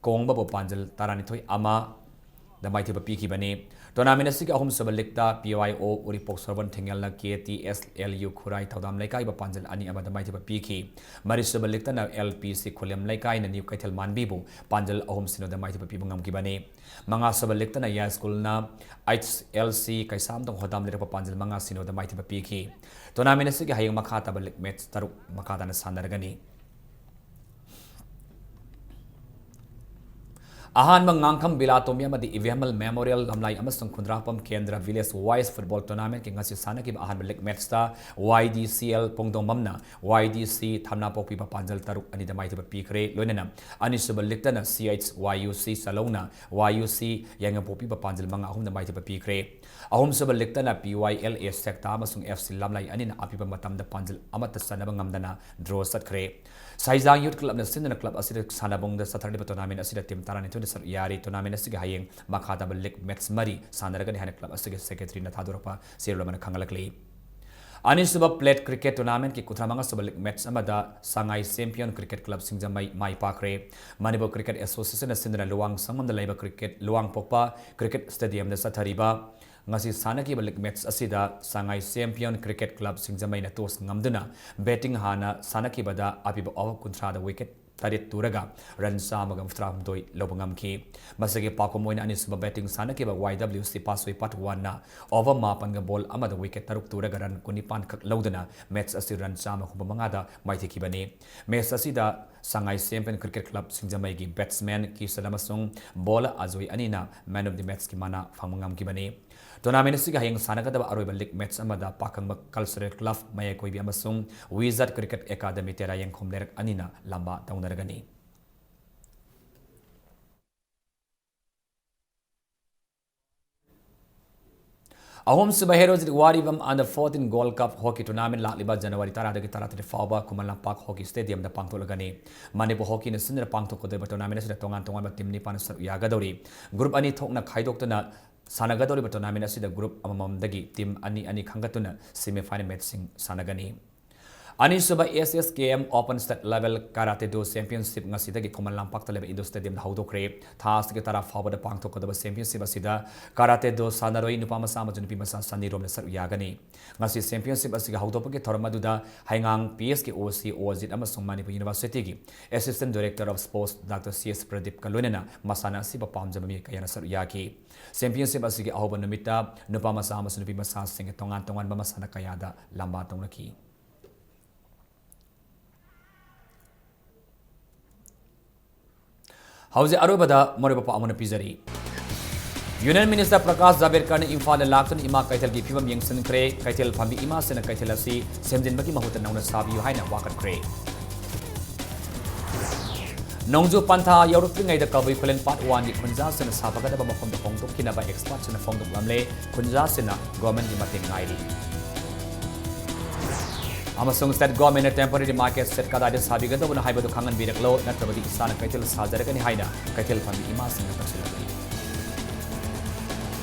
ꯀꯣꯡꯕꯕꯨ ꯄꯥꯟꯖꯜ ꯇꯔꯥꯅꯤꯊꯣꯏ ꯑꯃꯗ ꯃꯥꯏꯊꯤꯕ ꯄꯤꯈꯤꯕꯅꯤ꯫ Tournament ꯑꯁꯤꯒꯤ ꯑꯍꯨꯝꯁꯨꯕ leagueꯇ P Y O ꯎꯔꯤꯄꯣꯛ ꯁꯣꯔꯣꯟ ꯊꯤꯡꯉꯦꯜꯅ K T S L U ꯈꯨꯔꯥꯏ ꯊꯧꯗꯥꯝ ꯂꯩꯀꯥꯏꯕꯨ ꯄꯥꯟꯖꯜ ꯑꯅꯤ ꯑꯃꯗ ꯃꯥꯏꯊꯤꯕ ꯄꯤꯈꯤ꯫ ꯃꯔꯤꯁꯨꯕ leagueꯇꯅ L P C ꯈꯨꯂꯦꯝ ꯂꯩꯀꯥꯏꯅ ꯅ꯭ꯌꯨ ꯀꯩꯊꯦꯜ ꯃꯥꯟꯕꯤꯕꯨ ꯄꯥꯟꯖꯜ ꯑꯍꯨꯝ ꯁꯤꯅꯣꯗ ꯃꯥꯏꯊꯤꯕ ꯄꯤꯕ ꯉꯝꯈꯤꯕꯅꯤ꯫ ꯃꯉꯥꯁꯨꯕ leagueꯇꯅ ꯌꯥꯏꯁ꯭ꯀꯨꯜꯅ H L C ꯀꯩꯁꯥꯝꯊꯣꯡ ꯍꯣꯗꯥꯝ ꯂꯩꯔꯛꯄ ꯄꯥꯟꯖꯜ ꯃꯉꯥ ꯁꯤꯅꯣꯗ ꯃꯥꯏꯊꯤꯕ ꯄꯤꯈꯤ꯫ Tournament ꯑꯁꯤꯒꯤ ꯍꯌꯦꯡ ꯃꯈꯥ ꯇꯥꯕ league match ꯇꯔꯨꯛ ꯃꯈꯥ ꯇꯥꯅ ꯁꯥꯟꯅꯔꯒꯅꯤ꯫ ꯑꯍꯥꯟꯕ ꯉꯥꯡꯈꯝ ꯕꯤꯂꯥꯇꯣꯝꯕꯤ ꯑꯃꯗꯤ ꯏꯕꯦꯝꯍꯜ ꯃꯦꯃꯣꯔꯤꯌꯦꯜ ꯂꯝꯂꯥꯏ ꯑꯃꯁꯨꯡ ꯈꯨꯟꯗ꯭ꯔꯥꯛꯄꯝ ꯀꯦꯟꯗ꯭ꯔ ꯚꯤꯂꯦꯖ ꯋꯥꯏꯁ ꯐꯨꯠꯕꯣꯜ ꯇꯣꯔꯅꯥꯃꯦꯟꯠꯀꯤ ꯉꯁꯤ ꯁꯥꯟꯅꯈꯤꯕ ꯑꯍꯥꯟꯕ ꯂꯤꯒ ꯃꯦꯠꯆꯇ ꯋꯥꯏ ꯗꯤ ꯁꯤ ꯑꯦꯜ ꯄꯣꯡꯗꯣꯝꯕꯝꯅ ꯋꯥꯏ ꯗꯤ ꯁꯤ ꯊꯝꯅꯥꯄꯣꯛꯄꯤꯕ ꯄꯥꯟꯖꯜ ꯇꯔꯨꯛ ꯑꯅꯤꯗ ꯃꯥꯏꯊꯤꯕ ꯄꯤꯈ꯭ꯔꯦ꯫ ꯂꯣꯏꯅꯅ ꯑꯅꯤꯁꯨꯕ ꯂꯤꯒꯇꯅ ꯁꯤ ꯑꯩꯆ ꯋꯥꯏ ꯌꯨ ꯁꯤ ꯆꯂꯧꯅ ꯋꯥꯏ ꯌꯨ ꯁꯤ ꯌꯥꯏꯉꯪꯄꯣꯛꯄꯤꯕ ꯄꯥꯟꯖꯜ ꯃꯉꯥ ꯑꯍꯨꯝꯗ ꯃꯥꯏꯊꯤꯕ ꯄꯤꯈ꯭ꯔꯦ꯫ ꯑꯍꯨꯝꯁꯨꯕ ꯂꯤꯒꯇꯅ ꯄꯤ ꯋꯥꯏ ꯑꯦꯜ ꯑꯦ ꯁꯦꯛꯇꯥ ꯑꯃꯁꯨꯡ ꯑꯦꯐ ꯁꯤ ꯂꯝꯂꯥꯏ ꯑꯅꯤꯅ ꯑꯄꯤꯕ ꯃꯇꯝꯗ ꯄꯥꯟꯖꯜ ꯑꯃꯠꯇ ꯆꯟꯅꯕ ꯉꯝꯗꯅ ꯗ꯭ꯔꯣ ꯆꯠꯈ꯭ꯔꯦ꯫ ꯁꯥꯏꯖꯥꯡ ꯌꯨꯠ ꯀ꯭ꯂꯕꯅ ꯁꯤꯟꯗꯨꯅ ꯀ꯭ꯂꯕ ꯑꯁꯤꯗ ꯁꯥꯟꯅꯕꯨꯡꯗ ꯆꯠꯊꯔꯛꯂꯤꯕ ꯇꯣꯔꯅꯥꯃꯦꯟ ꯑꯁꯤꯗ ꯇꯤꯝ ꯇꯔꯥꯅꯤꯊꯣꯏꯅ ꯁꯔꯨꯛ ꯌꯥꯔꯤ꯫ ꯇꯣꯔꯅꯥꯃꯦꯟ ꯑꯁꯤꯒꯤ ꯍꯌꯦꯡ ꯃꯈꯥ ꯇꯥꯕ ꯂꯤꯒ ꯃꯦꯠꯆ ꯃꯔꯤ ꯁꯥꯟꯅꯔꯒꯅꯤ ꯍꯥꯏꯅ ꯀ꯭ꯂꯕ ꯑꯁꯤꯒꯤ ꯁꯦꯀ꯭ꯔꯦꯇꯔꯤꯅ ꯊꯥꯗꯣꯔꯛꯄ ꯆꯦꯔꯣꯜ ꯑꯃꯅ ꯈꯪꯍꯜꯂꯛꯂꯤ꯫ ꯑꯅꯤꯁꯨꯕ ꯄ꯭ꯂꯦꯠ ꯀ꯭ꯔꯤꯀꯦꯠ ꯇꯣꯔꯅꯥꯃꯦꯟꯠꯀꯤ ꯀꯨꯟꯊ꯭ꯔꯥ ꯃꯉꯥꯁꯨꯕ ꯂꯤꯒ ꯃꯦꯠꯆ ꯑꯃꯗ ꯁꯉꯥꯏ ꯆꯦꯝꯄꯤꯌꯟ ꯀ꯭ꯔꯤꯀꯦꯠ ꯀ꯭ꯂꯕ ꯁꯤꯡꯖꯃꯩ ꯃꯥꯏ ꯄꯥꯛꯈ꯭ꯔꯦ꯫ ꯃꯅꯤꯄꯨꯔ ꯀ꯭ꯔꯤꯀꯦꯠ ꯑꯦꯁꯣꯁꯤꯌꯦꯁꯟꯅ ꯁꯤꯟꯗꯨꯅ ꯂꯨꯋꯥꯡꯁꯪꯕꯝꯗ ꯂꯩꯕ ꯀ꯭ꯔꯤꯀꯦꯠ ꯂꯨꯋꯥꯡꯄꯣꯛꯄ ꯀ꯭ꯔꯤꯀꯦꯠ ꯁ꯭ꯇꯦꯗꯤꯌꯝꯗ ꯆꯠꯊꯔꯤꯕ ꯉꯁꯤ ꯁꯥꯟꯅꯈꯤꯕ ꯂꯤꯒ ꯃꯦꯠꯆ ꯑꯁꯤꯗ ꯁꯉꯥꯏ ꯆꯦꯝꯄꯤꯌꯟ ꯀ꯭ꯔꯤꯀꯦꯠ ꯀ꯭ꯂꯕ ꯁꯤꯡꯖꯃꯩꯅ ꯇꯣꯁ ꯉꯝꯗꯨꯅ ꯕꯦꯇꯤꯡ ꯍꯥꯟꯅ ꯁꯥꯟꯅꯈꯤꯕꯗ ꯑꯄꯤꯕ ꯑꯣꯚꯔ ꯀꯨꯟꯊ꯭ꯔꯥꯗ ꯋꯤꯀꯦꯠ ꯇꯔꯦꯠ ꯇꯨꯔꯒ ꯔꯟ ꯆꯥꯝꯃꯒ ꯃꯧꯗ꯭ꯔꯥꯍꯨꯝꯗꯣꯏ ꯂꯧꯕ ꯉꯝꯈꯤ꯫ ꯃꯁꯤꯒꯤ ꯄꯥꯎꯈꯨꯝ ꯑꯣꯏꯅ ꯑꯅꯤꯁꯨꯕ ꯕꯦꯇꯤꯡ ꯁꯥꯟꯅꯈꯤꯕ ꯋꯥꯏ ꯗꯕ꯭ꯂꯤꯎ ꯁꯤ ꯄꯥꯠꯁꯣꯏ ꯄꯥꯔꯠ ꯋꯥꯟꯅ ꯑꯣꯚꯔ ꯃꯥꯄꯟꯒ ꯕꯣꯜ ꯑꯃꯗ ꯋꯤꯀꯦꯠ ꯇꯔꯨꯛ ꯇꯨꯔꯒ ꯔꯟ ꯀꯨꯟꯅꯤꯄꯥꯟ ꯈꯛ ꯂꯧꯗꯨꯅ ꯃꯦꯠꯆ ꯑꯁꯤ ꯔꯟ ꯆꯥꯝꯃ ꯍꯨꯝꯐꯨ ꯃꯉꯥꯗ ꯃꯥꯏꯊꯤꯈꯤꯕꯅꯤ꯫ ꯃꯦꯠꯆ ꯑꯁꯤꯗ ꯁꯉꯥꯏ champion cricket club ꯁꯤꯡꯖꯃꯩꯒꯤ batsman Kisan ꯑꯃꯁꯨꯡ ꯕꯣꯂꯔ ꯑꯖꯣꯏ ꯑꯅꯤꯅ ꯃꯦꯟ ꯑꯣꯐ ꯗꯤ ꯃꯦꯠꯆꯀꯤ ꯃꯅꯥ ꯐꯪꯕ ꯉꯝꯈꯤꯕꯅꯤ꯫ ꯇꯣꯔꯅꯥꯃꯦꯟ ꯑꯁꯤꯒꯤ ꯍꯌꯦꯡ ꯁꯥꯟꯅꯒꯗꯕ ꯑꯔꯣꯏꯕ ꯂꯤꯒ ꯃꯦꯠꯆ ꯑꯃꯗ ꯄꯥꯈꯪꯕ ꯀꯜꯆꯔꯦꯜ ꯀ꯭ꯂꯕ ꯃꯌꯥꯏꯀꯣꯏꯕꯤ ꯑꯃꯁꯨꯡ ꯋꯤꯖꯥꯔꯠ ꯀ꯭ꯔꯤꯀꯦꯠ ꯑꯦꯀꯥꯗꯃꯤ ꯇꯦꯔꯥ ꯌꯦꯡꯈꯣꯝ ꯂꯩꯔꯛ ꯑꯅꯤꯅ ꯂꯝꯕꯥ ꯇꯧꯅꯔꯒꯅꯤ꯫ ꯑꯍꯨꯝꯁꯨꯕ ꯍꯦꯔꯣꯖꯤꯠ ꯋꯥꯔꯤꯕꯝ ꯑꯟꯗꯔ ꯐꯣꯔꯇꯤꯟ ꯒꯣꯜꯗ ꯀꯞ ꯍꯣꯀꯤ ꯇꯣꯔꯅꯥꯃꯦꯟ ꯂꯥꯛꯂꯤꯕ ꯖꯅꯋꯥꯔꯤ ꯇꯔꯥꯗꯒꯤ ꯇꯔꯥꯇꯔꯦꯠ ꯐꯥꯎꯕ ꯈꯨꯃꯟ ꯂꯝꯄꯥꯛ ꯍꯣꯀꯤ ꯁ꯭ꯇꯦꯗꯤꯌꯝꯗ ꯄꯥꯡꯊꯣꯛꯂꯒꯅꯤ꯫ ꯃꯅꯤꯄꯨꯔ ꯍꯣꯀꯤꯅ ꯁꯤꯟꯗꯨꯅ ꯄꯥꯡꯊꯣꯛꯀꯗꯧꯔꯤꯕ ꯇꯣꯔꯅꯥꯃꯦꯟ ꯑꯁꯤꯗ ꯇꯣꯉꯥꯟ ꯇꯣꯉꯥꯟꯕ ꯇꯤꯝ ꯅꯤꯄꯥꯟ ꯁꯔꯨꯛ ꯌꯥꯒꯗꯧꯔꯤ꯫ ꯒ꯭ꯔꯨꯞ ꯑꯅꯤ ꯊꯣꯛꯅ ꯈꯥꯏꯗꯣꯛꯇꯨꯅ ꯁꯥꯟꯅꯒꯗꯧꯔꯤꯕ ꯇꯣꯔꯅꯥꯃꯦꯟ ꯑꯁꯤꯗ ꯒ꯭ꯔꯨꯞ ꯑꯃꯃꯝꯗꯒꯤ ꯇꯤꯝ ꯑꯅꯤ ꯑꯅꯤ ꯈꯟꯒꯠꯇꯨꯅ ꯁꯦꯃꯤ ꯐꯥꯏꯅꯦꯜ ꯃꯦꯠꯆꯁꯤꯡ ꯁꯥꯟꯅꯒꯅꯤ꯫ ꯑꯅꯤꯁꯨꯕ ꯑꯦꯁ ꯑꯦꯁ ꯀꯦ ꯑꯦꯝ ꯑꯣꯄꯟ ꯁ꯭ꯇꯦꯠ ꯂꯦꯚꯦꯜ ꯀꯔꯥꯇꯦ ꯗꯣ ꯆꯦꯝꯄꯤꯌꯟꯁꯤꯞ ꯉꯁꯤꯗꯒꯤ ꯈꯨꯃꯟ ꯂꯝꯄꯥꯛꯇ ꯂꯩꯕ ꯏꯟꯗꯣꯔ ꯁ꯭ꯇꯦꯗꯤꯌꯝꯗ ꯍꯧꯗꯣꯛꯈ꯭ꯔꯦ꯫ ꯊꯥ ꯑꯁꯤꯒꯤ ꯇꯔꯥ ꯐꯥꯎꯕꯗ ꯄꯥꯡꯊꯣꯛꯀꯗꯕ ꯆꯦꯝꯄꯤꯌꯟꯁꯤꯞ ꯑꯁꯤꯗ ꯀꯔꯥꯇꯦ ꯗꯣ ꯁꯥꯟꯅꯔꯣꯏ ꯅꯨꯄꯥ ꯃꯆꯥ ꯑꯃꯁꯨꯡ ꯅꯨꯄꯤ ꯃꯆꯥ ꯆꯅꯤꯔꯣꯝꯅ ꯁꯔꯨꯛ ꯌꯥꯒꯅꯤ꯫ ꯉꯁꯤ ꯆꯦꯝꯄꯤꯌꯟꯁꯤꯞ ꯑꯁꯤꯒꯤ ꯍꯧꯗꯣꯛꯄꯒꯤ ꯊꯧꯔꯝ ꯑꯗꯨꯗ ꯍꯩꯉꯥꯡ ꯄꯤ ꯑꯦꯁ ꯀꯦ ꯑꯣ ꯁꯤ ꯑꯣꯖꯤꯠ ꯑꯃꯁꯨꯡ ꯃꯅꯤꯄꯨꯔ ꯌꯨꯅꯤꯚꯔꯁꯤꯇꯤꯒꯤ assistant director of sports doctor C S ꯄ꯭ꯔꯗꯤꯞꯀ ꯂꯣꯏꯅꯅ ꯃꯁꯥꯟꯅ ꯑꯁꯤꯕꯨ ꯄꯥꯝꯖꯕ ꯃꯤꯑꯣꯏ ꯀꯌꯥꯅ ꯁꯔꯨꯛ ꯌꯥꯈꯤ꯫ ꯆꯦꯝꯄꯤꯌꯟꯁꯤꯞ ꯑꯁꯤꯒꯤ ꯑꯍꯧꯕ ꯅꯨꯃꯤꯠꯇ ꯅꯨꯄꯥ ꯃꯆꯥ ꯑꯃꯁꯨꯡ ꯅꯨꯄꯤ ꯃꯆꯥꯁꯤꯡꯒꯤ ꯇꯣꯉꯥꯟ ꯇꯣꯉꯥꯟꯕ ꯃꯁꯥꯟꯅ ꯀꯌꯥꯗ ꯂꯝꯕꯥ ꯇꯧꯅꯈꯤ꯫ ꯍꯧꯖꯤꯛ ꯑꯔꯣꯏꯕꯗ ꯃꯔꯨꯑꯣꯏꯕ ꯄꯥꯎ ꯑꯃꯅ ꯄꯤꯖꯔꯤ꯫ ꯌꯨꯅꯤꯌꯟ ꯃꯤꯅꯤꯁꯇꯔ ꯄ꯭ꯔꯀꯥꯁ ꯖꯥꯕꯦꯗꯀꯔꯅ ꯏꯝꯐꯥꯜꯗ ꯂꯥꯛꯇꯨꯅ ꯏꯃꯥ ꯀꯩꯊꯦꯜꯒꯤ ꯐꯤꯕꯝ ꯌꯦꯡꯁꯤꯟꯈ꯭ꯔꯦ꯫ ꯀꯩꯊꯦꯜ ꯐꯝꯕꯤ ꯏꯃꯥꯁꯤꯡꯅ ꯀꯩꯊꯦꯜ ꯑꯁꯤ ꯁꯦꯝꯖꯤꯟꯕꯒꯤ ꯃꯍꯨꯠꯇ ꯅꯧꯅ ꯁꯥꯕꯤꯌꯨ ꯍꯥꯏꯅ ꯋꯥꯀꯠꯈ꯭ꯔꯦ꯫ ꯅꯣꯡꯖꯨ ꯄꯟꯊꯥ ꯌꯧꯔꯛꯇ꯭ꯔꯤꯉꯩꯗ ꯀꯕꯨꯏ ꯈꯨꯂꯦꯟ ꯄꯥꯠ ꯋꯥꯟꯒꯤ ꯈꯨꯟꯖꯥꯁꯤꯡꯅ ꯁꯥꯐꯒꯗꯕ ꯃꯐꯝꯗ ꯍꯣꯡꯗꯣꯛꯈꯤꯅꯕ ꯑꯦꯛꯁꯄꯔꯠꯁꯤꯡꯅ ꯐꯣꯡꯗꯣꯛꯂꯝꯂꯦ꯫ ꯈꯨꯟꯖꯥꯁꯤꯡꯅ ꯒꯣꯔꯃꯦꯟꯒꯤ ꯃꯇꯦꯡ ꯉꯥꯏꯔꯤ꯫ ꯑꯃꯁꯨꯡ ꯁ꯭ꯇꯦꯠ ꯒꯣꯔꯃꯦꯟꯅ ꯇꯦꯝꯄꯣꯔꯦꯔꯤ ꯃꯥꯔꯀꯦꯠ ꯁꯦꯠ ꯀꯗꯥꯏꯗ ꯁꯥꯕꯤꯒꯗꯧꯕꯅꯣ ꯍꯥꯏꯕꯗꯨ ꯈꯪꯍꯟꯕꯤꯔꯛꯂꯣ, ꯅꯠꯇ꯭ꯔꯕꯗꯤ ꯏꯁꯥꯅ ꯀꯩꯊꯦꯜ ꯁꯥꯖꯔꯒꯅꯤ ꯍꯥꯏꯅ ꯀꯩꯊꯦꯜ ꯐꯝꯕꯤ ꯏꯃꯥꯁꯤꯡꯅ ꯇꯛꯁꯤꯜꯂꯛꯂꯤ꯫